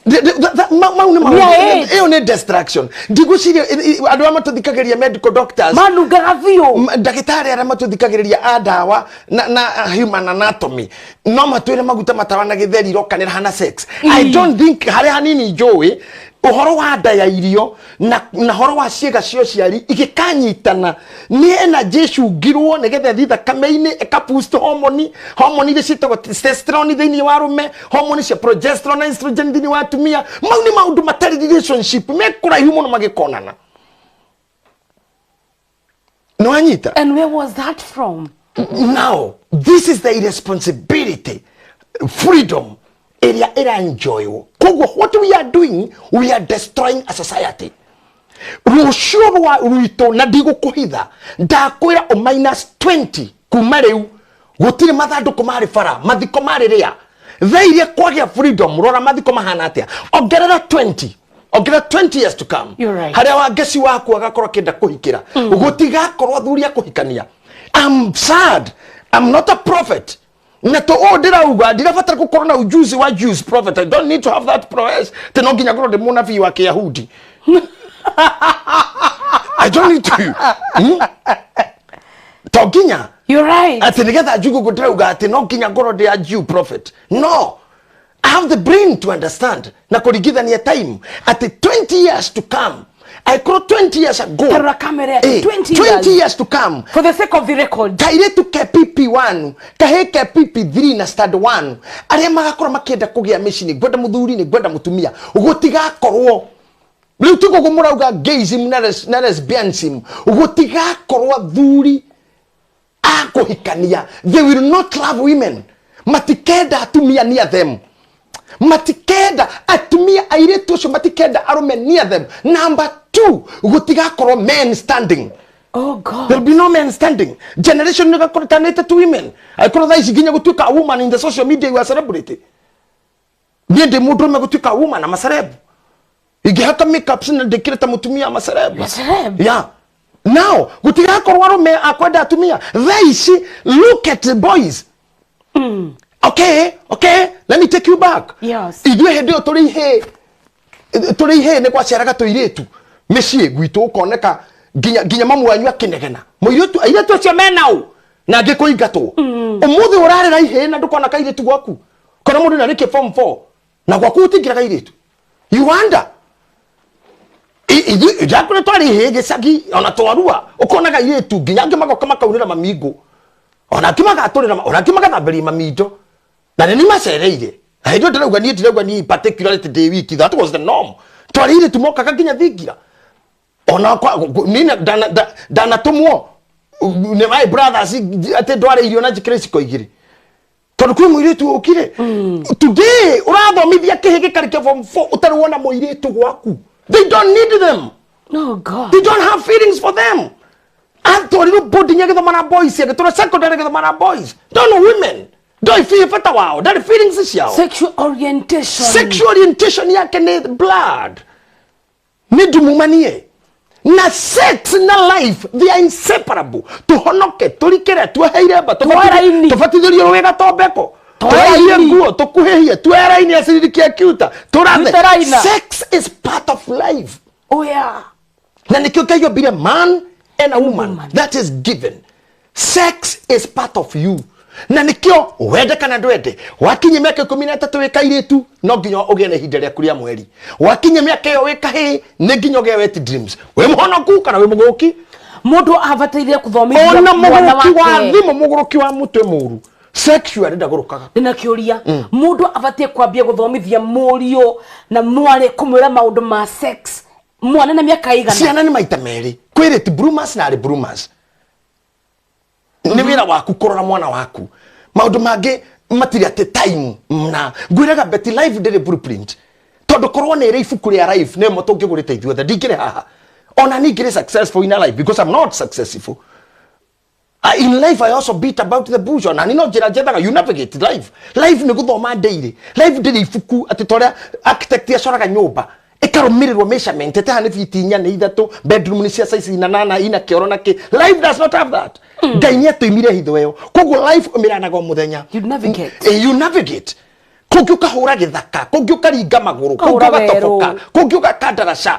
Mau nĩ Me, I maũndũ hate. ĩyo nĩ distraction. Ndigwĩciria andũ arĩa matũthikagĩrĩria, medical doctors, Manungaga biũ. Ndagĩtarĩ arĩa matũthikagĩrĩria a ndawa na human anatomy no matwĩre maguta matawa na gĩtheri irokanĩra hana sex. I don't think harĩ hanini njũĩ ũhoro wa nda ya irio na ũhoro wa ciĩga cia ũciari igĩkanyitana nĩ energy ĩcungirwo nĩgetha ĩthiĩ thakame-inĩ ĩka boost hormone, hormone iria ciĩtagwo testosterone thĩinĩ wa arũme, hormone cia progesterone na estrogen thĩinĩ wa atumia. Mau nĩ maũndũ matarĩ relationship, me kũraihu mũno magĩkonana. Nĩ wanyita? And where was that from? Now this is the irresponsibility freedom ĩrĩa ĩraenjoywo. Koguo what we are doing, we are destroying a society. Rũciũ rwa rwitũ, na ndigũkũhitha, ndakwĩra o minus 20 kuma rĩu gũtirĩ mathandũkũ marĩ bara, mathiko marĩ rĩa thaa iria kwagĩa freedom. Rora mathiko mahana atĩa. Ongerera 20, ongerera 20 years to come. You're right. Harĩa wangeci waku agakorwo akĩenda kũhikĩra, gũtigakorwo athuri a kũhikania. I'm sad. I'm not a prophet na to ũũ ndĩrauga ndirabatara gũkorwo na ujuzi wa Jews prophet. I don't need to have that prowess te no nginya ngorwo ndĩ mũnabii wa kĩyahudi. I don't need to, To nginya You're right. atĩ nĩgetha njuge ũguo ndĩrauga atĩ no nginya ngorwo ndĩ a Jew prophet. No, I have the brain to understand na kũringithania time atĩ 20 years to come, aikorwo 20 years ago. Tarora kamera. Eh, 20 20 years. years to come. For the sake of the record. Kairĩtu ke PP1, kahĩ ke PP3 na stand 1 arĩa magakorwo makĩenda kũgĩa mĩciĩ, nĩ ngwenda mũthuri, nĩ ngwenda mũtumia, gũtigakorwo rĩu tiguo ũguo mũrauga gayism na lesbianism. Gũtigakorwo athuri a kũhikania. They will not love women. Matikenda atumia near them, matikenda atumia, airĩtu acio matikenda arũme near them. Number two, gũtigakorwo men standing. Oh God. There'll be no men standing. Generation nĩgakorwo tanĩte to women. Angĩkorwo thaa ici nginya gũtuĩka a woman in the social media you are celebrity, niĩ ndĩ mũndũrũme gũtuĩka a woman ama celeb, ingĩhaka makeups na ndĩkĩre ta mũtumia, ama celeb. A celeb. Yeah. Now gũtigakorwo arũme akwenda atumia. Thaa ici look at the boys. Okay, let me take you back. Yes. Ithuĩ hĩndĩ ĩyo tũrĩ ihĩĩ, tũrĩ ihĩĩ nĩ gwaceraga tũirĩtu mĩciĩ gwitũ, ũkoneka nginya mamu wanyu akĩnegena mũirĩtu, airĩtu acio menau na angĩ kũingatwo. Ũmũthĩ ũrarĩra ihĩĩ na ndũkona kairĩtu gwaku, kona mũndũ nĩarĩkia form 4 na gwaku gũtingĩra kairĩtu. You wonder. Ithuĩ njakũrĩ twarĩ ihĩĩ gĩcagi ona twarua ũkonaga airĩtu nginya angĩ magoka makaunĩra mamingũ, ona angĩ magatũrĩra, ona angĩ magathambĩria mamindo na nĩ macereire. Na hĩndĩ ĩyo ndĩrauga niĩ, ndirauga niĩ particularly ndĩ wiki. That was the norm. Twarĩ airĩtu mokaga nginya thingira ona niĩ ndanatũmwo Nĩ my brothers atĩ ndware irio na njĩkĩre iciko igĩrĩ tondũ kwĩ mũirĩtu ũkire today ũrathomithia kĩhĩ gĩkarĩkia form 4 ũtarĩ wona mũirĩtu gwaku. They don't need them. Oh God. They don't have feelings for them. Atwarirwo boarding agĩthoma na boys, agĩtwarwo secondary agĩthoma na boys. Don't know women, ndoĩ biũ bata wao, ndarĩ feelings ciao. Sexual orientation. Sexual orientation yake nĩ blood, nĩ ndumumanie na sex na life, they are inseparable. Tuhonoke, turikire, tuohe iremba. Tuoe raini. Tubatithĩrio rũĩ gatombeko. Tuoe Tũraihie raini. nguo, tũkuhĩhie, tuoe raini ya ciringi akiuta tũrathe. Rute raina. Sex is part of life. Oh yeah. Na nikio Ngai ombire man and a woman. Woman. That is given. Sex is part of you, na nikio wende kana ndwende, wakinyia mĩaka 13 wĩ kairĩtu, no nginya ũgĩe na ihinda rĩaku rĩa mweri. Wakinyia mĩaka ĩyo wĩ kahĩĩ, nĩ nginya ũgĩe wet dreams, wĩ mũhonoku kana wĩ mũgũrũki. Mũndũ abataire kũthomithia Ona mwana mũgũrũki wa wake. thimũ, mũgũrũki wa mũtwe mũru sexually ndagũrũkaga. Ndĩna kĩũria, mũndũ abatie kwambia gũthomithia mũriũ na mwarĩ, kũmwĩra maũndũ ma sex, mwana na mĩaka ĩigana? Ciana nĩ maita merĩ, kwĩ late bloomers na early bloomers. Nĩ wĩra waku kũrora mwana waku, maũndũ mangĩ matirĩ atĩ time. Na ngwĩraga Betty, life ndĩrĩ blueprint, tondũ korwo nĩ ĩrĩ ibuku rĩa life nĩmo tũngĩgũrĩte ithuothe, ndingĩrĩ haha ona ningĩrĩ successful in a life, because I'm not successful. In life I also beat about the bush, ona ni no njĩra njethaga. You navigate life. Life nĩ gũthoma daily. Life ndĩrĩ ibuku atĩ torĩa architect acoraga nyũmba ĩkarũmĩrĩrwo measurement, ĩte haha nĩ fiti 4 nĩ 3, bedroom nĩ cia size ina nana ina kĩoro na kĩ. Life does not have that. Ngai nĩ atũimire hitho ĩyo, koguo life ũmĩranaga o mũthenya. You navigate. You navigate. Kũngĩ ũkahũra gĩthaka, kũngĩ ũkaringa magũrũ, kũngĩ Ũkahũra ũgatoboka, werũ. Kũngĩ ũgakandaraca,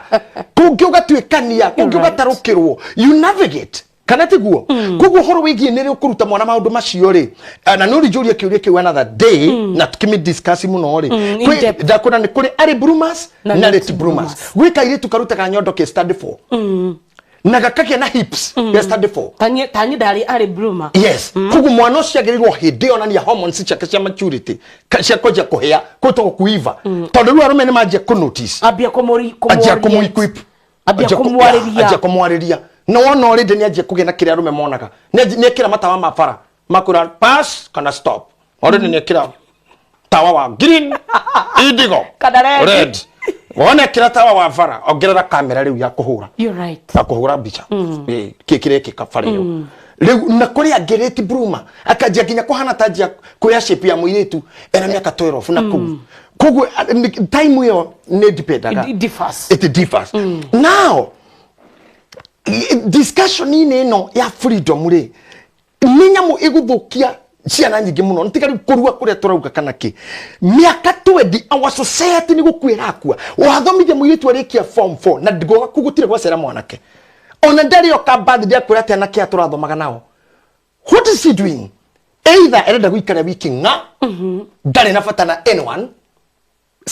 kũngĩ ũgatuĩkania, kũngĩ You're right. ũgatarũkĩrwo. You navigate, kana tiguo? Koguo ũhoro wĩgiĩ nĩ rĩ ũkũruta mwana maũndũ macio rĩ, na nĩ ũrinjũria kĩũria kĩu another day na tukĩmĩ discuss mũno rĩ. In depth. Ndakwĩra nĩ kũrĩ early bloomers na na late late bloomers. Gwĩ kairĩtu karutaga nyondo kĩ study 4 na gakagĩa na hips ya study 4. Tani ndarĩ arĩ bloomer. Yes, koguo mwana ũcio agĩrĩirwo hĩndĩ ĩyo onania hormones ciake cia maturity, cia kwanjia kũhĩa, kwĩtagwo kuiva, tondũ rĩu arũme nĩ manjia kũ notice. Ambia kũmũri Anjia kũmũ kũmũ-equip. Ambia kũmwarĩria. Anjia kũmwarĩria, na wona already nĩ anjia kũgĩa na kĩrĩa arũme monaga. Nĩ ekĩra matawa ma bara makwĩra pass kana stop. Already nĩ ekĩra tawa wa green, indigo, Kana red. Red. Wona ekĩra tawa wa bara, ongerera kamera rĩu ya kũhũra, You're right. ya kũhũra mbica. Kĩ kĩrekĩka bara ĩyo rĩu. Na kũrĩ angĩ late bloomer, akanjia nginya kũhana ta anjia kuoya shape ya mũirĩtu ena mĩaka 12 na kũu. Koguo time ĩyo nĩ dependaga. It differs. It differs. Now discussion-inĩ ĩno ya freedom rĩ, nĩ nyamũ ĩgũthũkia ciana nyingĩ mũno. Nĩ tiga rĩu kũrua kũrĩa tũrauga kana kĩ mĩaka 20, our society nĩ gũkua ĩrakua. Wathomithia mũirĩtu arĩkia form 4 na gwaku gũtirĩ gwacera mwanake, ona ndarĩ oka birthday akwĩra atĩ anake aya tũrathomaga nao. What is he doing? Either arenda gũikara wiki ng'a, ndarĩ na bata na anyone,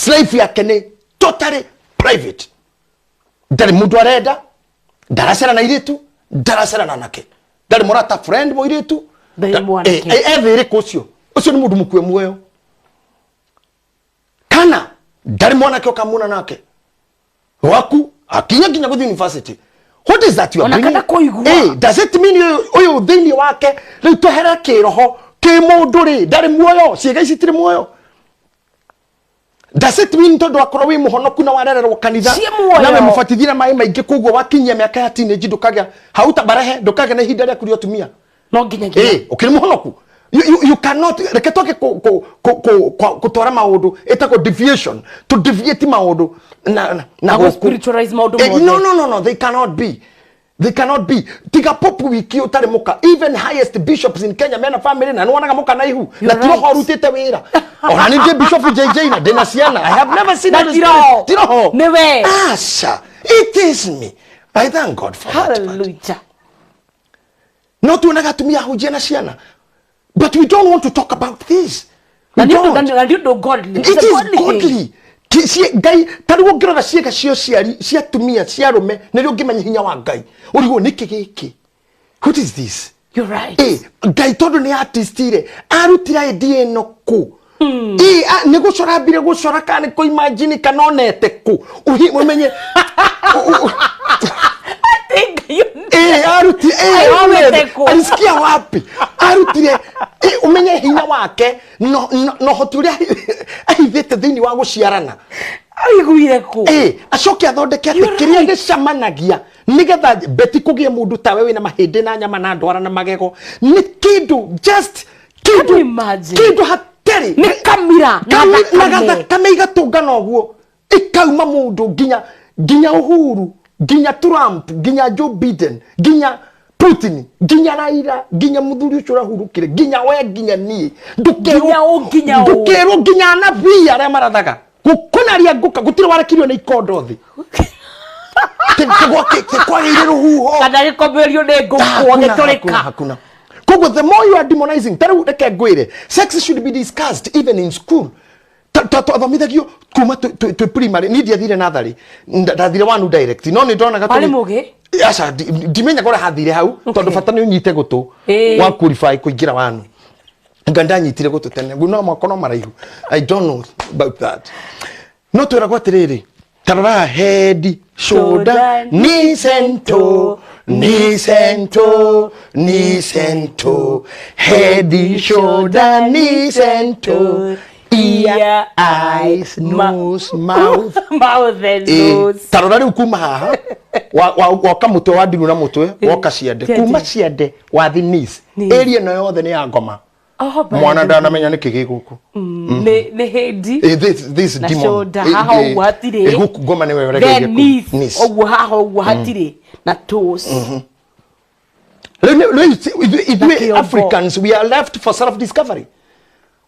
life yake nĩ totally private, ndarĩ mũndũ arenda, ndaracera na irĩtu, ndaracera na anake, ndarĩ mũrata, friend mũirĩtu. Ndarĩ mwanake. Ethĩ ĩrĩkũ ũcio? Ũcio nĩ mũndũ mũkue muoyo, kana ndarĩ mwanake ũkamuna nake waku akinya nginya gũthiĩ university. What is that you are Ona kana kũigua. Does it mean ũyũ ũyũ thĩinĩ wake rĩu twehere kĩroho kĩ mũndũ rĩ, ndarĩ muoyo, ciĩga ici itirĩ muoyo? Does it mean tondũ akorwo wĩ mũhonoku na warererwo kanitha Ciĩ muoyo. Na wĩ mũbatithie na maĩ maingĩ, koguo wakinyia mĩaka ya teenage ndũkagĩa hauta barehe, ndũkagĩa na ihinda rĩaku rĩa ũtumia? No nginyagia. Ũkĩrĩ mũhonoku, you cannot. Reke twake kũtwara maũndũ ĩtagwo deviation, to deviate maũndũ na Na gũkũ. Spiritualize maũndũ mothe. No, no, no, no, they cannot be, they cannot be. Tiga pope wiki ũtarĩ mũka. Even highest bishops in Kenya mena family, na nĩwonaga mũka na ihu na You're tiroho right. arutĩte wĩra. Ona ningĩ Bishop JJ na ndĩna ciana, I have never seen Na her. tiroho. Tiroho. Nĩwe. Asha, it is me. I thank God for that part. Hallelujah. No tuonaga atumia ahunjia na ciana, but we don't want to talk about this. We Na nĩ ũndũ don't. na nĩ ũndũ godly. It It's a is godly thing. godly. Ngai ta rĩu ũngĩrora ciĩga cia ũciari cia atumia, cia arũme, nĩrĩo ũngĩmenya hinya wa Ngai, ũrigwo nĩkĩ gĩkĩ, what is this? You're right. Ngai tondũ nĩ artist rĩ, arutire idea ĩno kũ? Nĩ gũcora ambire gũcora kana nĩ kũimagine kana onete kũ? Ũmenye Think you aruti I always Arutĩte kũ? Alisikia wapi? Arutire umenye hinya wake no no hoti uria ahithite thiini wa guciarana. Aiguire kũ? Acoke athondeke atĩ You're kĩrĩa right. gĩcamanagia nĩgetha beti kũgĩe mũndũ tawe wĩna mahĩndĩ na nyama na ndwara na magego nĩ kĩndũ just Can you kĩndũ imagine? kĩndũ hatarĩ Nĩ kamira na na thakame. gathakame igatũngana ũguo ikauma mũndũ nginya nginya Uhuru, nginya Trump, nginya Joe Biden, nginya Putin, nginya Raila, nginya mũthuri ũcio ũrahurũkire, nginya we, nginya niĩ. Ndũkerwo Nginya ũ, nginya ũ. Ndũkerwo nginya anabii arĩa marathaga gũkũnaria ngũka gũtirĩ warekirio nĩ ikondo thĩ. Kwagĩire rũhuho kana gĩkomberio nĩ ngũkũ Hakuna, hakuna, agĩtũrĩka. Hakuna. Koguo the more you are demonizing, ta rĩu reke ngwĩre, sex should be discussed even in school. Twathomithagio kuma twĩ primary. Niĩ ndiathire natharĩ, ndathire wanu direct, no nĩ ndonaga Warĩ mũgĩ? Aca, ndimenyaga ũrĩa hathire hau tondũ bata nĩ ũnyite gũtũ wa qualify kũingĩra wanu. Nga ndanyitire gũtũ tene no moko no maraihu, I don't know about that. No twĩragwo atĩrĩrĩ, tarora, head, shoulder, Shoulder, knees and toe, knees and toe, knees and toe, head, shoulder, knees and toe, ear, eyes, nose, mouth. Mouth and nose. Tarora rĩu kuma haha woka mũtwe wa ndiru na mũtwe woka ciande. Ciande. Kuma ciande wathi knees. Knees. Area ĩno yothe nĩ ya ngoma. Oh, by mwana the ndanamenya nĩkĩ gĩ gũkũ. Nĩ hĩndi This na demon. shoulder haha ũguo hatirĩ. Gũkũ ngoma nĩwe ũregeire then kũ- knees knees. ũguo haha ũguo hatirĩ na toes. Rĩu ithuĩ kĩongo. Africans, we are left for self discovery.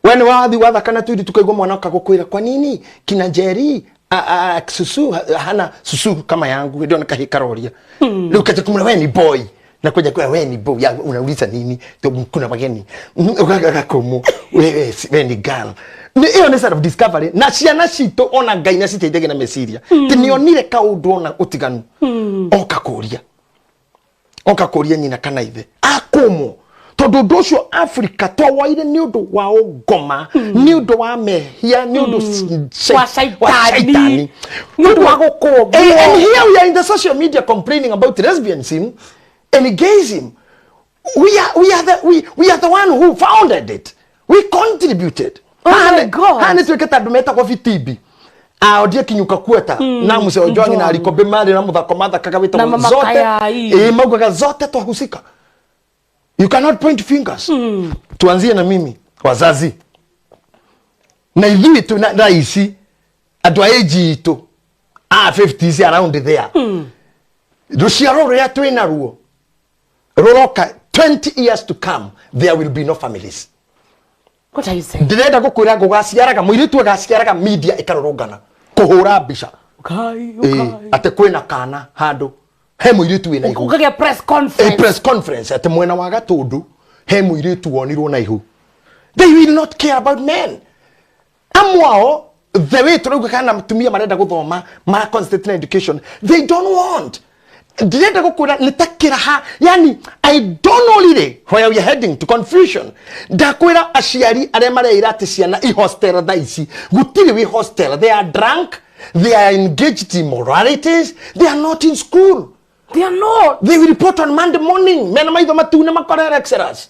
We nĩ wathi wathakana tuiri tukaigua mwana akagukwĩra kwa nini kina Njeri susu hana susu kama yangu. Ndio nikahĩ karoria rĩu kaja kumwĩra we ni boy na kuja kwa we ni boy ya, unauliza nini? Kuna wageni. Ũgagakomwo we ni girl. Nĩ ĩyo nĩ self discovery na ciana citũ ona Ngai na citeithagia na meciria ti nĩonire kaũndũ ona ũtiganu oka kũria, oka kũria nyina kana ithe akũmwo tondũ ũndũ ũcio Africa twawoire nĩ ũndũ wa ũngoma, nĩ ũndũ wa mehia, nĩ ũndũ Wa shaitani. Nĩ ũndũ wa gũkũmbwo. And here we are in the social media complaining about lesbianism and gayism. We are the one who founded it. We contributed. Oh my God. Haha nĩ tuĩkĩte andũ metagwo vitibi aodie kinyuka kueta na muse Ojwang na Ojwang. Arikombe marĩ na mũthako mathakaga Na wĩtagwo Mama zote. Kayai. Maugaga zote twahusika. You cannot point fingers. Tuanzie na mimi, wazazi na ithuĩ tu na thaa ici andũ a age itũ a 50s around there, rũciaro rũrĩa twĩ naruo rũroka, 20 years to come there will be no families. What are you saying? Ndĩrenda gũkwĩra ngũgaciaraga mũirĩtu agaciaraga media ĩkarũrũngana kũhũra mbica. Ukai, ukai. Atĩ kwĩna kana handũ he mũirĩtu wĩna ihu. Ũkagĩa press conference. Press conference atĩ mwena wa Gatũndũ he mũirĩtu wonirwo na ihu. They will not care about men. Amwe ao, the way tũrauga kana atumia marenda gũthoma, mara concentrate na education, they don't want. Ndĩrenda gũkwĩra nĩ ta kĩraha, yani I don't know really where we are heading to, confusion. Ndakwĩra aciari arĩa mareira atĩ ciana i hostel thaa ici gũtirĩ wĩ hostel. They are drunk, they are engaged in moralities, they are not in school. They are not. They will report on Monday morning mena maitho matune makore lecturers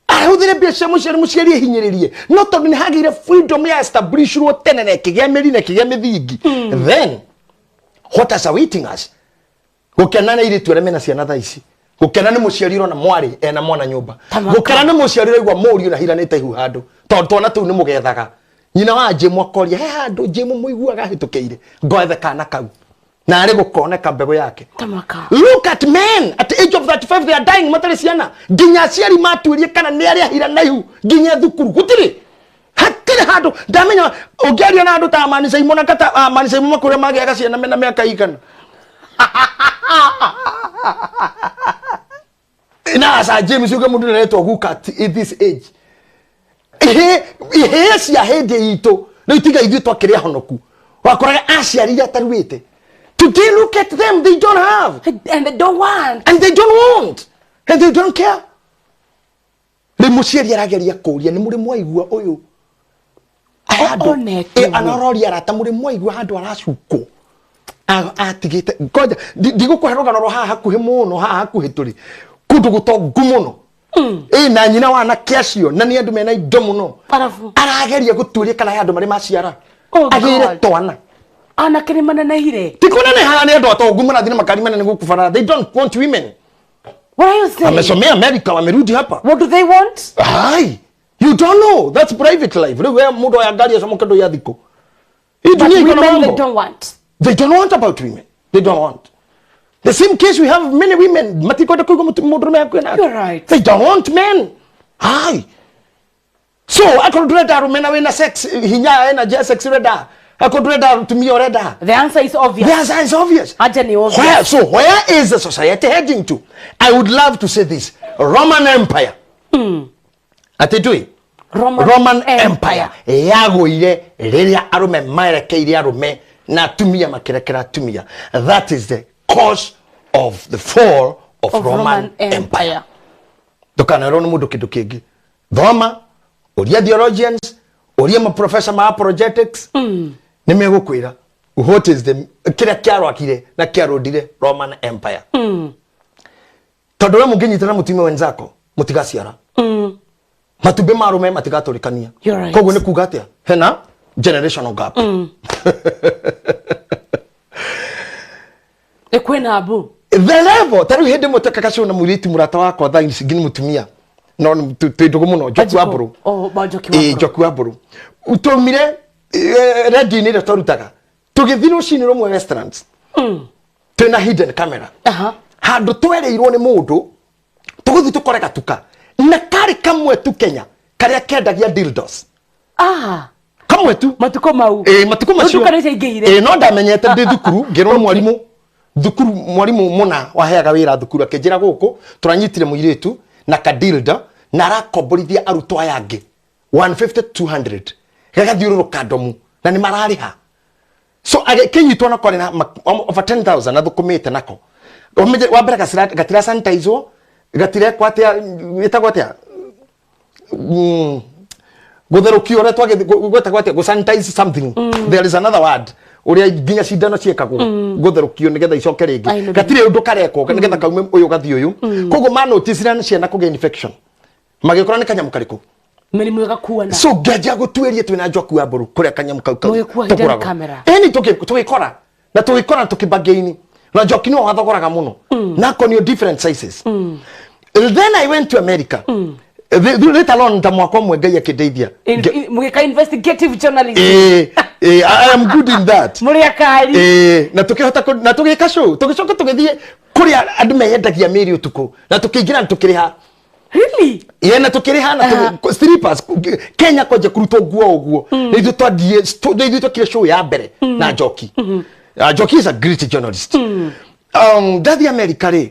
ahũthĩre mbia cia mũciari, mũciari ehinyĩrĩrie, no tondũ nĩ hagĩire freedom ya establishirwo tene na ĩkĩgĩa mĩri na ĩkĩgĩa mĩthingi. Then what is awaiting us? Gũkena nĩ airĩtu arĩa mena ciana thaa ici, gũkena nĩ mũciari ũrona mwarĩ ena mwana nyũmba. Tamaka. Gũkena nĩ mũciari ũraigua mũriũ na hiranĩte ihu handũ tondũ twana tũu nĩ mũgethaga. Nyina wa Jĩmũ akoria he handũ Jĩmũ mũiguaga ahĩtũkĩire ngoethe kana kau na arĩ gũkoneka mbegũ yake. Tamaka. Look at men at the age of 35, they are dying matarĩ ciana. Nginya aciari matuĩrie kana nĩ arĩa hira na ihu nginya thukuru gũtirĩ hatirĩ handũ ndamenya ũngĩaria na andũ ta Amani Saimo na kata Amani Saimo makũrĩa magĩaga ciana mena mĩaka igana na asa James uge mũndũ nĩaretwo guka at this age. Ihĩ cia hĩndĩ itũ rĩu tiga ithuĩ twakĩrĩ ahonoku wakoraga aciari ataruĩte. Today look at them, they don't have. And they don't want. And they don't want and they don't care. Rĩu mũciari arageria kũria nĩ mũrĩ mwaigua ũyũ Onete ũguo. Anaroria arata mũrĩ mwaigua handũ aracukwo. Atigĩte ngoja ndigũkũhe rũgano rwa haha hakuhĩ mũno, haha hakuhĩ tũrĩ kũndũ gũtongu mũno. Ĩ na nyina wa anake acio na nĩ andũ mena indo mũno. Arabu. Arageria gũtuĩria kana he andũ marĩ maciara. Oh, Agĩre God. twana. Anake nĩ manenehire. Ti kũneneha, nĩ andũ atongu marathiĩ na makari manene gũkũ bara. They don't want women. What are you saying? Wamesomea America, wamerudi hapa. What do they want? Ai, you don't know. That's private life. Rĩu we mũndũ oya ngari acomoke ndũ ya thikũ. Hii But dunia iko na women they mambo. don't want. They don't want about women. They don't want. The same case we have many women. Matikwenda kuigua mũndũrũme hakuhĩ nake. You're right. They don't want men. Ai. So akorwo ndũrenda arũme na wĩna sex, hinya energy ya sex ũrenda. Akorwo ndũrenda atumia ũrenda. The answer is obvious. The answer is obvious. Aja ni obvious. So where is the society heading to? I would love to say this. Roman Empire. Atĩ ndũĩ? Roman, Roman Empire yagũire rĩrĩa arũme marekeire arũme na atumia makĩrekera atumia. That is the cause of the fall of, Of Roman, Roman Empire. Empire. Ndũkanerwo nĩ mũndũ kĩndũ kĩngĩ. Thoma, ũria theologians, ũria maprofessor ma apologetics, nĩ megũkwĩra what is the kĩrĩa kĩarwakire na kĩarũndire Roman Empire. Tondũ we mũngĩnyitana mũtumia wenzako mũtigaciara. Matumbĩ ma arũme matigatũrĩkania. You're right. Koguo nĩ kuga atĩa? Hena generational gap. Nĩ kwĩna mbu. The level ta rĩu hĩndĩ ĩmwe twekaga show na mũirĩtu mũrata wakwa thaa ici nĩ mũtumia no twĩ ndũgũ mũno, Njoku wa Mbũrũ. Oh, ba Njoki wa Ĩ, Mbũrũ. Njoku wa Mbũrũ twaumire redio-inĩ ĩrĩa twarutaga tũgĩthiĩ rũcinĩ rũmwe restaurant twĩna hidden camera. Handũ twerĩirwo nĩ mũndũ tũgũthiĩ tũkore gatuka na karĩ kamwe tu Kenya karĩa kendagia dildos. Kamwe tu. Matukũ mau. Ĩ, matukũ macio. Nduka nĩ ciaingĩhire. Ĩ, no ndamenyete ndĩ thukuru ngĩrwo nĩ mwarimũ thukuru, mwarimũ mũna waheaga wĩra thukuru akĩnjĩra gũkũ tũranyitire mũirĩtu na kadilda na arakomborithia arutwo aya angĩ 150 200 gagathiũrũrũka ndomu na nĩ mararĩha. So agĩkĩnyitwo nako arĩ na over 10,000 athũkũmĩte nako. Wa mbere gatira sanitizwo, gatirekwo atĩa, ĩtagwo atĩa, gũtherũkio ũrĩa gwetagwo atĩa, gũ-sanitize something. There is another word ũrĩa nginya cindano ciĩkagwo gũtherũkio nĩgetha icoke I rĩngĩ. know. Gatirĩ ũndũ karekwo nĩgetha kaume ũyũ gathiĩ ũyũ. Koguo manoticire na ciana kũgĩa infection magĩkora nĩ kanyamũ karĩkũ. Mĩrimũ ĩgakuana. So ngĩanjia gũtuĩria twĩna Njoku wa Mbũrũ kũrĩa kanyamũ kau kau Mũgĩkua hidden tũgũragwo. camera. Ĩni tũgĩkora na tũgĩkora na tũkĩbagaini na Njoki nĩwe wathogoraga mũno nako nĩ different sizes. Then I went to America. Later on ta mwaka ũmwe Ngai akĩndeithia. Mũgĩka investigative journalism. Eh, I am good in that. Mũrĩ akari. Eh, na tukihota na tũgĩka show, tũgĩcoka tũgĩthiĩ kũrĩa andũ meyendagia mĩĩrĩ ũtukũ na tũkĩingĩra na tũkĩrĩha. Really? Ye, na tukĩrĩha na strippers Kenya kwanja kũrutwo nguo ũguo nĩ ithuĩ twathiĩ nĩ ithuĩ twekire show ya mbere na Njoki. Njoki is a great journalist. Ndathiĩ America rĩ,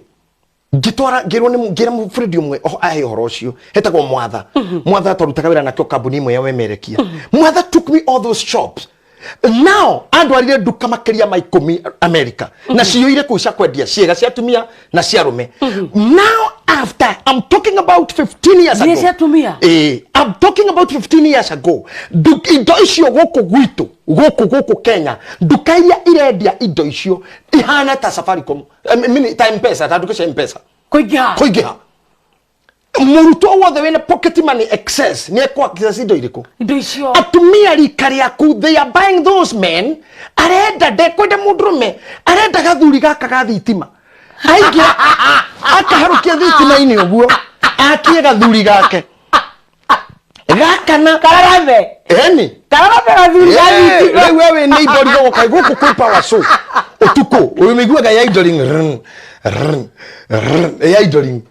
ngĩtwara ngĩrwo nĩ ngĩra mũbũrũri ũmwe ahe ũhoro ũcio hetagwo Mwatha. Mwatha twarutaga wĩra nakĩo kambuni ĩmwe ya wemerekia. Mwatha took me all those shops. Now andwarire nduka makĩria ma 10 America na ciyũire kũu cia kwendia ciĩga cia atumia na cia arũme. Now after I'm talking about 15 years Nginya ago. cia atumia? Eh, I'm talking about 15 years ago. Indo icio gũkũ gwitũ, gũkũ Kenya, nduka iria irendia indo icio ihana ta Safaricom, I mean, ta M-Pesa, ta nduka cia M-Pesa. Kũingĩha. Kũingĩha. Mũrutwo wothe wĩna pocket money excess nĩ ekũ indo irĩkũ? Indo icio. Atumia rika rĩaku, they are buying those men. Arenda, ndekwenda mũndũrũme, arenda gathuri gaka ga thitima aingĩra akaharũkia thitima-inĩ ũguo akie gathuri gake gakana. Kararame. Eni. Kararame gathuri ga thitima. Rĩu we wĩ neighbor ũrigagwo kaĩ gũkũ kwĩ power show ũtukũ ũmĩiguaga ya idling rrn, rrn, rrn, ya idling.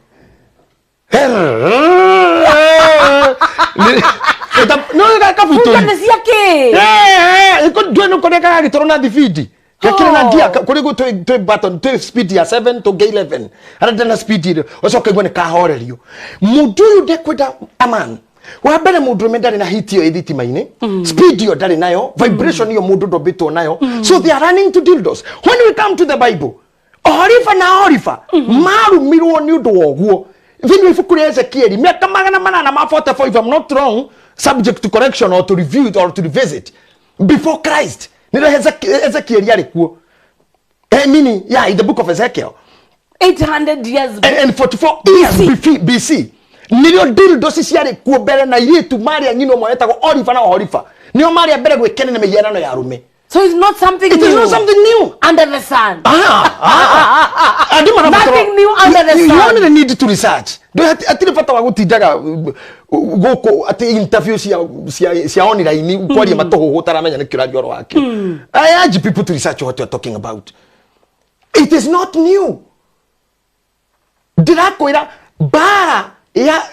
No gakabutori. Bunga nĩ cia kĩ? Ndwene kũrĩa gagagĩtwarwo na thibindi gakĩrĩ na ngia kũrĩ gũ twĩ button twĩ speed ya 7 tũngĩ 11 arenda na speed ĩrĩ ũcoka igue nĩ kahorerio. Mũndũ ũyũ ndekwenda aman wa mbere, mũndũ ũrũme ndarĩ na heat ĩyo ĩ thitima-inĩ, speed ĩyo ndarĩ nayo, vibration ĩyo mũndũ ndombĩtwo nayo. So they are running to dildos. When we come to the Bible, Oholiba na Oholiba marumirwo nĩ ũndũ wa ũguo. Thĩinĩ wa ibuku rĩa Ezekieli mĩaka 800 ma 44, if I'm not wrong, subject to correction or to review it or to revisit, before Christ, nĩrĩo Ezekieli arĩ kuo. Meaning, yeah, in the book of Ezekiel. 800 years and 44 years BC. Nĩrĩo dildo ciarĩ kuo mbere na airĩtu marĩa nyina ũmwe wetagwo Oliver na Oholiba. Nĩo marĩa mbere gwĩkenia na mĩhianano ya arũme. So it's not something It new. is not something new. Under the sun. Nothing new under the sun. You only need to research. Hatirĩ bata wa gũtindaga gũkũ atĩ interview cia online kwaria matũhũhũ ũtaramenya nĩkĩ ũraria ũhoro wake. I urge people to research what you are talking about. It is not new. Ndĩrakwĩra mbara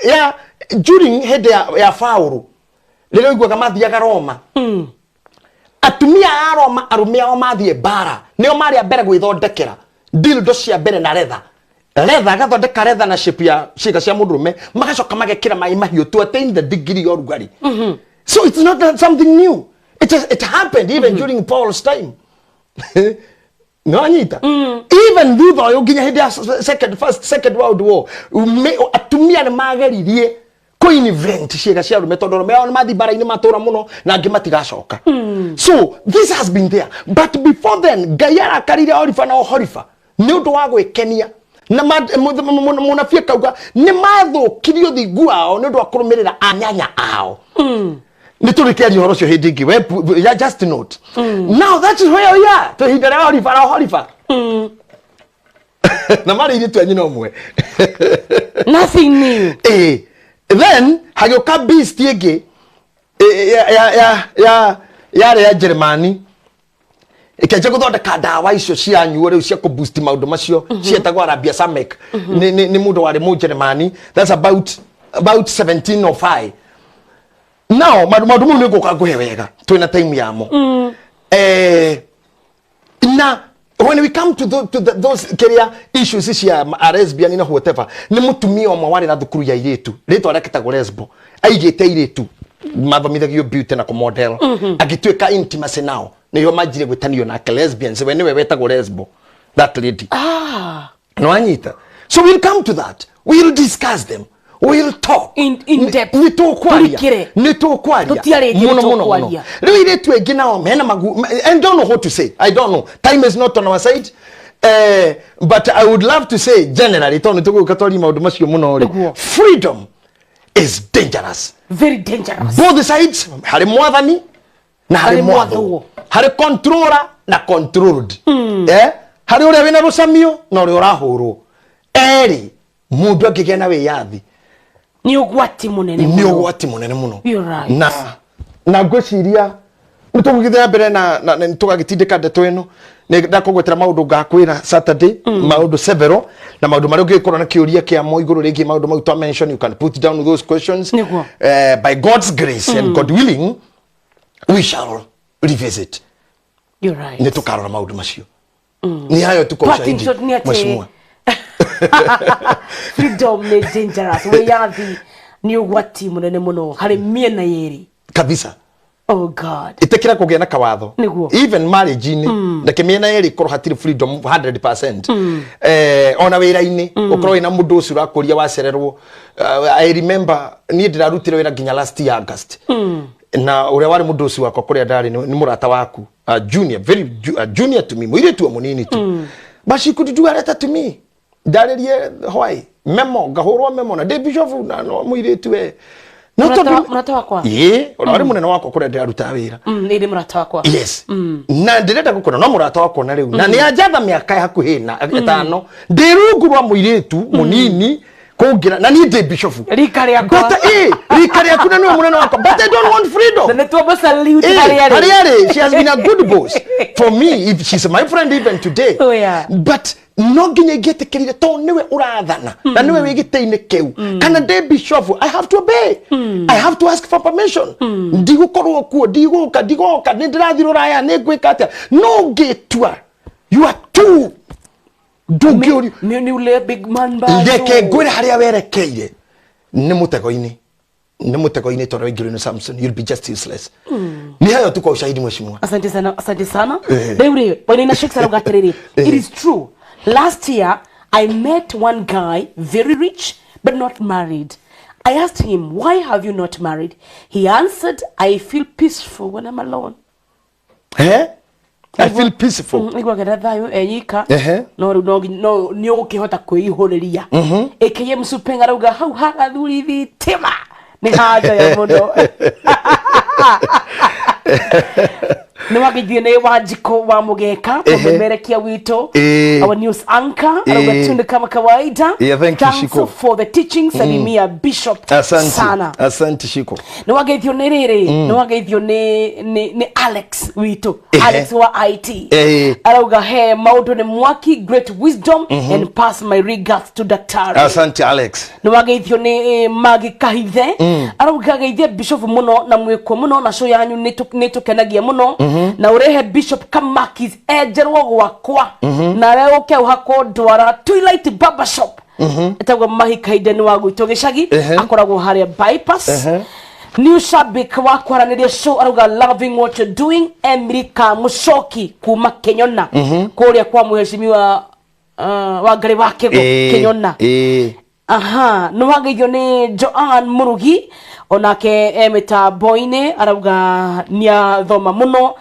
ya during hĩndĩ ya Paũlũ rĩrĩa ũiguaga mathiaga Roma. Atumia a Roma arũme ao mathiĩ mbara nĩo marĩ a mbere gwĩthondekera dildo cia mbere na retha agathondeka retha na shape ya ciĩga cia mũndũrũme magacoka magekĩra maĩ mahiũ to attain the degree ya ũrugarĩ. So it's not something new. It happened even during Paul's time. No anyita. Even thutha ũyũ nginya hĩndĩ ya second world war atumia nĩ mageririe invent ciĩga cia arũme tondũ arũme ao nĩ mathiĩ mbara-inĩ matũra mũno na angĩ matigacoka. So this has been there, but before then Ngai arakarire Oliver na Oholiba nĩ ũndũ wa gwĩkenia na mũnabii akauga nĩ mathũkirie ũthingu wao nĩ ũndũ wa kũrũmĩrĩra anyanya ao. Nĩ tũrĩkĩaria ũhoro ũcio hĩndĩ ĩngĩ. Just note. Now that is where we are. Twĩ ihinda rĩa Oliver na Oholiba. Na marĩ airĩtu a nyina ũmwe. Nothing new. Then hagĩũka beast ĩngĩ yarĩ ya Jeremani ĩkĩanjia gũthondeka ndawa icio cia nyuo rĩu cia kũboost maũndũ macio cietagwo Arabia Samek. Nĩ mũndũ warĩ Mũjeremani. That's about 1705. Now maũndũ mau nĩ ngũka ngũhe wega twĩna time yamo. Na when we come to those career issues cia lesbian na whatever, nĩ mũtumia ũmwe warĩ na thukuru ya airĩtu rĩtwa rĩake etagwo Lesbo aigĩte airĩtu mathomithagio beauty na kũmodel agĩtuĩka intimacy nao nĩo manjire gwĩtanio nake lesbians. We nĩwe wetagwo Lesbo, that lady. No anyita. So we'll come to that, we'll discuss them, we'll talk in depth. Nĩ tũkwaria mũno mũno mũno. Rĩu airĩtu aingĩ nao mena magu, I don't know what to say. I don't know. Time is not on our side. But I would love to say generally tondũ tũgũka twarie maũndũ macio mũno rĩ, freedom is dangerous. Very dangerous. Both sides, harĩ mwathani na harĩ mwathwo, harĩ controller na controlled. Harĩ ũrĩa wĩna rũcamio na ũrĩa ũrahũrwo. Erĩ mũndũ angĩgĩa na wĩyathi ni ũgwati mũnene mũno. Nĩ ũgwati mũnene mũno. You're right. Na ngwĩciria nĩ tũgũgĩthiĩ mbere na nĩ tũgagĩtindĩka ndeto ĩno. Nĩ ndakũgwetera maũndũ ngakwĩra Saturday, maũndũ several na maũndũ marĩa ũngĩkorwo na kĩũria kĩamo igũrũ rĩgiĩ maũndũ mau twa mention. You can put down those questions. By God's grace and God willing we shall revisit. You're right. Nĩ tũkarora maũndũ macio. Nĩ hayo tu kwa ushahidi mheshimiwa. Freedom nĩ dangerous. Wĩyathi nĩ ũgwati mũnene mũno harĩ mĩena yerĩ kabisa. Oh God. Itekira kũgĩa na kawatho. Even marriage-inĩ ndeke mĩena yerĩ ikorwo hatirĩ freedom 100%. Ona wĩra-inĩ ũkorwo wĩna mũndũ ũcio ũrakũria wacererwo. I remember niĩ ndĩrarutire wĩra nginya last year August. Na ũrĩa warĩ mũndũ ũcio wakwa kũrĩa ndarĩ nĩ mũrata waku, junior, very junior to me, mũirĩtu o mũnini tu. But she could do a letter to me. Ndarĩrie why memo ngahũrwo memo na ndĩ bishop na no mũirĩtu we. Mũrata wakwa? Ĩĩ, ũrĩa warĩ mũnene wakwa kũrĩa ndĩrarutaga wĩra. Nĩ ndĩ mũrata wakwa. Yes. Na ndĩrenda gũkũra no mũrata wakwa na rĩu. Na nĩ anjatha mĩaka hakuhĩ na ĩtano. Ndĩ rungu rwa mũirĩtu mũnini kũngira na niĩ ndĩ bishop. Rika rĩakwa. But rika rĩaku na nĩwe mũnene wakwa. But I don't want freedom. Na nĩ twamba salute harĩa arĩ. Harĩa arĩ. She has been a good boss for me. If she's my friend even today. Oh, yeah. But no nginya ingĩetĩkĩrire tondũ nĩwe ũrathana na nĩwe wĩ gĩtĩ-inĩ kĩu. Kana ndĩ bishop, I have to obey. I have to ask for permission. Ndigũkorwo kuo, ndigũka, nĩ ndĩrathiĩ rũraya, nĩ ngwĩka atĩa. No ngĩtua, you are too ndũngĩũrio. Nĩ ule big man bado. Reke ngwĩre harĩa werekeire nĩ mũtego-inĩ. Nĩ mũtego-inĩ tondũ waingĩrwo nĩ Samson, you'll be just useless. Nĩ hayo tu kwa ushahidi mheshimiwa. Asante sana, asante sana. Rĩu rĩ, Wainaina Shakes arauga atĩrĩrĩ, it is true. Last year, I met one guy, very rich, but not married. I asked him, why have you not married? He answered, I feel peaceful when I'm alone. Eh? I feel peaceful. Iguagĩra thayũ enyika. Ehe. No rĩu no nĩ ũgũkĩhota kwĩihũrĩria. AKM Supenga arauga hau hagathuri thitima nĩ hanjaya mũno. Nĩ wageithio nĩ Wanjikũ wa Mũgeka, mũmemerekia witũ, our news anchor, arauga tunde kama kawaida. Yeah, thank you, Thanks Shiko. for the teaching. Salimia Bishop Asante. sana. Asante, Shiko. Nĩ wageithio nĩ rĩrĩ, nĩ wageithio nĩ Alex witũ, Alex wa IT. Arauga he maũndũ nĩ mwaki, great wisdom, and pass my regards to daktari. Asante, Alex. Nĩ wageithio nĩ Magi Kahithe, arauga geithie Bishop mũno na mwĩkwo mũno na show yanyu nĩ tũkenagia mũno, na ũrehe Bishop Kamakis enjerwo gwakwa nawe ũke ũhakwo ndwara Twilight Barber Shop. Etagwo Mahi Kahithe, nĩ wa gwitũ gĩcagi, akoragwo harĩa bypass. New shabik wa kwaranĩria show arauga loving what you're doing. Emily Kamucoki kuma Kenyona, kũrĩa kwa mheshimiwa Wangari wa Kĩgo, Kenyona. Aha, nĩ wageithio nĩ Joan Murugi, onake e mĩtambo-inĩ, arauga nĩ athoma mũno.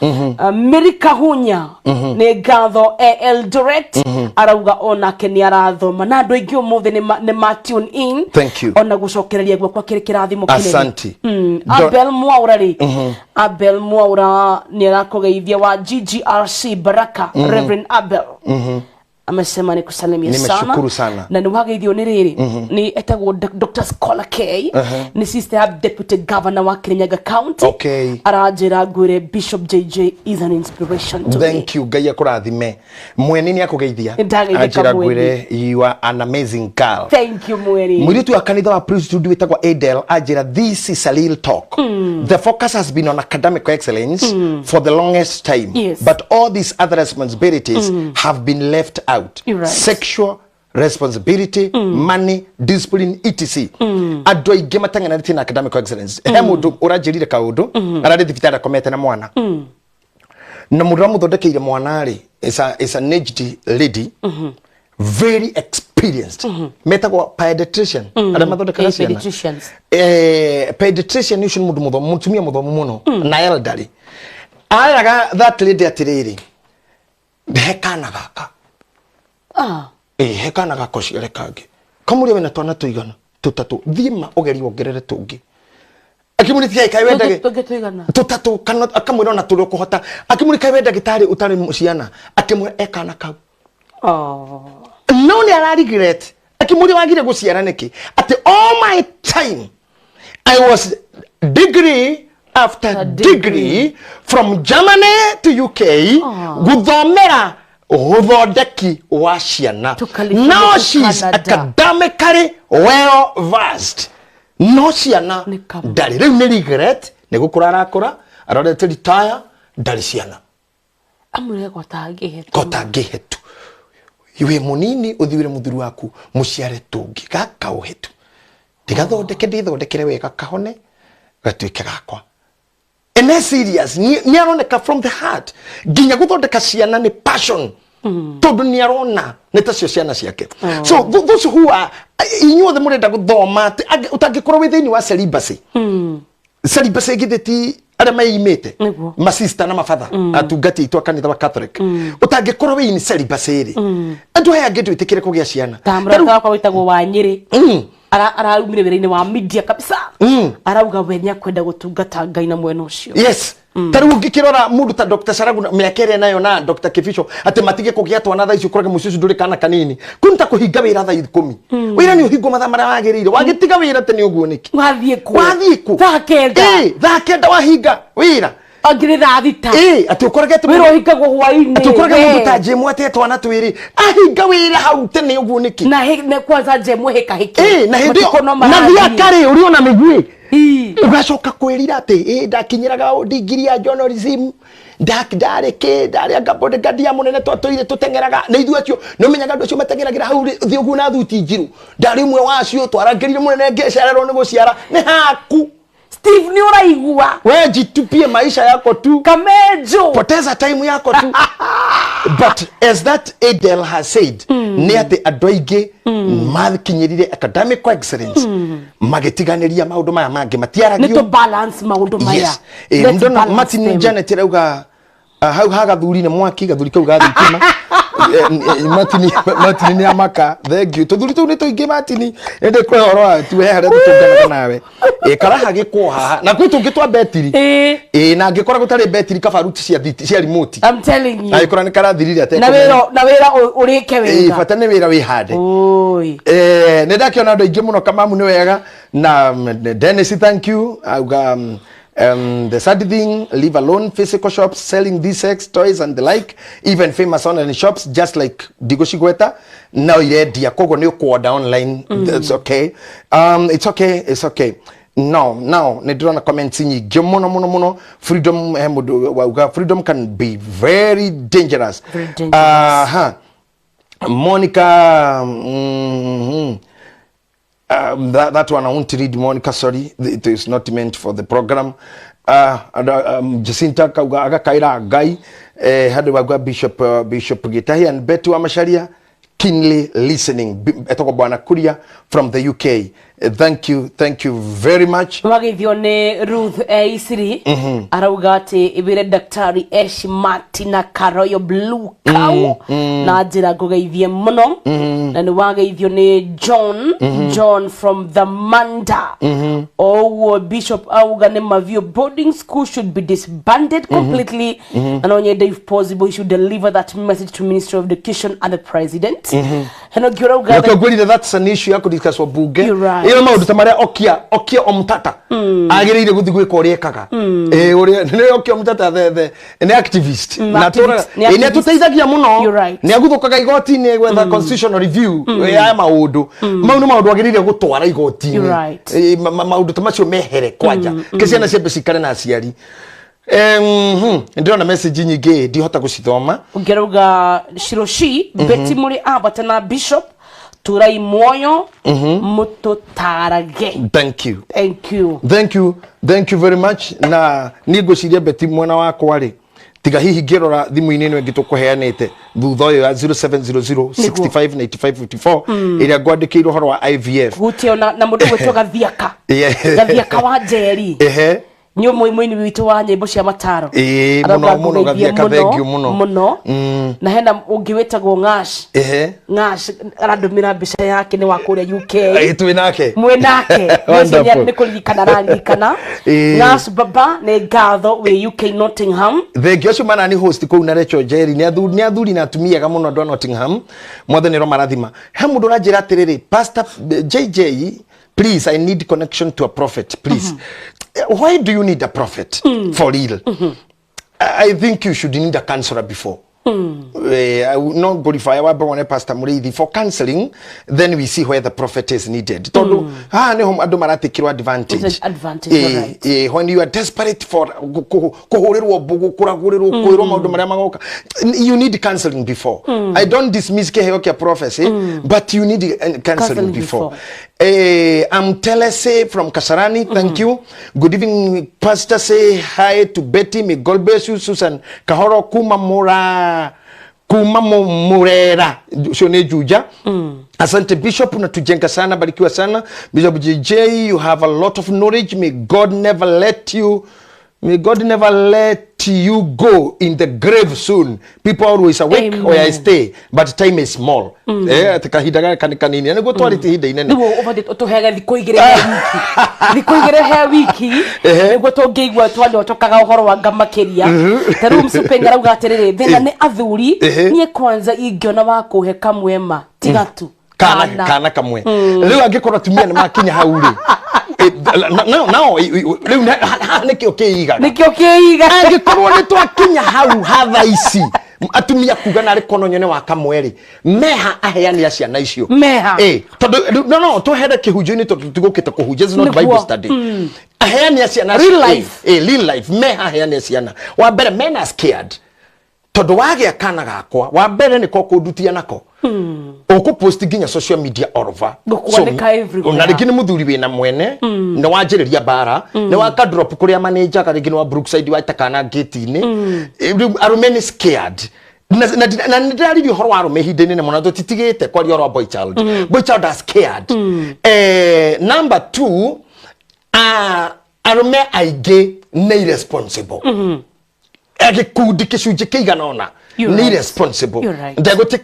Mary Kahunya nĩ ngatho e Eldoret, arauga onake nĩ arathoma, na andũ aingĩ ũmũthĩ nĩ ma tune in. Thank you. Ona gũcokereria gwakwa kĩrĩ kĩrathimo kĩnene. Asante. Abel Mwaura rĩ, Abel Mwaura nĩ arakũgeithia wa GGRC Baraka. Reverend Abel amesema ni kusalimia sana. Nimeshukuru sana. Na nĩ wageithio nĩ rĩrĩ, nĩ etagwo Dr. Scholar K, nĩ sister ya deputy governor wa Kirinyaga County. Aranjĩra ngwĩre Bishop JJ is an inspiration to me. Thank you. Ngai akũrathime. Mweni nĩ akũgeithia. Nĩndageithĩka. Anjĩra Mweni. ngwĩre you are an amazing girl. Thank you, Mweni. Mũirĩtu wa kanitha wa priesthood wĩtagwo Adel anjĩra this is a real talk. The focus has been on academic excellence for the longest time, but all these other responsibilities have been left out. You're right. Sexual responsibility, money, discipline, etc. Andũ aingĩ mateng'eranĩtie na academic excellence. He mũndũ ũranjĩrire kaũndũ, ararĩ thibitarĩ akomete na mwana, na mũndũ ũramũthondekeire mwana rĩ is an aged lady, very experienced, metagwo pediatrician, arĩa mathondekaga ciana. Pediatricians. Pediatrician ũcio nĩ mũndũ mũthomu, mũtumia mũthomu mũno na elderly. Araga that lady atĩrĩrĩ, he kana gaka. He kana gaka ũciare kangĩ. Kamũria wĩna twana tũigana? Tũtatũ. Thiĩ ma ũgerie wongerere tũngĩ. Akĩmũria tigai kaĩ wendage Tũngĩ tũigana? Tũtatũ, kana akamwĩra ona tũrĩa ũkũhota. Akĩmũria kaĩ we ndagĩtarĩ ũtarĩ ciana? Akĩmwĩra e kana kau. No nĩ ara regret. Akĩmũria wagire gũciara nĩkĩ? Atĩ all my time I was degree after A degree degree from Germany to UK gũthomera ũthondeki wa ciana. To California, Now to she's Canada. academically well versed, no ciana Nĩ kama. ndarĩ. Rĩu nĩ regret, nĩ gũkũra arakũra, arorete retire, ndarĩ ciana. Amwĩre gotangĩhetũ. Kotangĩhetu wĩ mũnini, ũthiũre mũthuri waku mũciare tũngĩ gaka ũhetu, ndigathondeke, ndĩthondekere wega, kahone gatuĩke gakwa. And that's serious. Nĩ aroneka from the heart nginya gũthondeka ciana nĩ passion, tondũ nĩ arona nĩ tacio ciana ciake. So those who are, inyuothe mũrenda gũthoma, ũtangĩkorwo wĩ thĩinĩ wa celibacy, celibacy githĩ ti arĩa meimĩte? Nĩguo. Masista na mabatha, atungati aitũ a kanitha wa Catholic, ũtangĩkorwo wĩ in celibacy rĩ, andũ aya angĩ ndwĩtĩkĩre kũgĩa ciana. Ta mũrata wakwa wĩtagwo Wanyĩrĩ, araumire wĩra-inĩ wa media kabisa, arauga we nĩakwenda gũtungata Ngai na mwena ũcio. Yes, ta rĩu ũngĩkĩrora mũndũ ta Dr. Sharaguna, mĩaka ĩrĩa nayo, na Dr. Kibicho, atĩ matige kũgĩa twana thaa ici, ũkorage mũciĩ ũcio ndũrĩ kana kanini. Kũu nĩ ta kũhinga wĩra thaa 10. Wĩra nĩ ũhingwo mathaa marĩa wagĩrĩire. Wagĩtiga wĩra tene ũguo nĩkĩ? Wathiĩ kũ? Wathiĩ kũ? Thaa 9. Thaa 9 wahinga wĩra. Angĩ nĩ thaa 6. Atĩ ũkorage atĩ Wĩra ũhingagwo hwaĩ-inĩ. atĩ ũkorage We. mũndũ ta Jemu atĩ twana twĩrĩ, ahinga wĩra hau tene ũguo nĩkĩ? Na kwanza Jemu hĩkahĩki. Na hĩndĩ Matukũ ĩyo no na marathiĩ. thiaka rĩ, ũrĩ ona mĩguĩ, ũgacoka kwĩrira atĩ ndakinyĩraga ndigiri ya journalism, ndarĩ kĩ, ndarĩ anga bodyguard ya mũnene, twatũire tũteng'eraga na ithuĩ acio nĩ ũmenyaga andũ acio mateng'eragĩra hau rĩ, thĩ ũguo na thuti njirũ, ndarĩ ũmwe wacio, twarangĩrire mũnene ngĩcererwo nĩ gũciara nĩ haku. Steve, nĩ ũraigua? We jitupie maisha yako tu. Kamejo. Poteza time yako tu. But as that Adel has said, nĩ atĩ andũ aingĩ makinyĩrire academic excellence magĩtiganĩria maũndũ maya mangĩ Nĩ matiaragio. tũ balance maũndũ maya. Yes. Let's Ndona balance Martin them. Janet arauga Ah, hau ha gathuri nĩ mwaki, gathuri kau ga thitima. Martin, Martin nĩ amaka, thank you. Tũthuri tũu nĩ tũingĩ, Martin, ĩndĩ kwĩ ũhoro wa tu he harĩa tũtũnganaga nawe. Karaha gĩkwo haha na kwĩ tũngĩ twa betiri. Ĩ na angĩkora gũtarĩ betiri, kaba ruti cia cia remote. I'm telling you. Angĩkora nĩ karathirire na atekũmenya. Wĩra na wĩra ũrĩke wega. Bata nĩ wĩra wĩhande. Oi. Nĩ ndakĩona andũ aingĩ mũno, Kamamu nĩ wega na Dennis, thank you. Auga the sad thing, leave alone physical shops selling these sex toys and the like, even famous online shops just like ndigũcigweta no irendia, koguo nĩ ũkũorder online. It's okay, it's okay, it's okay. No, no, nĩ ndĩrona comments nyingĩ mũno mũno mũno. Freedom, mũndũ wauga freedom can be very dangerous. Very dangerous. Aha. Monica, that one I won't read, Monica, sorry. It is not meant for the program. And, Jacinta kauga agakaira Ngai, handũ wauga Bishop, Bishop Gitahi and Betty wa Macharia keenly listening. Etagwo Bwana Kuria from the UK. Thank you, thank you very much. Wageithio nĩ Ruth Isiri, arauga atĩ ĩwĩre Daktari Eshi Martina Karoyo Blue Cow na njĩra ngũgeithie mũno, na nĩ wageithio nĩ John, John from the Manda. O ũguo Bishop auga nĩ mavio, boarding school should be disbanded completely, na no nyende if possible he should deliver that message to Ministry of Education and the President. Heno ngĩ ũrauga Nĩkĩo ngwĩrire that's an issue ya kũdiscusswo bunge. You're right. Ĩyo maũndũ ta marĩa Okia Omtata agĩrĩire gũthiĩ gwĩka ũrĩa ekaga. Ũrĩa nĩ Okia Omtata the nĩ activist na Activist, nĩ nĩ activist. atũteithagia mũno. You're right. Nĩ aguthũkaga igoti-inĩ gwetha constitutional review ya maũndũ mau. Nĩ maũndũ agĩrĩire gũtwara igoti-inĩ. You're right. Maũndũ ta macio mehere kwanja ke ciana ciambe cikare na aciari. Ndĩrona message nyingĩ, ndihota gũcithoma. Ũngĩrauga Shiroshi Beti mũrĩ ambata na Bishop turai muoyo mũtũtarage. Thank you. Thank you. Thank you, thank you very much. Na niĩ ngwĩciria Beti mwena wakwa rĩ, tiga hihi ngĩrora thimũ-inĩ ĩno ĩngĩ tũkũheanĩte thutha ũyũ ya 0700 65 95 54 ĩrĩa ngwandĩkĩire ũhoro wa IVF. Gutio na mũndũ gwĩtwo Gathiaka. Gathiaka wa Njeri. Nĩ ũmwe mũini witũ wa nyĩmbo cia mataro. Ĩĩ, Arauga mũno, mũno, ngũgeithie. Gathiaka, thank you mũno. Mũno. Na hena ũngĩ wĩtagwo Ngash. Ngash arandũmĩra mbica yake, nĩ wa kũrĩa UK. Ĩ, twĩ nake. Mwĩ nake. Wonderful. Nĩ kũririkana araririkana. Ngash baba, nĩ ngatho, wĩ UK, Nottingham. Thengi ũcio manani host kũu na Rachel Njeri, nĩ athuri na atumia ega mũno andũ a Nottingham, mwathani ro marathima. He mũndũ ũranjĩra atĩrĩrĩ, "Pastor JJ, please, I need connection to a prophet, please." Why do you need a prophet? For real, I think you should need a counselor before. I will not glorify wambe wone Pastor Muriithi for counseling, then we see where the prophet is needed, tondu haha niho andũ maratikirwo advantage. It's an advantage, you're right. When you are desperate for kuhurirwo mbugu, kuragũrĩrwo, kwĩrwo maũndũ marĩa magoka, you need counseling before. I don't dismiss kĩheo kĩa prophecy, but you need counseling counseling before. Before. I'm Telese from Kasarani. Thank you. Good evening, Pastor. Say hi to Betty. May God bless you. Susan Kahoro kuma Mura kuma Murera. Ucio nĩ Juja. Asante Bishop, unatujenga sana, barikiwa sana. Bishop JJ, you have a lot of knowledge. May God never let you go in the grave soon. People always awake. Amen. Where I stay, but time is small. Ati kahinda gaka nĩ kanini. Na nĩguo twarĩtie ihinda inene. Nĩguo ũbatiĩ ũtũhege thikũ igĩrĩ he wiki, thikũ igĩrĩ he wiki, nĩguo tũngĩigua twanyotokaga ũhoro wa nga makĩria. Ta rĩu Msupeng arauga atĩrĩrĩ, thĩna nĩ athuri. Niĩ kwanza ingĩona wa kũhe kamwema tiga tu kana kana kamwe. Rĩu angĩkorwo atumia nĩ makinya hau rĩ, no rĩu haha nĩkĩo kĩigaga. Nĩkĩo kĩiga. Angĩkorwo nĩ twakinya hau hatha ici atumia kuga narĩ kono nyone wa kamwe rĩ, meha aheani a ciana icio? Meha? Tondũ no twehere kĩhunjio-inĩ, tondũ tũtigũkĩte kũhunjia. This is not Nĩguo. Bible study. Aheani a ciana Real life. Real life, meha aheani a ciana? Wa mbere, men are scared, tondũ wagĩa kana gakwa wa mbere nĩko kũndutia nako ũkũpost nginya social media all over. Gũkuoneka everywhere. Na rĩngĩ nĩ mũthuri wĩna mwene, nĩ wanjĩrĩria mbara, nĩ waka drop kũrĩa manenjaga, rĩngĩ nĩ wa Brookside waita kana gate-inĩ. Rĩu arũme nĩ scared na nĩ ndĩraririe ũhoro wa arũme ihinda inene mũno, tũtitigĩte kwaria ũhoro wa boy child. Boy child are scared. Number two, arũme aingĩ nĩ irresponsible. Gĩkundi gĩcunjĩ kĩigana ũna nĩ irresponsible. Ndegũti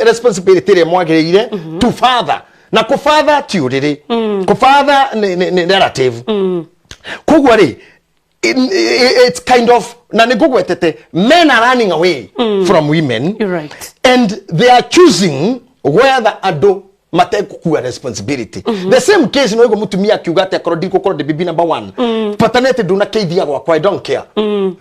responsibility ĩrĩa mwagĩrĩire to father. Na kũbatha ti ũrĩrĩ. Kũbatha nĩ narrative. Koguo rĩ, it's kind of, na nĩ ngũgwetete, men are running away from women. You're right. And they are choosing whether andũ matekũkua responsibility. The same case no ĩguo mũtumia akiuga atĩ akorwo ndigũkorwo ndĩ bibi number one. Bata nĩ atĩ ndũnakĩithia gwakwa, I don't care.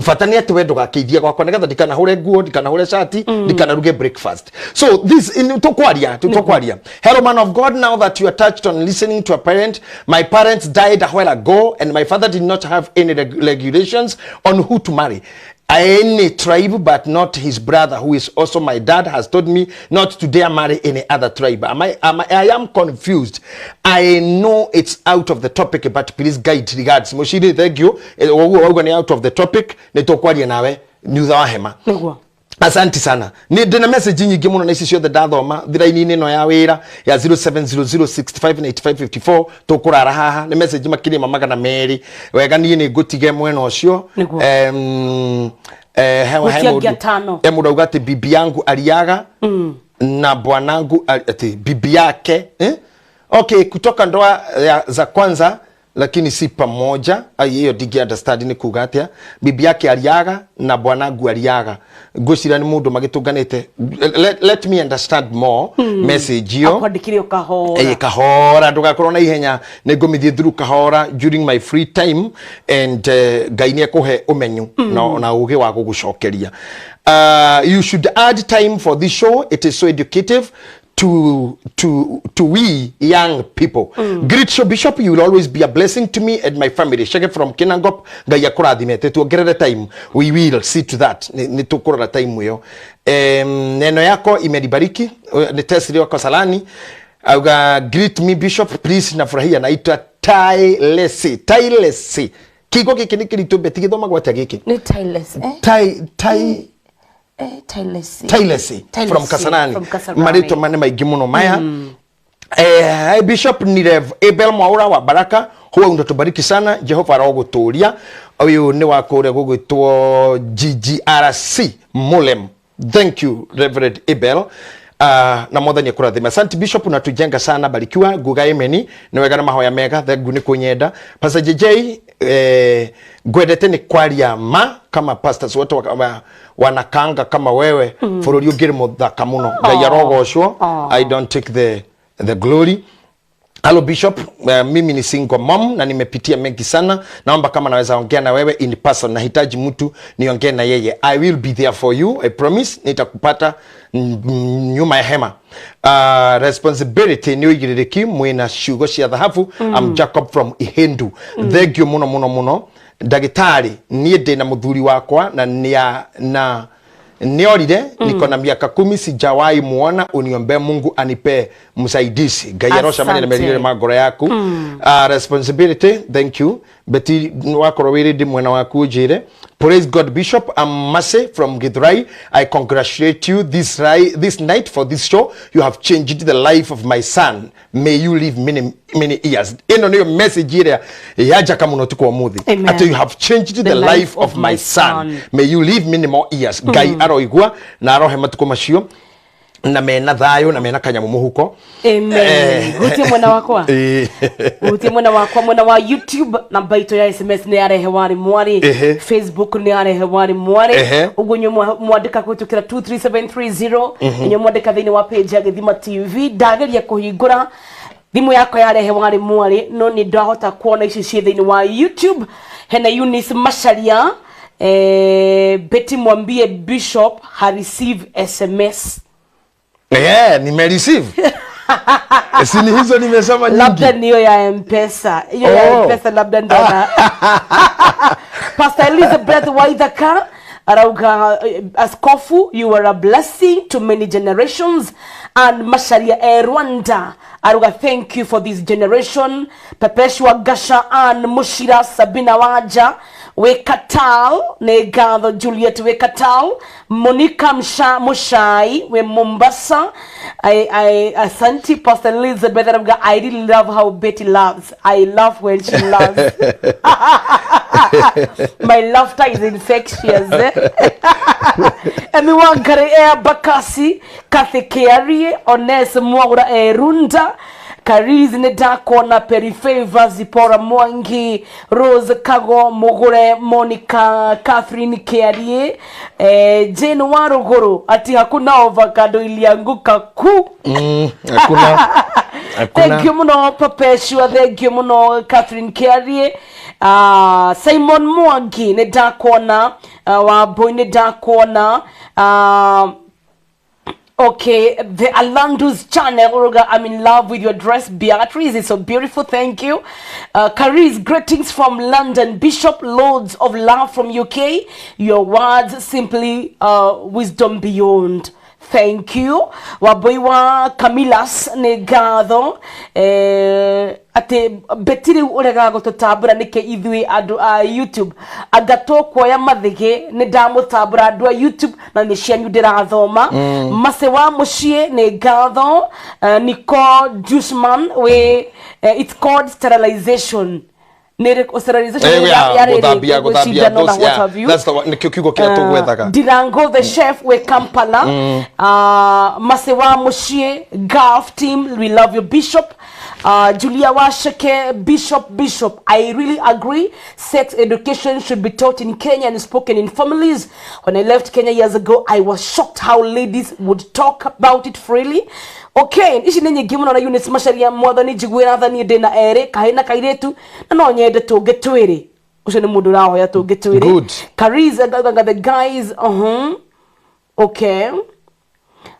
Bata nĩ atĩ we ndũgakĩithia gwakwa nĩgetha ndikanahũre nguo, ndikanahũre shati, ndikanaruge breakfast. So this in tũkwaria. Hello man of God, now that you are touched on listening to a parent, my parents died a while ago and my father did not have any regulations on who to marry. Any tribe, but not his brother, who is also my dad, has told me not to dare marry any other tribe. I am confused. I know it's out of the topic, but please guide. Regards. Mushiri, thank you. Ũguo ni out of the topic. Nĩ tũkwaria nawe thutha wa hema. Nĩguo. Asante sana. Ni ndina message nyingĩ mũno na ici ciothe ndathoma thiraini-inĩ ĩno ya wĩra ya 0700659554 tũkũrara haha nĩ message makĩria ma 200. Wega niĩ nĩ ngũtige mwena ũcio. He mũndũ auga atĩ bibi yangu aliaga na bwanangu ati bibi yake Okay, kutoka ndoa za kwanza lakini si pamoja. Hiyo ndingi understand ni kuga atia. Bibi yake aliaga na bwanangu aliaga. Ngwĩciria nĩ mũndũ magĩtũnganĩte. Let me understand more message yo. Akwandĩkire kahora. Kahora ndũgakorwo na ihenya nĩ ngũmĩthiĩ through kahora during my free time and Ngai nĩ ekũhe ũmenyo na ũgĩ wa gũgũcokeria. You should add time for this show. It is so educative to we young people. Great show, Bishop. You will always be a blessing to me and my family. Shege from Kinangop. Ngai akũrathime. Tuongerere time. We will see to that. Ni tukurora time hiyo. Neno yako imenibariki. Ni test leo kwa salani. Auga greet me Bishop please, nafurahia. Naitwa Tailesi. Tailesi. Kigo giki ni kiritu beti githoma gwata giki. Ni Tailesi. Tailesi. Tailesi from Kasarani. Marito mane maingĩ mũno maya. Bishop ni Rev Abel Mwaura wa Baraka, huwa unatubariki sana. Jehova arogũtũria. Ũyũ nĩ wa kũrĩa gũgwĩtwo GGRC Mulem. Thank you Reverend Abel. Na mwathani akũrathime. Asante Bishop, unatujenga sana, barikiwa. Nguga amen. Nĩ wega na mahoya mega, thengu nĩ kũnyenda. Pastor JJ, ngwendete nĩ kwaria ma kama pastors wote wanakanga kama wewe. Bũrũri ũngĩrĩ mũthaka mũno. Ngai arogocwo. I don't take the glory. Hello Bishop, mimi ni single mom na nimepitia mengi sana. Naomba kama naweza ongea na wewe in person. Nahitaji mtu niongee na yeye. I will be there for you, I promise. Nitakupata nyuma ya hema. Responsibility ni uigiriki mwina ciugo cia thahabu. I'm Jacob from Ihindu. Thank you muno muno muno. Ndagitari, niĩ ndĩ na mũthuri wakwa na na niorire niko na miaka 10 sijawahi muona. Uniombee Mungu anipe msaidizi. Ngai arocemania na merire ma ngoro yaku. Responsibility, thank you. Beti wakorwo wĩ ready mwena waku njire. Praise God Bishop, I'm Mase from Githurai. I congratulate you this night for this show. You have changed the life of my son. May you live many many years. Ino niyo message ĩrĩa yajaka mũno tukwa muthi. Ati you have changed the life of my son. May you live many more years. Ngai aroigua na arohe matuko macio na mena thayo na mena kanyamu muhuko. Amen. Gutie mwena wakwa. Gutie mwena wakwa, mwena wa YouTube namba ito ya SMS ni yarehe wari mwari. Facebook ni yarehe wari mwari. Uguo nyu mwandika kwitukira 23730. Nyu mwandika thiini wa page ya Githima TV. Ndageria kuhingura thimu yakwa yarehe wari mwari no ni ndahota kuona ici ci thiini wa YouTube. Hena Eunice Macharia, Betty mwambie Bishop ha receive SMS. Yeah, nime receive. Sini hizo nimesoma nyingi. Labda niyo ya M-Pesa. Hiyo ya M-Pesa labda ndo na. Pastor Elizabeth Waithaka arauga, askofu, you are a blessing to many generations. And Masharia Rwanda aruga, thank you for this generation. Pepeshwa Gasha and Mushira Sabina Waja Wĩ Qatar, nĩ ngatho Juliet wĩ Qatar. Monica Mushai wĩ Mombasa. Asanti Pastor Elizabeth arauga, "I really love how Betty loves. I love when she loves. My laughter is infectious." Emi Wangari Air Bakasi, Kathy Kiarie, Ones Mwaura Erunda, Kariz nĩ ndakuona, Perifavor, Zipora Mwangi, Rose Kago Mugure, Monica Catherine Kiarie, Jane Waruguru ati hakuna avocado ilianguka ku. Hakuna. Hakuna. Thank you muno Perpetua, thank you muno Catherine Kiarie. Simon Mwangi nĩ ndakuona, Wambui nĩ ndakuona. Okay, the Alandus channel, Olga, I'm in love with your dress, Beatrice. It's so beautiful. Thank you. Caris, greetings from London. Bishop, loads of love from UK. Your words simply wisdom beyond. Thank you. Waboiwa Camillas nĩ ngatho atĩ Betty rĩu ũregaga gũtũtambũra nĩkĩ ithuĩ andũ a YouTube? Anga tũkuoya mathĩgĩ nĩ ndamũtambũra andũ a YouTube na nĩ cianyu ndĩrathoma. Mace wa mũciĩ nĩ ngatho. Nicole Dushman wĩ it's called sterilization. Nĩ sterilization? Gũthambia gũthambia cindano na those, what have you. That's the one, nĩkĩo kiugo kĩrĩa tũgwethaga. Dirango the chef we Kampala. Masewa Mushie, Golf team, we love you, Bishop. Julia Washeke, Bishop, Bishop, I really agree. Sex education should be taught in Kenya and spoken in families. When I left Kenya years ago, I was shocked how ladies would talk about it freely. Okay, ici nĩ nyingĩ mũno na Eunice Macharia mwathani njiguĩra tha niĩ ndĩna erĩ kahĩ na kairĩtu na no nyende tũngĩ twĩrĩ. Ũcio nĩ mũndũ ũrahoya tũngĩ twĩrĩ. Good. Kariz, the guys, okay.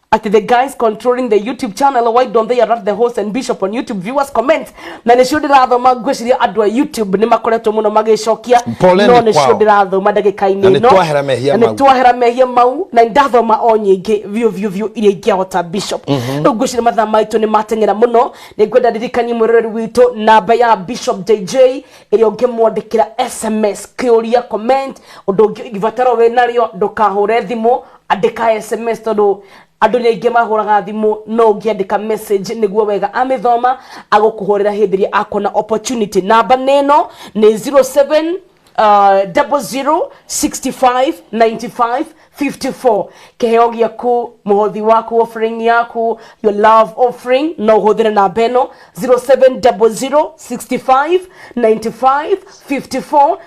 At the guys controlling the YouTube channel, why don't they alert the host and bishop on YouTube viewers comment? Na nĩcio ndĩrathoma. Ngwĩciria andũ a YouTube nĩ makoretwo mũno magĩcokia. Poleni no nĩcio kwao. ndĩrathoma ndagĩka-inĩ Na nĩ ĩno. twahera mehia Na nĩ mau. twahera mehia mau na ndathoma o nyingĩ biũ biũ biũ iria ingĩahota, Bishop. Rĩu ngwĩciria mathaa maitũ nĩ mateng'era mũno. Nĩ ngwenda ndirikanie mwĩroreri witũ namba ya Bishop JJ ĩrĩa ũngĩmwandĩkĩra SMS, kĩũria, comment, ũndũ ũngĩ ibataro wĩ narĩo. Ndũkahũre thimũ, andĩka SMS tondũ andũ nĩ aingĩ mahũraga thimũ, no ũngĩandĩka message nĩguo wega amĩthoma agũkũhũrĩra hĩndĩ ĩrĩa akona opportunity. Namba nĩno nĩ 07 00 65 95 54. Kĩheo gĩaku, mũhothi waku, offering yaku, your love offering, no ũhũthĩre namba ĩno 0700 65 95 54.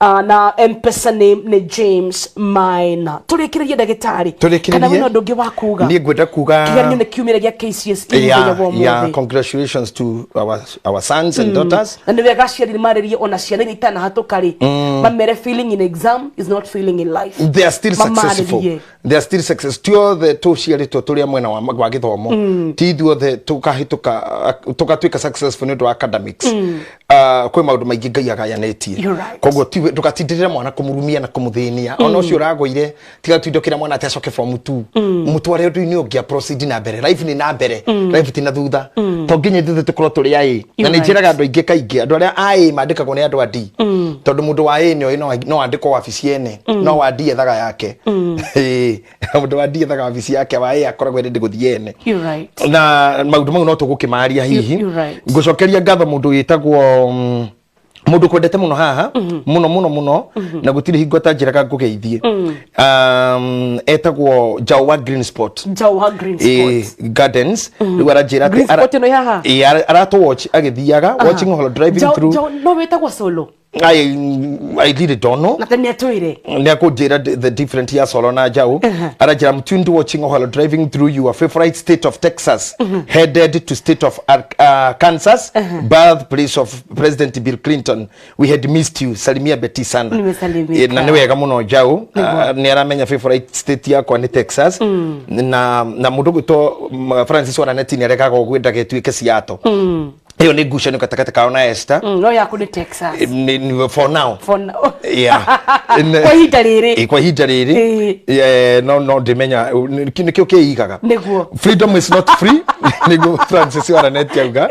Na Mpesa name nĩ James Maina. Tũrĩkĩrĩrie, ndagĩtarĩ, Tũrĩkĩrĩrie. kana wĩna ũndũ ũngĩ wa kuga? Niĩ ngwenda kuga Kĩgeranio nĩ kiumĩra gĩa KCSE mũthenya wa ũmũthĩ. Congratulations to our sons and daughters. Na nĩ wega aciari marĩrie ona ciana iria itanahatũka rĩ, mamere feeling in exam is not feeling in life. They are still successful. Mamarĩrie. They are still success. Ti othe tũciarĩtwo tũrĩ a mwena wa gĩthomo, ti ithuothe tũkahĩtũka tũgatuĩka successful nĩ ũndũ wa academics. Kwĩ maũndũ maingĩ Ngai agayanĩtie. You're right. Koguo ndũgatindĩrĩre mwana kũmũrumia na kũmũthĩnia. Ona ũcio ũragũire, tiga tindũkĩra mwana atĩ acoke form 2, mũtware ũndũ-inĩ ũngĩ, a proceed na mbere. Life nĩ na mbere, life ti na thutha. To nginya ithuĩ tũkorwo tũrĩ a A. Na You're nĩ njĩraga right. andũ aingĩ kaingĩ, andũ arĩa a A mandĩkagwo nĩ andũ a D, tondũ mũndũ wa A nĩ oĩ no andĩkwo wabici ene, no wa D ethaga yake. Ĩĩ, mũndũ wa D ethaga wabici yake, wa A akoragwo ready gũthiĩ ene. You're right. Na maũndũ mau no tũgũkĩmaria hihi. You're right. Ngũcokeria ngatho mũndũ wĩtagwo mũndũ kwendete mũno haha mũno mũno mũno na gũtirĩ hingo atanjĩraga ngũgeithie, etagwo Njaũ wa Green Spot. Njaũ wa Green Spot. Gardens. Rĩu aranjĩra atĩ Green Spot ĩno ĩ haha? Ĩ, aratũ watch agĩthiaga, watching while driving through. Njaũ no wĩtagwo solo? I really don't know. Na nĩ atwĩre. Nĩ akũnjĩra the different ya solo na Njaũ. Aranjĩra, "I'm tuned watching while driving through your favorite state of Texas, headed to state of Kansas, birthplace of President Bill Clinton. We had missed you. Salimia Betty sana." Nimesalimika. Na nĩ wega mũno Njaũ. Nĩ aramenya favorite state yakwa nĩ Texas. Na mũndũ gwĩtwo Francis Waraneti nĩ aregaga ũguo ndagĩtuĩke Seattle. Ĩyo nĩ ngucanio gatagatĩ kao na Esther. No yaku nĩ Texas. For now. For now. Yeah. Kwa ihinda rĩrĩ. Kwa ihinda rĩrĩ. No no ndimenya nĩkĩo kĩigaga. Nĩguo. Freedom is not free. Nĩguo Francis Waraneti auga.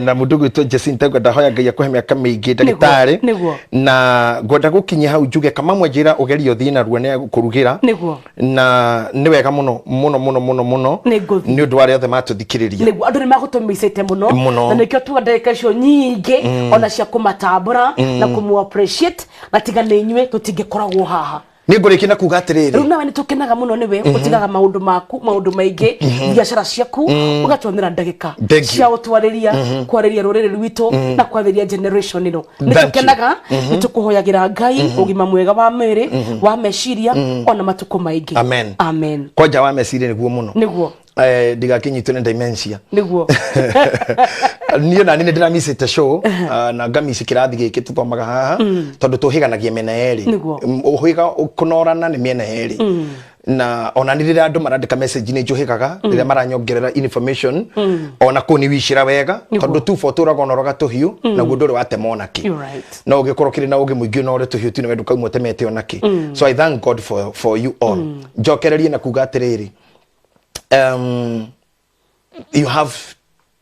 Na mũndũ gwĩtwo Jacinta ngwenda hoya Ngai akũhe mĩaka mĩingĩ ndagĩtarĩ. Nĩguo. Na ngwenda gũkinyia hau njuge kama mwanjĩra ũgerie ũthiĩ narua nĩ kũrugĩra. Nĩguo. Na nĩ wega mũno mũno mũno mũno mũno. Nĩ ũndũ wa arĩa othe matũthikĩrĩria. Nĩguo andũ nĩ magũtũmicĩte mũno. Na nĩkĩo tuga ndagĩka icio nyingĩ ona cia kũmatambũra na kũmũ appreciate na tiga nĩ inyuĩ tũtingĩkoragwo haha. Nĩ ngũrĩkia na kuga atĩrĩrĩ. Rĩu nawe nĩ tũkenaga mũno nĩwe ũtigaga maũndũ maku maũndũ maingĩ biacara ciaku ũgatuonera ndagĩka cia ũtwarĩria kwarĩria rũrĩrĩ rwitũ na kwarĩria generation ĩno. Nĩ tũkenaga nĩ tũkũhoyagĩra Ngai ũgima mwega wa mwĩrĩ wa meciria ona matukũ maingĩ. Amen. Amen. Kwanja wa meciria nĩguo mũno. Nĩguo. Ndigakinyitwo nĩ dementia. Nĩguo. Niĩ nani nĩ ndĩramicĩte show na ngamici kĩrathi gĩkĩ tũthomaga haha tondũ tũhĩganagia mĩena yerĩ. Ũhĩga kũnorana nĩ mĩena yerĩ. Na ona nĩ rĩrĩa andũ marandĩka message nĩ njũhĩgaga rĩrĩa maranyongerera information ona kũu nĩ wicĩra wega tondũ tu tũraga onoroga tũhiũ naguo ndũrĩ watema ona kĩ. No ũngĩkorwo kĩrĩ na ũgĩ mũingĩ no ũrĩ tũhiũ tu nĩwe ndũkauma ũtemete ona kĩ. So I thank God for you all. Njokererie na kuga atĩrĩrĩ, you have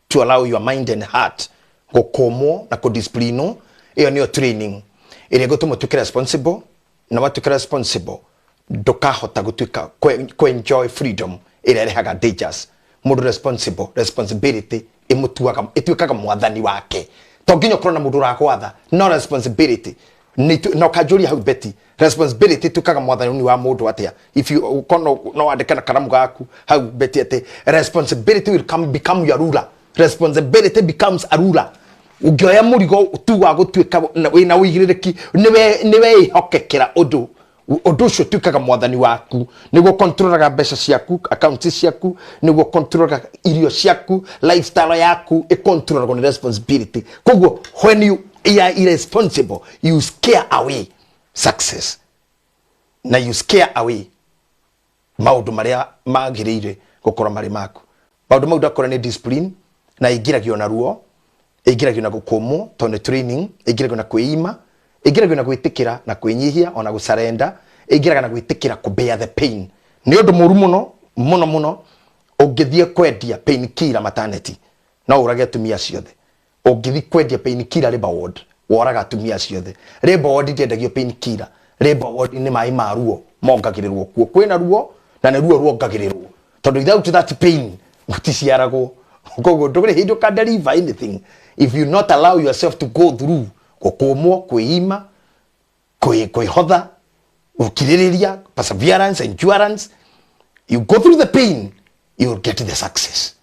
to allow your mind and heart gũkũmwo na kũdisciplinwo. Ĩyo nĩyo training ĩrĩa ĩgũtũma ũtuĩke responsible, na watuĩka responsible ndũkahota gũtuĩka kũ-enjoy freedom ĩrĩa ĩrehaga dangers. Mũndũ responsible, responsibility ĩmũtuaga ĩtuĩkaga mwathani wake. To nginya ũkorwo na mũndũ ũragwatha, no responsibility na ũkanjũria hau Betty, responsibility ĩtuĩkaga mwathani wa mũndũ atĩa? If you ũkorwo no wandĩke na karamu gaku hau Betty atĩ responsibility will come become your ruler. Responsibility becomes a ruler. Ũngĩoya mũrigo tu wa gũtuĩka wĩna ũigĩrĩrĩki nĩwe ĩhokekera ũndũ ũndũ ũcio ũtuĩkaga mwathani waku, nĩguo controlaga mbeca ciaku, accounts ciaku, nĩguo controlaga irio ciaku, lifestyle yaku ĩcontrolagwo nĩ responsibility. Koguo when you are irresponsible, you scare away success na you scare away maũndũ marĩa magĩrĩire gũkorwo marĩ maku. Maũndũ mau ndakora nĩ discipline na ĩingĩragio na ruo, ĩingĩragio na gũkũmwo tondũ nĩ training, ĩingĩragio na kwĩima, ĩingĩragio na gwĩtĩkĩra na kwĩnyihia ona gũcarenda, ĩingĩraga na gwĩtĩkĩra kũ bear the pain. Nĩ ũndũ mũru mũno mũno mũno ũngĩthiĩ kwendia pain killer maternity no ũrage atumia ciothe. Ũngĩthiĩ kwendia pain killer labor ward woraga atumia ciothe. Labor ward ndĩendagio pain killer. Labor ward nĩ maĩ ma ruo mongagĩrĩrwo kuo. Kwĩna ruo na nĩ ruo ruongagĩrĩrwo tondũ without that pain gũticiaragwo. Koguo ndũrĩ hĩndĩ ũka deliver anything if you not allow yourself to go through gũkũmwo, kwĩima, kwĩhotha, gũkirĩrĩria, perseverance, endurance. You go through the pain, you will get the success.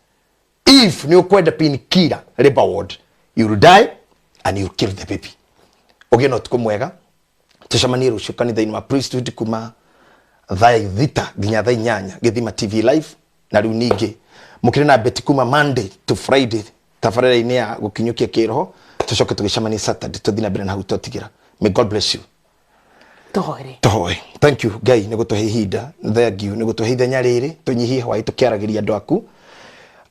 If nĩ ũkwenda pain killer labor ward, you will die and you will kill the baby. Ũgĩe na ũtukũ mwega. Tũcemanie rũciũ kanitha-inĩ wa priesthood kuma thaa 6 nginya thaa 8 Gĩthima TV live. Na rĩu ningĩ mũkĩrĩ na Betty kuma Monday to Friday tabarĩra-inĩ ya gũkinyũkia kĩroho. Tũcoke tũgĩcemanie Saturday tũthiĩ na mbere na hau twatigĩra. May God bless you. Tũhoere. Tũhoe. Thank you Ngai nĩ gũtũhe ihinda. Thank you nĩ gũtũhe ithenya rĩrĩ tũnyihie hwaĩ tũkĩaragĩria andũ aku.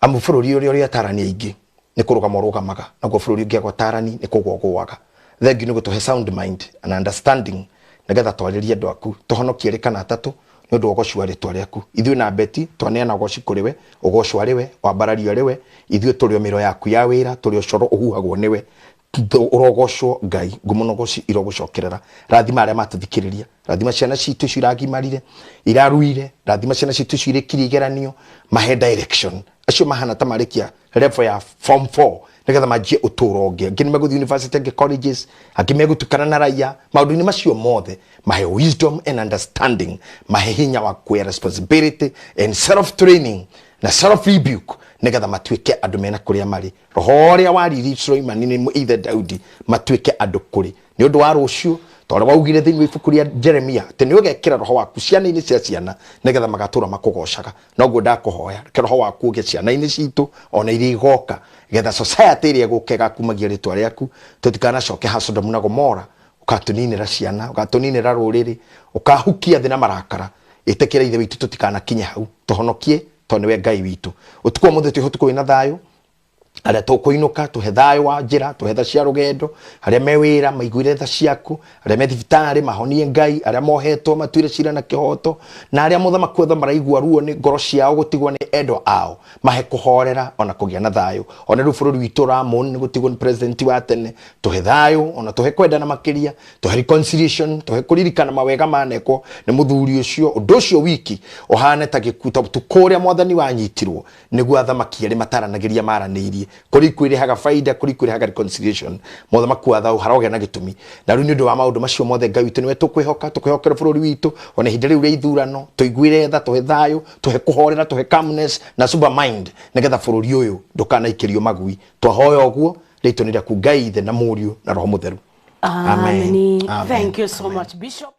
Amu bũrũri ũrĩa ũrĩ atarani aingĩ nĩ kũrũgama ũrũgamaga, naguo bũrũri ũngĩaga ũtarani nĩ kũgwa ũgũaga. Thank you nĩ gũtũhe sound mind and understanding nĩgetha twarĩrie andũ aku, tũhonokie erĩ kana atatũ nĩ ũndũ wa ũgoci wa rĩtwa rĩaku. Ithuĩ na Betty twaneana ũgoci kũrĩ we, ũgocwo arĩ we, wambarario arĩ we, ithuĩ tũrĩ o mĩro yaku ya wĩra, tũrĩ ũcoro ũhuhagwo nĩwe. Ũrogocwo Ngai, ngumo na ũgoci irogũcokerera. Rathima arĩa matũthikĩrĩria, rathima ciana citũ icio iragimarire, iraruire, rathima ciana citũ icio irĩkirie igeranio, mahe direction. Acio mahana ta marĩkia level ya form 4 nĩgetha manjie ũtũũro ũngĩ. Angĩ nĩ megũthiĩ university, angĩ colleges, angĩ megũtukana na raia. Maũndũ-inĩ macio mothe mahe wisdom and understanding, mahe hinya wa kuoya responsibility and self training na self rebuke nĩgetha matuĩke andũ mena kũrĩa marĩ. Roho ũrĩa wariri Suleimani nĩ ithe Daudi, matuĩke andũ kũrĩ. Nĩ ũndũ wa rũciũ, ta ũrĩa waugire thĩinĩ wa ibuku rĩa Jeremia atĩ nĩ ũgekĩra roho waku ciana-inĩ cia ciana nĩgetha magatũra makũgocaga. Noguo ndakũhoya, reke roho waku ũgĩe ciana-inĩ citũ ona iria igoka, getha society ĩrĩa ĩgũka ĩgakumagia rĩtwa rĩaku. Tũtikanacoke ha Sodomu na Gomora, ũgatũninĩra ciana, ũgatũninĩra rũrĩrĩ, ũkahukia thĩ na marakara. Ĩtĩkĩra ithe witũ tũtikanakinye hau, tũhonokie tondũ nĩwe Ngai witũ. Ũtukũ wa ũmũthĩ twĩ ũtukũ wĩna thayũ. Arĩa tũkũinũka, tũhe thayũ wa njĩra, tũhe tha cia rũgendo. Arĩa me wĩra, maiguire tha ciaku. Arĩa me thibitarĩ, mahonie Ngai. Arĩa mohetwo, matuire cira na kĩhoto. Na arĩa mũthamaki othe maraigua ruo nĩ ngoro ciao gũtigwo nĩ endwa ao, mahe kũhorera ona kũgĩa na thayũ. Ona rĩu bũrũri witũ ũramon nĩ gũtigwo nĩ president wa tene, tũhe thayũ ona tũhe kwendana makĩria, tũhe reconciliation, tũhe kũririkana mawega manekwo nĩ mũthuri ũcio. Ũndũ ũcio wiki ũhane ta gĩkuũ, ta ũtukũ ũrĩa mwathani wanyitirwo, nĩguo athamaki erĩ mataranagĩria maranĩirie. Kũrĩ ikuũ irehaga baida, kũrĩ ikuũ irehaga reconciliation. Mũthamaki wa thayũ, harogĩa na gĩtũmi. Na rĩu nĩ ũndũ wa maũndũ macio mothe, Ngai witũ, nĩwe tũkwĩhoka, tũkwĩhokera bũrũri witũ ona ihinda rĩu rĩa ithurano. Tũiguĩre tha, tũhe thayũ, tũhe kũhorera, tũhe calmness na sober mind, nĩgetha bũrũri ũyũ ndũkanaikĩrio magui. Twahoya ũguo rĩtwa nĩ rĩaku, Ngai Ithe na Mũriũ na Roho Mũtheru. Amen. Amen. Thank you so much, Bishop.